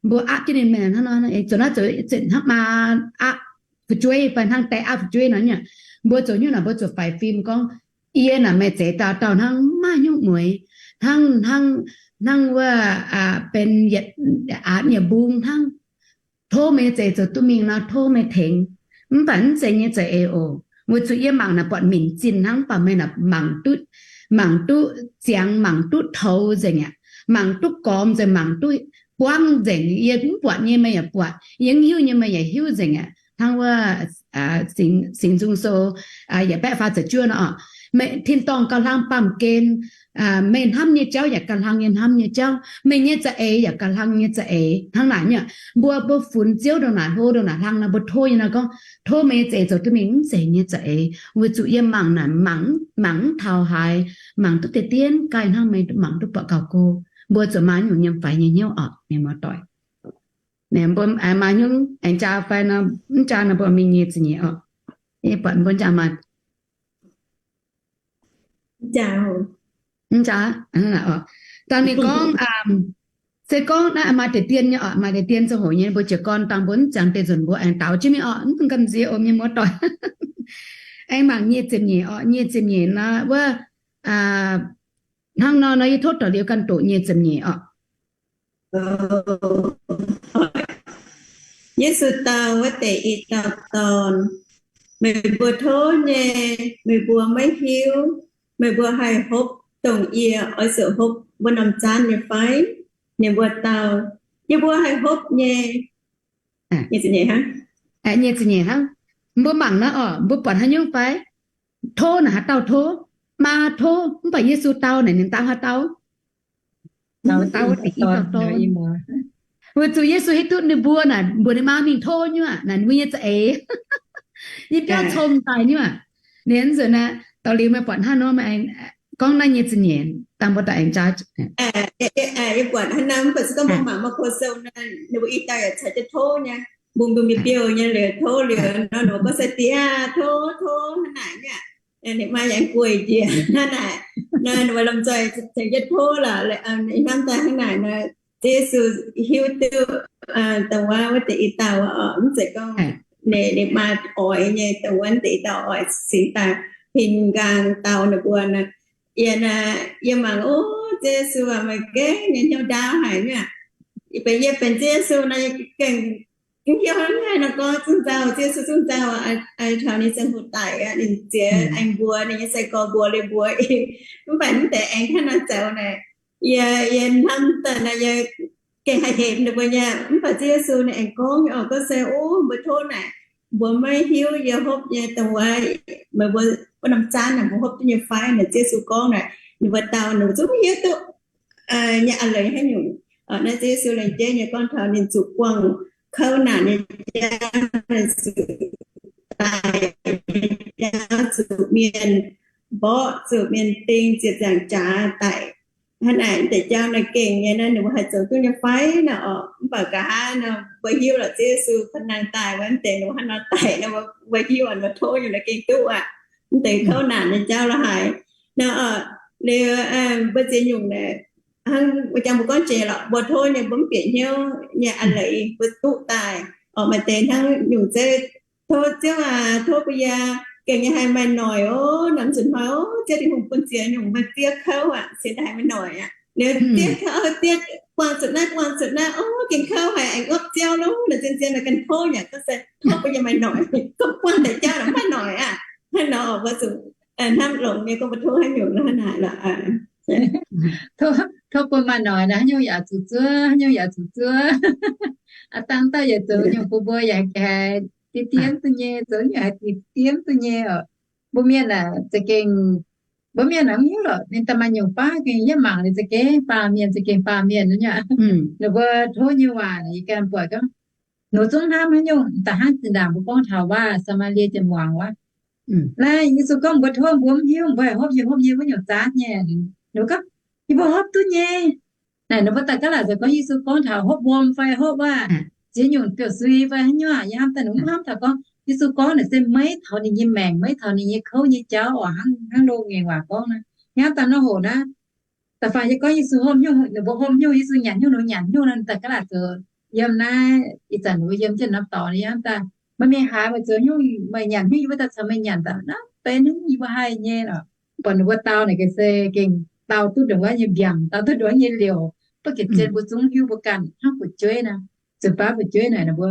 mbuo aapv jienv ninh, meih hnangv nor, zoux naaiv zoux hnangv maa aapv fu'jueiv fai hnangv die aapv fu'jueiv nor nyei aqv. Mbuo zoux hnyouv naaic mbuo zuqc faix fim gorngv, yie naaic meih zeix dauh dauh hnangv, mv maaih hnyouv mueix, hnangv, hnangv, hnangv wuov benx yietc, aqc, yietc mbung hnangv. Tov meih nyei za'eix zoux duqv mingh nor, tov meih tengx. Mv baac mv zeiz nyei za'eix oc. Weic zuqc yie mangc naaic buatc minc zinh hnangv, mv baac meih naaic mangc duqv, mangc duqv ziangx, mangc duqv toux nzengc aqv, mangc duqv gormx nzengc, mangc duqv buangv nzengc. Yie mv buatc nyei meih yaac buatc, yie mv hiuv nyei meih yaac hiuv nzengc aqv. Hnangv wuov Singx Nzung Sou yietc baeqv faah ziepc juov nor, meih tin-dorngh gauh hlang baamh gen, meih hnamv nyei jauv yaac gauh hlang yie hnamv nyei jauv, meih nyei za'eix yaac gauh hlang nyei za'eix. Hnangv naaic nyei aqv. Mbuo, mbuo funx Ziouv ndongc naaic hlo ndongc naaic hlang nor, mbuo tov nyei nor gorngv, tov meih nyei za'eix zoux duqv mingh mv zeiz nyei za'eix, weic zuqc yie mangc naaic mangc, mangc mv taux haaix, mangc duqv deix dien gaaih hnangv meih mangc duqv buatc gauh go. Mbuo zuqc maaih nyungc nyiemc faix nyei hnyouv oc, mienh muoz-doic. Mbuo maaih hnyouv aengx jaa fai nor, mv jaa nor mbuo mingh nyic ziepc nyeic oc. Yie buatc mbuo jaa maaih Mv jaa, dangh ninh gorngv, se gorngv naaiv maaih deix dien nyei oc, maaih deix dien ziangh hoc nyei mbuo jiez gorn dangh mbuo mv ziangx deix nzunc mbuo aengx daaux jienv mingh oc, mv dungx gamh nziex oc mienh muoz-doic. Aengx mangc nyic ziepc nyeic oc, nyic ziepc nyeic nor wuov, hnangv nor nor yie tov dorh liuz ganh doqc nyic ziepc nyeic oc. Yesu dau wuov deix i dauh dorn, meih mbuo tov nyei, meih mbuo maiv hiuv. Meih mbuo haih hopv dongh yie oix zuqc hopv wuov norm zaanv nyei fai? Ninh mbuo dau, yie mbuo haih hopv nyei. Nyic ziepc nyeic hnangv. Mbuo mangc naaiv oc, mbuo buatc haaix nyungc fai? Tov naaic haaix dauh tov? Maa tov, mv baac Yesu dau naaic ninh dau haaix dauh? Weic zuqc Yesu hiuv duqv ninh mbuo naaic mbuox ninh maa mingh tov nyei aqv, naaic ninh mbuo nyei za'eix. Yie biauv cong daaih nyei aqv. Ninh nzunc naaiv, Daux liuz meih buatc hnangv nor, meih aengx gorngv naaiv nyei za'nyiec, dangh mbuo daaih aengx jaax. Yie buatc hnangv naaiv, mv baac se gorngv mbuo mangc Maako Sou naaiv, ninh mbuo i dauh yaac caux jienv tov nyei, mbungh mbungh biouh biouh nyei liuz tov liuz nor, ninh mbuo gorngv sai-diex tov tov hnangv naaic nyei. Ninh maa yaac gueic njiec hnangv naaic. Nor ninh mbuo lomh nzoih caux jienv tov lorqc, hnamv daaih hnangv naaic nor, Ziouv Yesu hiuv duqv dongh wuov wuov deix i dauh oc, mv zeiz gorngv ninh maa oix nyei, dongh wuov deix i dauh oix singx daaih huin nqaang dau ninh mbuo nor. Yie naaic, yie mangc, o, Ziouv Yesu aac, meih gengh nyei hnyouv ndaauv haic nyei aqv. Yie benx, yie benx Ziouv Yesu nor, yie gengh mv hiuv hnangv haaix nor gorngv zungv nzauh, Ziouv Yesu zungv nzauh aqv. Taux ninh ziangh hoc daic aqv, ninh ziex aengx mbuox ninh nyei sai-gorx mbuox liuz mbuox, mv baac mv deix aengx hnangv naaiv zoux naaic. Yie, yie hnamv daaih naaic, yie gengh haih hepc ninh mbuo nyei. Mv baac Ziouv Yesu ninh aengx gorngv nyei oc, gorngv se, o, mbuo tov naaic, mbuo maiv hiuv yie hopv nyei dongh wuov, meih mbuo, wuov norm zaanv naaic mbuo hopv duqv nyei fai? Naaic Ziouv Yesu gorngv naaic, ninh mbuo dau ninh mbuo zungv maiv hiuv duqv nyei a'leiz haaix nyungc. Naaiv Ziouv Yesu laengz jeiv nyei gorngv taux ninh zuqc buangh kouv naanc nyei jauv, zuqc daic nyei jauv, zuqc mienh mborqv, zuqc mienh ding, ziepc nzaangc jaax daic. Hnangv naaic deix jauv naaic gengh nyei naaiv ninh mbuo haih zoux duqv nyei fai nor oc. Mv baac nqa'haav nor mbuo hiuv lorqc Ziouv Yesu fai nangh daaih wuov deix ninh mbuo hnangv nor daic nor, mbuo hiuv aqv, mbuo tov nyei naaic gengh duqv aqv. Mv deix kouv naanc nyei jauv la'haaix nor oc. Liuz mbuo ziex nyungc naaic, hnangv wuov jangx mbuo gorngv jiex lorqc, mbuo tov nyei mbuo mv bieqc hnyouv nyei a'leiz mbuo duqv daaih oc. Maaih deix hnangv nyungc zeiv, tov Ziouv aac, tov bun yie gengh nyei haih maaih noic oc, namx nzunc hnoi oc, Ziouv Tin-Hungh bun ziex nyungc maaih ziex kouv aqv, sienx daaih haih maaih noic aqv. Liuz ziex kouv, ziex buangh zuqc naaiv, buangh zuqc naaiv, o, gengh kouv haic, aengx opv Ziouv lorqc, naaic zien-zien naaic ganh tov yaac gorngv se tov bun yie maaih noic, gorngv buangh deix jauv naaic maaih noic aqv. Hnangv nor oc, mbuo zuqc hnamv longx nyei gorngv mbuo tov haaix nyungc hnangv naaic lorqc. Tov bun maaih noic naaic, haaix nyungc yaac zuqc zuov, haaix nyungc yaac zuqc zuov. Aav dangh dauh yaac zoux nyungc bun mbuo yaac haiz diemv duqv nyei, zoux nyungc haiz diemv duqv nyei oc. Mbuo mienh aah, za'gengh, mbuo mienh aah, mv hiuv lorqc, ninh daaih maaih nyungc baav gengh yie mangc liuz za'gengh baamh mienh, za'gengh baamh mienh nyei aqv. Ninh mbuo tov nyei waac naaic yie ganh buatc gorngv, ninh zungv hnamv haaix nyungc da'hnangv zinh ndaangc mbuo gorngv taux waac Saa^maa^lie Janx-muangz wuov. Naaiv Yesu gorngv mbuo tov mbuo mv hiuv, mbuo haih hopv yie hopv nyei wuov nyungc zaanv nyei. Ninh gorngv, yie mbuo hopv duqv nyei. Naaic ninh mbuo daaih gaav laaic zoux gorngv Yesu gorngv taux hopv wuom fai hopv waac ziex nyungc biouv sui fai haaix nyungc, yie hnamv daaih ninh mv hnamv taux gorngv Yesu gorngv naaic se maiv taux ninh nyei maengc, maiv taux ninh nyei kouv nyei jauv oc, hnangv loz-ngaengc waac gorngv naaiv. Yie hnamv daaih nor hoc naaiv, da'faanh yie gorngv Yesu hopv haaix nyungc, ninh mbuo hopv haaix nyungc, Yesu nyanc haaix nyungc, ninh mbuo nyanc haaix nyungc nor, daaih gaav laaic zoux yiem naaiv ih zanc ninh mbuo yiem jienv norm dorngx, yie hnamv daaih meih mingh haaix meih zoux haaix nyungc, meih nyanc haaix nyungc yie mbuo daaih caux meih nyanc daaih naaiv benx haaix nyungc yie mbuo haih nyei lorqc. Buatc ninh mbuo dau naaic gengh se gengh dau duqv ndongc wuov nyei mbiaangc, dau duqv ndongc wuov nyei liouc, ba'gi zien mbuo zungv hiuv mbuo ganh hnangv fu'jueiv naaic. Zunh baav fu'jueiv naaic ninh mbuo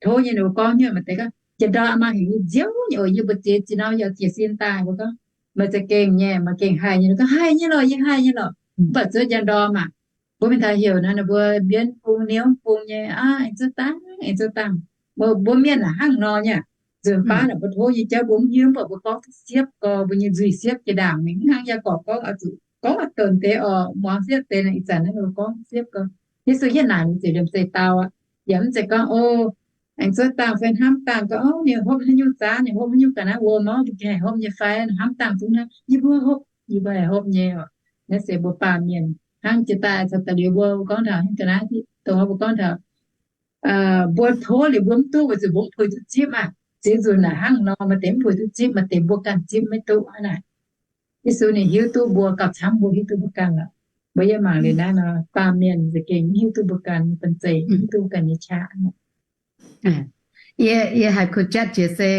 tov nyei, ninh mbuo gorngv nyei maaih deix gorngv, Njang ndorm maa heuc yie nziouv nyei oc, yie mbuo ziex jiex nor yaac jiex sin daaih. Mbuo gorngv, Meih za'gengh nyei, meih gengh haih nyei. Ninh gorngv, Haih nyei lorqc, yie haih nyei lorqc. Mv baac zuov njang ndorm aac, mbuo mingh taux heuc naaic, ninh mbuo mbienv bung niouv bung nyei, aengx zuov dangh, aengx zuov dangh. Mbuo mienh aah, hnangv nor nyei. Nzunc baav naaic mbuo tov nyei jauv mbuo mv hiuv, mv baac mbuo gorngv duqv siepv gorx, mbuo nyei nzuih siepv jiex ndaangc mingh. Mv hnangv yie gorngv, gorngv oix donx deix oc, muangx siepv deix naaic, ih zanc naaiv mbuo gorngv siepv gorx. Yesu yietv naaic mbuo ziouc liemh zeih dau aqv. Yaac mv zeiz gorngv, o, aengx zuov dangh fai hnamv dangh gorngv, o, ninh hopv haaix nyungc zaanv, ninh hopv haaix nyungc ga'naaiv wuom, o, mbuo gengh haih hopv nyei fai, hnamv dangh zungv hnangv, yie mbuo hopv, yie mbuo haih hopv nyei oc. Naaiv se mbuo baamh mienh hnangv jiex daaih caux daux liuz mbuo gorngv taux hnangv ga'naaiv dongh mbuo gorngv taux mbuo tov liuz mbuo mv duqv weic zuqc mbuo mv puix duqv zipv aqv. Ziex nzunc naaic hnangv nor, maaih deix mv puix duqv zipv, maaih deix mbuo ganh zipv maiv duqv aqv naaic. Yesu ninh hiuv duqv mbuo gauh camv mbuo hiuv duqv mbuo ganh lorqc. Mbuo yie mangc liuz naaiv nor, baamh mienh za'gengh mv hiuv duqv mbuo ganh nyei bun zeic, mv hiuv duqv mbuo ganh nyei qaqv. Yie, yie haiz kuh jatv jiex se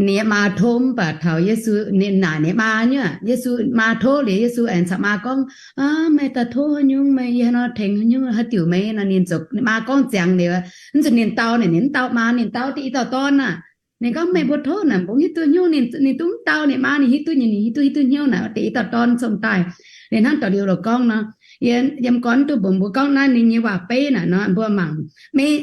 ninh nyei maa tov mv baac taux Yesu, ninh naaic ninh maa nyei, Yesu maa tov liuz, Yesu aengx caux maa gorngv, Aav, meih daaih tov haaix nyungc, meih yie haaix nor tengx haaix nyungc haaix diuc meih nor. Ninh ziouc, maa gorngv ziangx liuz, mv zuqc ninh dau naaic, ninh mv dau maa, ninh dau diuh i dauh dorn aah. Ninh gorngv, Meih mbuo tov naaic, mbuo hiuv duqv hnyouv. Ninh, ninh duqv mv dau ninh maa, ninh hiuv duqv nyei, ninh hiuv duqv, hiuv duqv hnyouv naaic, diuh i dauh dorn cong daaih. Liuz hnangv daux liuz loz gorngv nor, yie yiem gorn duqv mbuox mbuo gorngv naaiv ninh nyei waac-beiv naaic nor, mbuo mangc meiv,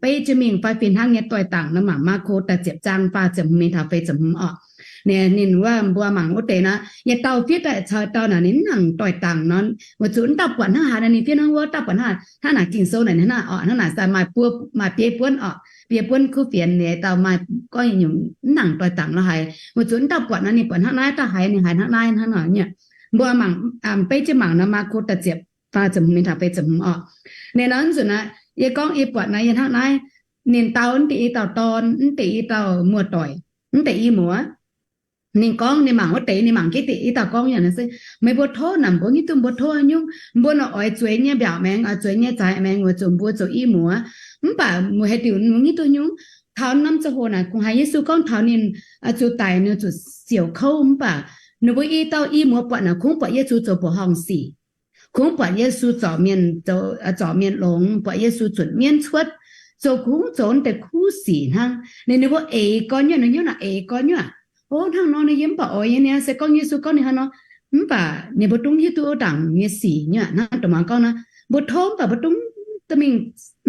beiv jienv mingh fai fih hnangv nyei doix-dangc nor, mangc Maako da'ziepc zaang faah ziepc hmz mingh taux feix ziepc hmz oc. Ninh, ninh wuov mbuo mangc wuov deix nor, yietc dauh fiev daaih caux dauh naaic ninh mv nangc doix dangc nor, weic zuqc wuov dauh buatc hnangv haaix nor ninh fiev hnangv wuov, dauh buatc hnangv, hnangv naaic Ging-Sou naaic hnangv naaic orqc, hnangv naaic sai maaih buo, maaih biei buonv orqc, biei buonv kuv fienx, ninh dauh maaih gorngv nyungc mv nangc doix dangc lorz haic, weic zuqc wuov dauh buatc nor ninh buatc hnangv naaiv, dauh haiz ninh haiz hnangv naaiv, hnangv naaic nyei. Mbuo mangc, beiv jienv mangc nor, Maako da'ziepc, faah ziepc hmz mingh taux feix ziepc hmz orqc. Ninh nor nzunc naaiv yie gorngv yie buatc naaiv yie hnangv naaiv, ninh dau mv deix i dauh dorn, mv deix i dauh muoz-doic, mv deix i muoz. Ninh gorngv ninh mangc wuov deix, ninh mangc jienv deix i dauh gorngv nyei se, meih mbuo tov naaic, mbuo hiuv duqv mbuo tov nyungc, mbuo nor oix zueiz nyei mbiaauc maengx, oix zueiz nyei zaaix maengx weic zuqc mbuo zoux i muoz. Mv baac mbuo haaix diuc mbuo hiuv duqv nyungc, taux norm ziangh hoc naaic kungx haiz Yesu gorngv taux ninh zuqc daic, ninh zuqc siouc kouv, mv baac ninh mbuo i dauh i muoz buatc naaic kungx buatc Yesu zoux mbuoqc horngh sic, kungx buatc Yesu zorc mienh, zorc mienh longx, buatc Yesu zunc mienv cuotv, zoux kungx zoux deix kuv sic hnangv. Ninh, ninh mbuo eix gorn nyuoqc, ninh hnyouv naaic eix gorn nyuoqc, o, hnangv nor ninh yiem mv baac oix nyei niaa, se gorngv Yesu gorngv ninh hnangv nor, mv baac ninh mbuo dungx hiuv duqv wuov ndaangc nyei sic nyuoqc hnangv. Dongh muangx gorngv nor, mbuo tov mv baac mbuo dungx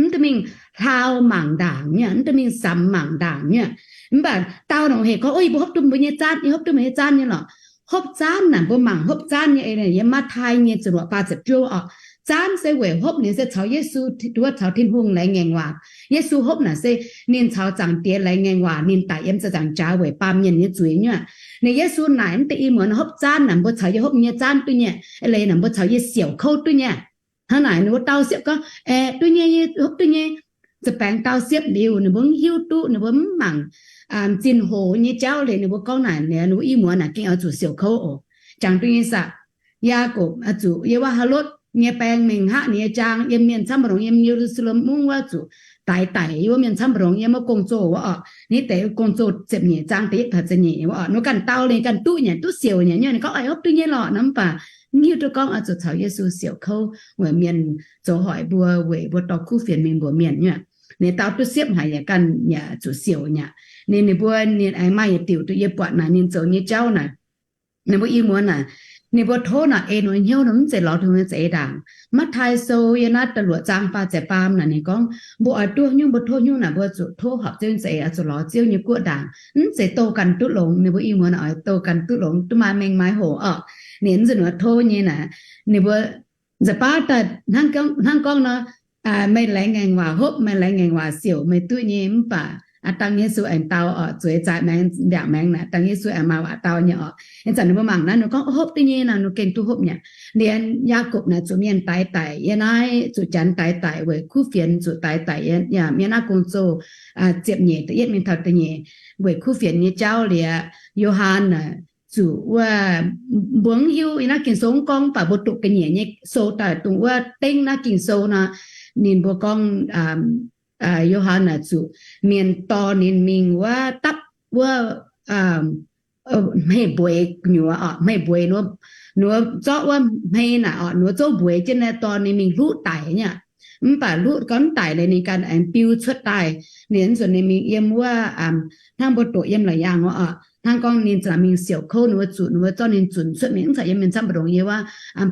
mv mingh hlaau mangc ndaangc nyuoqc, mv dungx mingh samx mangc ndaangc nyuoqc. Mv baac dau nongc hec gorngv, o, yie mbuo hopv duqv mbuo nyei zaanv, yie hopv duqv mbuo nyei zaanv nyei lorqc. Hopv zaanv naaic mbuo mangc hopv zaanv nyei, yiem Matv^tai nyei ziepc luoqc faah ziepc juov orqc. Zaanv se weic hopv ninh se caux Yesu, duqv caux Tin-Hungh laengz ngaengc waac. Yesu hopv naaic se ninh caux Zaangc Diex laengz ngaengc waac, ninh daic yiem ziepc nzaangc jaax weic baamh mienh nyei zuiz nyuoqc. Ninh Yesu naaic mv deix i muoz hopv zaanv naaic, mbuo caux yie hopv nyei zaanv duqv nyei, eix leiz naaic mbuo caux yie siouc kouv duqv nyei. Hnangv naaic ninh mbuo dau siepv gorngv, aeqv, duqv nyei, yie hopv duqv nyei. Za'baengx dau siepv liuz ninh mbuo mv hiuv duqv, ninh mbuo mv mangc zinh hoc nyei jauv liuz ninh mbuo gorngv naaic, ninh mbuo i muoz naaic gengh oix zuqc siouc kouv oc. Jangx duqv nyei saah? Yaagorpc zuqc yiem wuov Helotv nyei baeng mingh hngaqv ninh nyei jaang, yiem mienh camv mbu'ndongx, yiem Ye^lu^saa^lem Mungv wuov zuqc daix daic yiem wuov mienh camv mbu'ndongx, yiem wuov gong-zoh wuov orqc. Ni deix gong-zoh ziepc nyeic zaang da'yietv taux ziepc nyeic wuov orqc. Ninh ganh dau liuz ganh duqv nyei, duqv siouc nyei, nyei ninh gorngv, aeqv, hopv duqv nyei lorqc nor, mv baac mv hiuv duqv gorngv oix zuqc caux Yesu siouc kouv weic mienh zoux hoic mbuo, weic mbuo dorh kuv fienx mingh mbuox mienh nyuoqc. Ninh dau duqv siepv haic yaac ganh yaac zuqc siouc nyei. Ninh, ninh mbuo, ninh aengx maaih yietc diuc duqv yie buatc naaic ninh zoux nyei jauv naaic, ninh mbuo i muoz naaic, ninh mbuo tov naaic ei ninh mbuo hnyouv nor mv zeiz lorz Tin-Hungh nyei za'eix ndaangc. Matv^tai Sou yiem naaiv da'luoqc zaang faah ziepc faam naaic ninh gorngv, mbuo oix duqv nyungc mbuo tov nyungc naaic mbuo zuqc tov horpc Ziouv nyei za'eix, oix zuqc lorz Ziouv nyei guoqv ndaangc. Mv zeiz doh ganh duqv longx. Ninh mbuo i muoz naaic oix doh ganh duqv longx, duqv maaih mengh maaih hoc orqc. Ninh mv zuqc nor tov nyei naaic, ninh mbuo nza'baav daaih hnangv gorngv nor, meih laengz ngaengc waac hopv, meih laengz ngaengc waac siouc, meih duqv nyei. Mv baac aa dangh Yesu aengx dau orqc, zueiz zaaix maengx mbiaauc maengx naaic, dangh Yesu aengx maaih waac dau nyei orqc. Ih zanc ninh mbuo mangc naaiv ninh gorngv hopv duqv nyei nor, ninh gengh duqv hopv nyei. Liuz Yaagorpc naaic zuqc mienh daix daic, yiem naaiv zuqc Janx daix daic weic kuv fienx, zuqc daix daic yiem naaiv gong-zoh ziepc nyeic da'yietv mingh taux da'nyeic weic kuv fienx nyei jauv. Liuz Yo^han naaic zuqc wuov, mbuo mv hiuv yiem naaiv Ging-Sou mv gorngv, mv baac mbuo doqc ga'nyiec nyei sou daaih dongh wuov dengv naaiv Ging-Sou nor, ninh mbuo gorngv, Yo^han naaic zuqc mienh dorh ninh mingh wuov dapv wuov hmei-mbueiz gu'nyuoz orqc, hmei-mbueiz, ninh mbuo zorqv wuov hmei naaic orqc, ninh mbuo zouv mbueiz jienv naaiv dorh ninh mingh hluqv daic nyei. Mv baac hluqv gorngv daic liuz ninh ganh aengx biu cuotv daaih. Ninh nzuonx ninh mingh yiem wuov, hnangv mbuo doqc yiem la'yaangh orqc, hnangv gorngv ninh za'gengh mingh siouc kouv, ninh mbuo zuqc, ninh mbuo zorqv ninh zunc cuotv mingh, mv zeiz yiem mienh camv mbu'ndongx nyei wuov,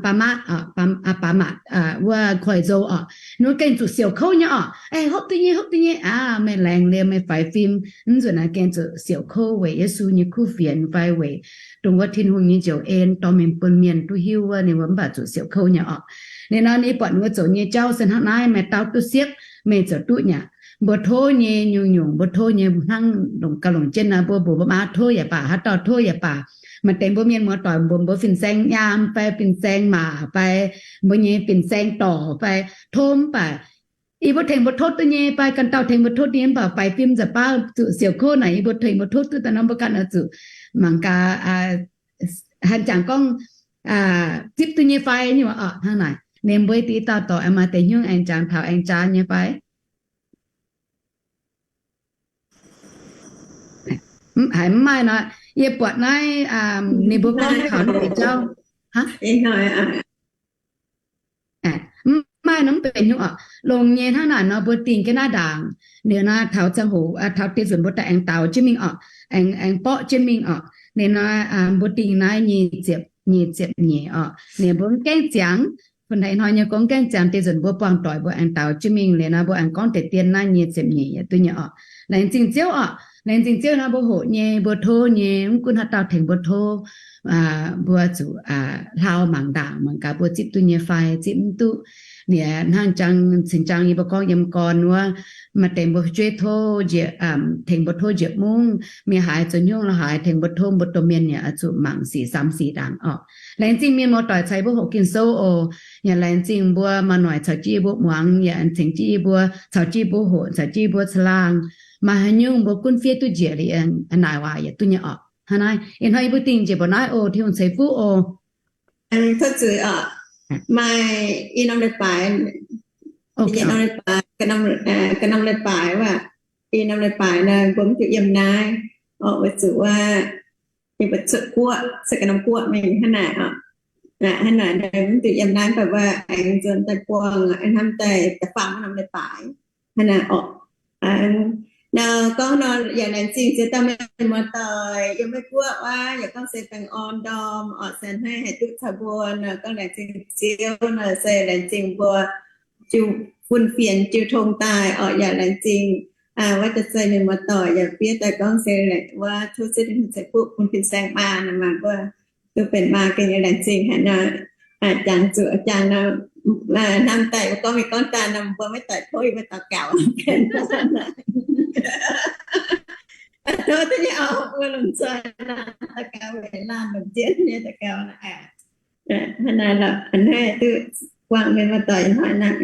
baav maatv, baav maatv wuov koiv-nzou orqc. Ninh mbuo gengh zuqc siouc kouv nyei orqc. Aeqv, hopv duqv nyei, hopv duqv nyei aqv, meih laengz liemh, meih faix fim. Mv nzuonx naaiv gengh zuqc siouc kouv weic Yesu nyei kuv fienx fai weic dongh wuov Tin-Hungh nyei njoux en dorh mingh bun mienh duqv hiuv wuov, ninh mbuo mv baac zuqc siouc kouv nyei orqc. Ninh nor, ninh buatc ninh mbuo zoux nyei jauv se hnangv naaiv, meih dau duqv siepv, meih zoux duqv nyei aqv. Mbuo tov nyei nyungc-nyungc, mbuo tov nyei hnangv longc gauh longc jienv naaiv, mbuo mbuox mbuo maa tov yaac baac, haaix dauh tov yaac baac. Maaih deix mbuo mienh muoz-doic mbuox mbuo fin-saeng nyaam fai fin-saeng maac fai mbuo nyei fin-saeng dorc fai tov, mv baac yie mbuo tengx mbuo tov duqv nyei fai ganh dauh tengx mbuo tov duqv nyei, mv baac faix fim nza'baav zuqc siouc kouv naaic, yie mbuo tengx mbuo tov duqv daaih nor, mbuo ganh oix zuqc mangc gaax, han jangx gorngv zipv duqv nyei fai nyei orqc. Hnangv naaic, ninh mbuo i dauh dorc aengx maaih deix hnyouv aengx jangx taux aengx jaax nyei fai? Haiz mv maaih nor, yie buatc naaiv ninh mbuo gorngv taux naaiv deix jauv. Mv maaih nor mv benx hnyouv orqc. Longx nyei hnangv naaic nor mbuo dingh jienv naaiv ndaangc. Liuz nor taux ziangh hoc, taux deix nzunc mbuo daaih aengx daux jienv mingh orqc, aengx, aengx borqv jienv mingh orqc. Liuz nor mbuo dingh naaiv nyic ziepc, nyic ziepc nyeic orqc. Ninh mbuo mv gaengh ziangx, fun haiz hnoi nyei gorngv gaengh ziangx deix nzunc mbuo buangh doic mbuo aengx daux jienv mingh. Liuz nor mbuo aengx gorngv deix dien naaiv nyic ziepc nyeic yietc duqv nyei orqc. Laengz zingh Ziouv orqc. Laengz zingh Ziouv hnangv mbuo hoqc nyei, mbuo tov nyei, mv gunv haaix dauh tengx mbuo tov, mbuo zuqc hlaau mangc ndaangc, mangc gaax mbuo zipv duqv nyei fai zipv mv duqv. Ninh hnangv jang cingx jang yie mbuo gorngv yiem gorn wuov, maaih deix mbuo fu'jueiv tov njiec, tengx mbuo tov njiec mungv, mingh haaix zoux nyungc la'haaix tengx mbuo tov, mbuo domh mienh yaac oix zuqc mangc sic samx sic ndaangc orqc. Laengz zingh mienh muoz-doic caux yie mbuo hoqc Ging-Sou oc. Yaac laengz zingh mbuo maaih noic caux jienv yie mbuo muangx, yaac cingx jienv yie mbuo, caux jienv yie mbuo hoqc, caux jienv yie mbuo caangh laangh. Maaih haaix nyungc mbuo gunv fiev duqv njiec liuz, naaic waac yietc duqv nyei orqc. Hnangv naaiv, ih hnoi yie mbuo dingh njiec mbuo naaiv oc, Tin-Hungh ceix fuqv oc. Tov zuiz oc. Maaih i norm leiz-baaix, i norm leiz-baaix, ga'norm leiz-baaix wuov, i norm leiz-baaix naaiv mbuo mv duqv yiem naaiv orqc, weic zuqc wuov, yie mbuo cuotv guoqv, se ga'norm guoqv mingh hnangv naaic oc. Hnangv naaic mv duqv yiem naaiv, mv baac wuov aengx nzuonx daaih buangh, hnamv daaih da'faam norm leiz-baaix hnangv naaic orqc. Nor gorngv nor yaac laengz zingh ziex dauh mienh muoz-doic yiem Meiv Guoqv wuov, yaac gorngv se baengh orn ndorm orqc, se hnangv haaix duqv caux mbuo nor gorngv laengz zingh Ziouv nor, se laengz zingh mbuo jiu fun fienx jiu tong daaih orqc, yaac laengz zingh wuov da'zei mienh muoz-doic yaac fiev daaih gorngv se wuov tov Ziouv Tin-Hungh ceix fuqv bun fin-saeng maa nor, maaih mbuo duqv benx maa gengh nyei laengz zingh haic nor. Jangx zuqc jangx nor, hnamv daaih mbuo gorngv mingh gorngv daaih nor, mbuo maiv doic tov yie mbuo daux gaux. Tov duqv nyei oc, mbuo longc zuqc daux gaux weic laanh longc jienv nyei daux gaux. Hnangv naaic lorqc, a'hneiv duqv buangh mienh muoz-doic hnoi nangc.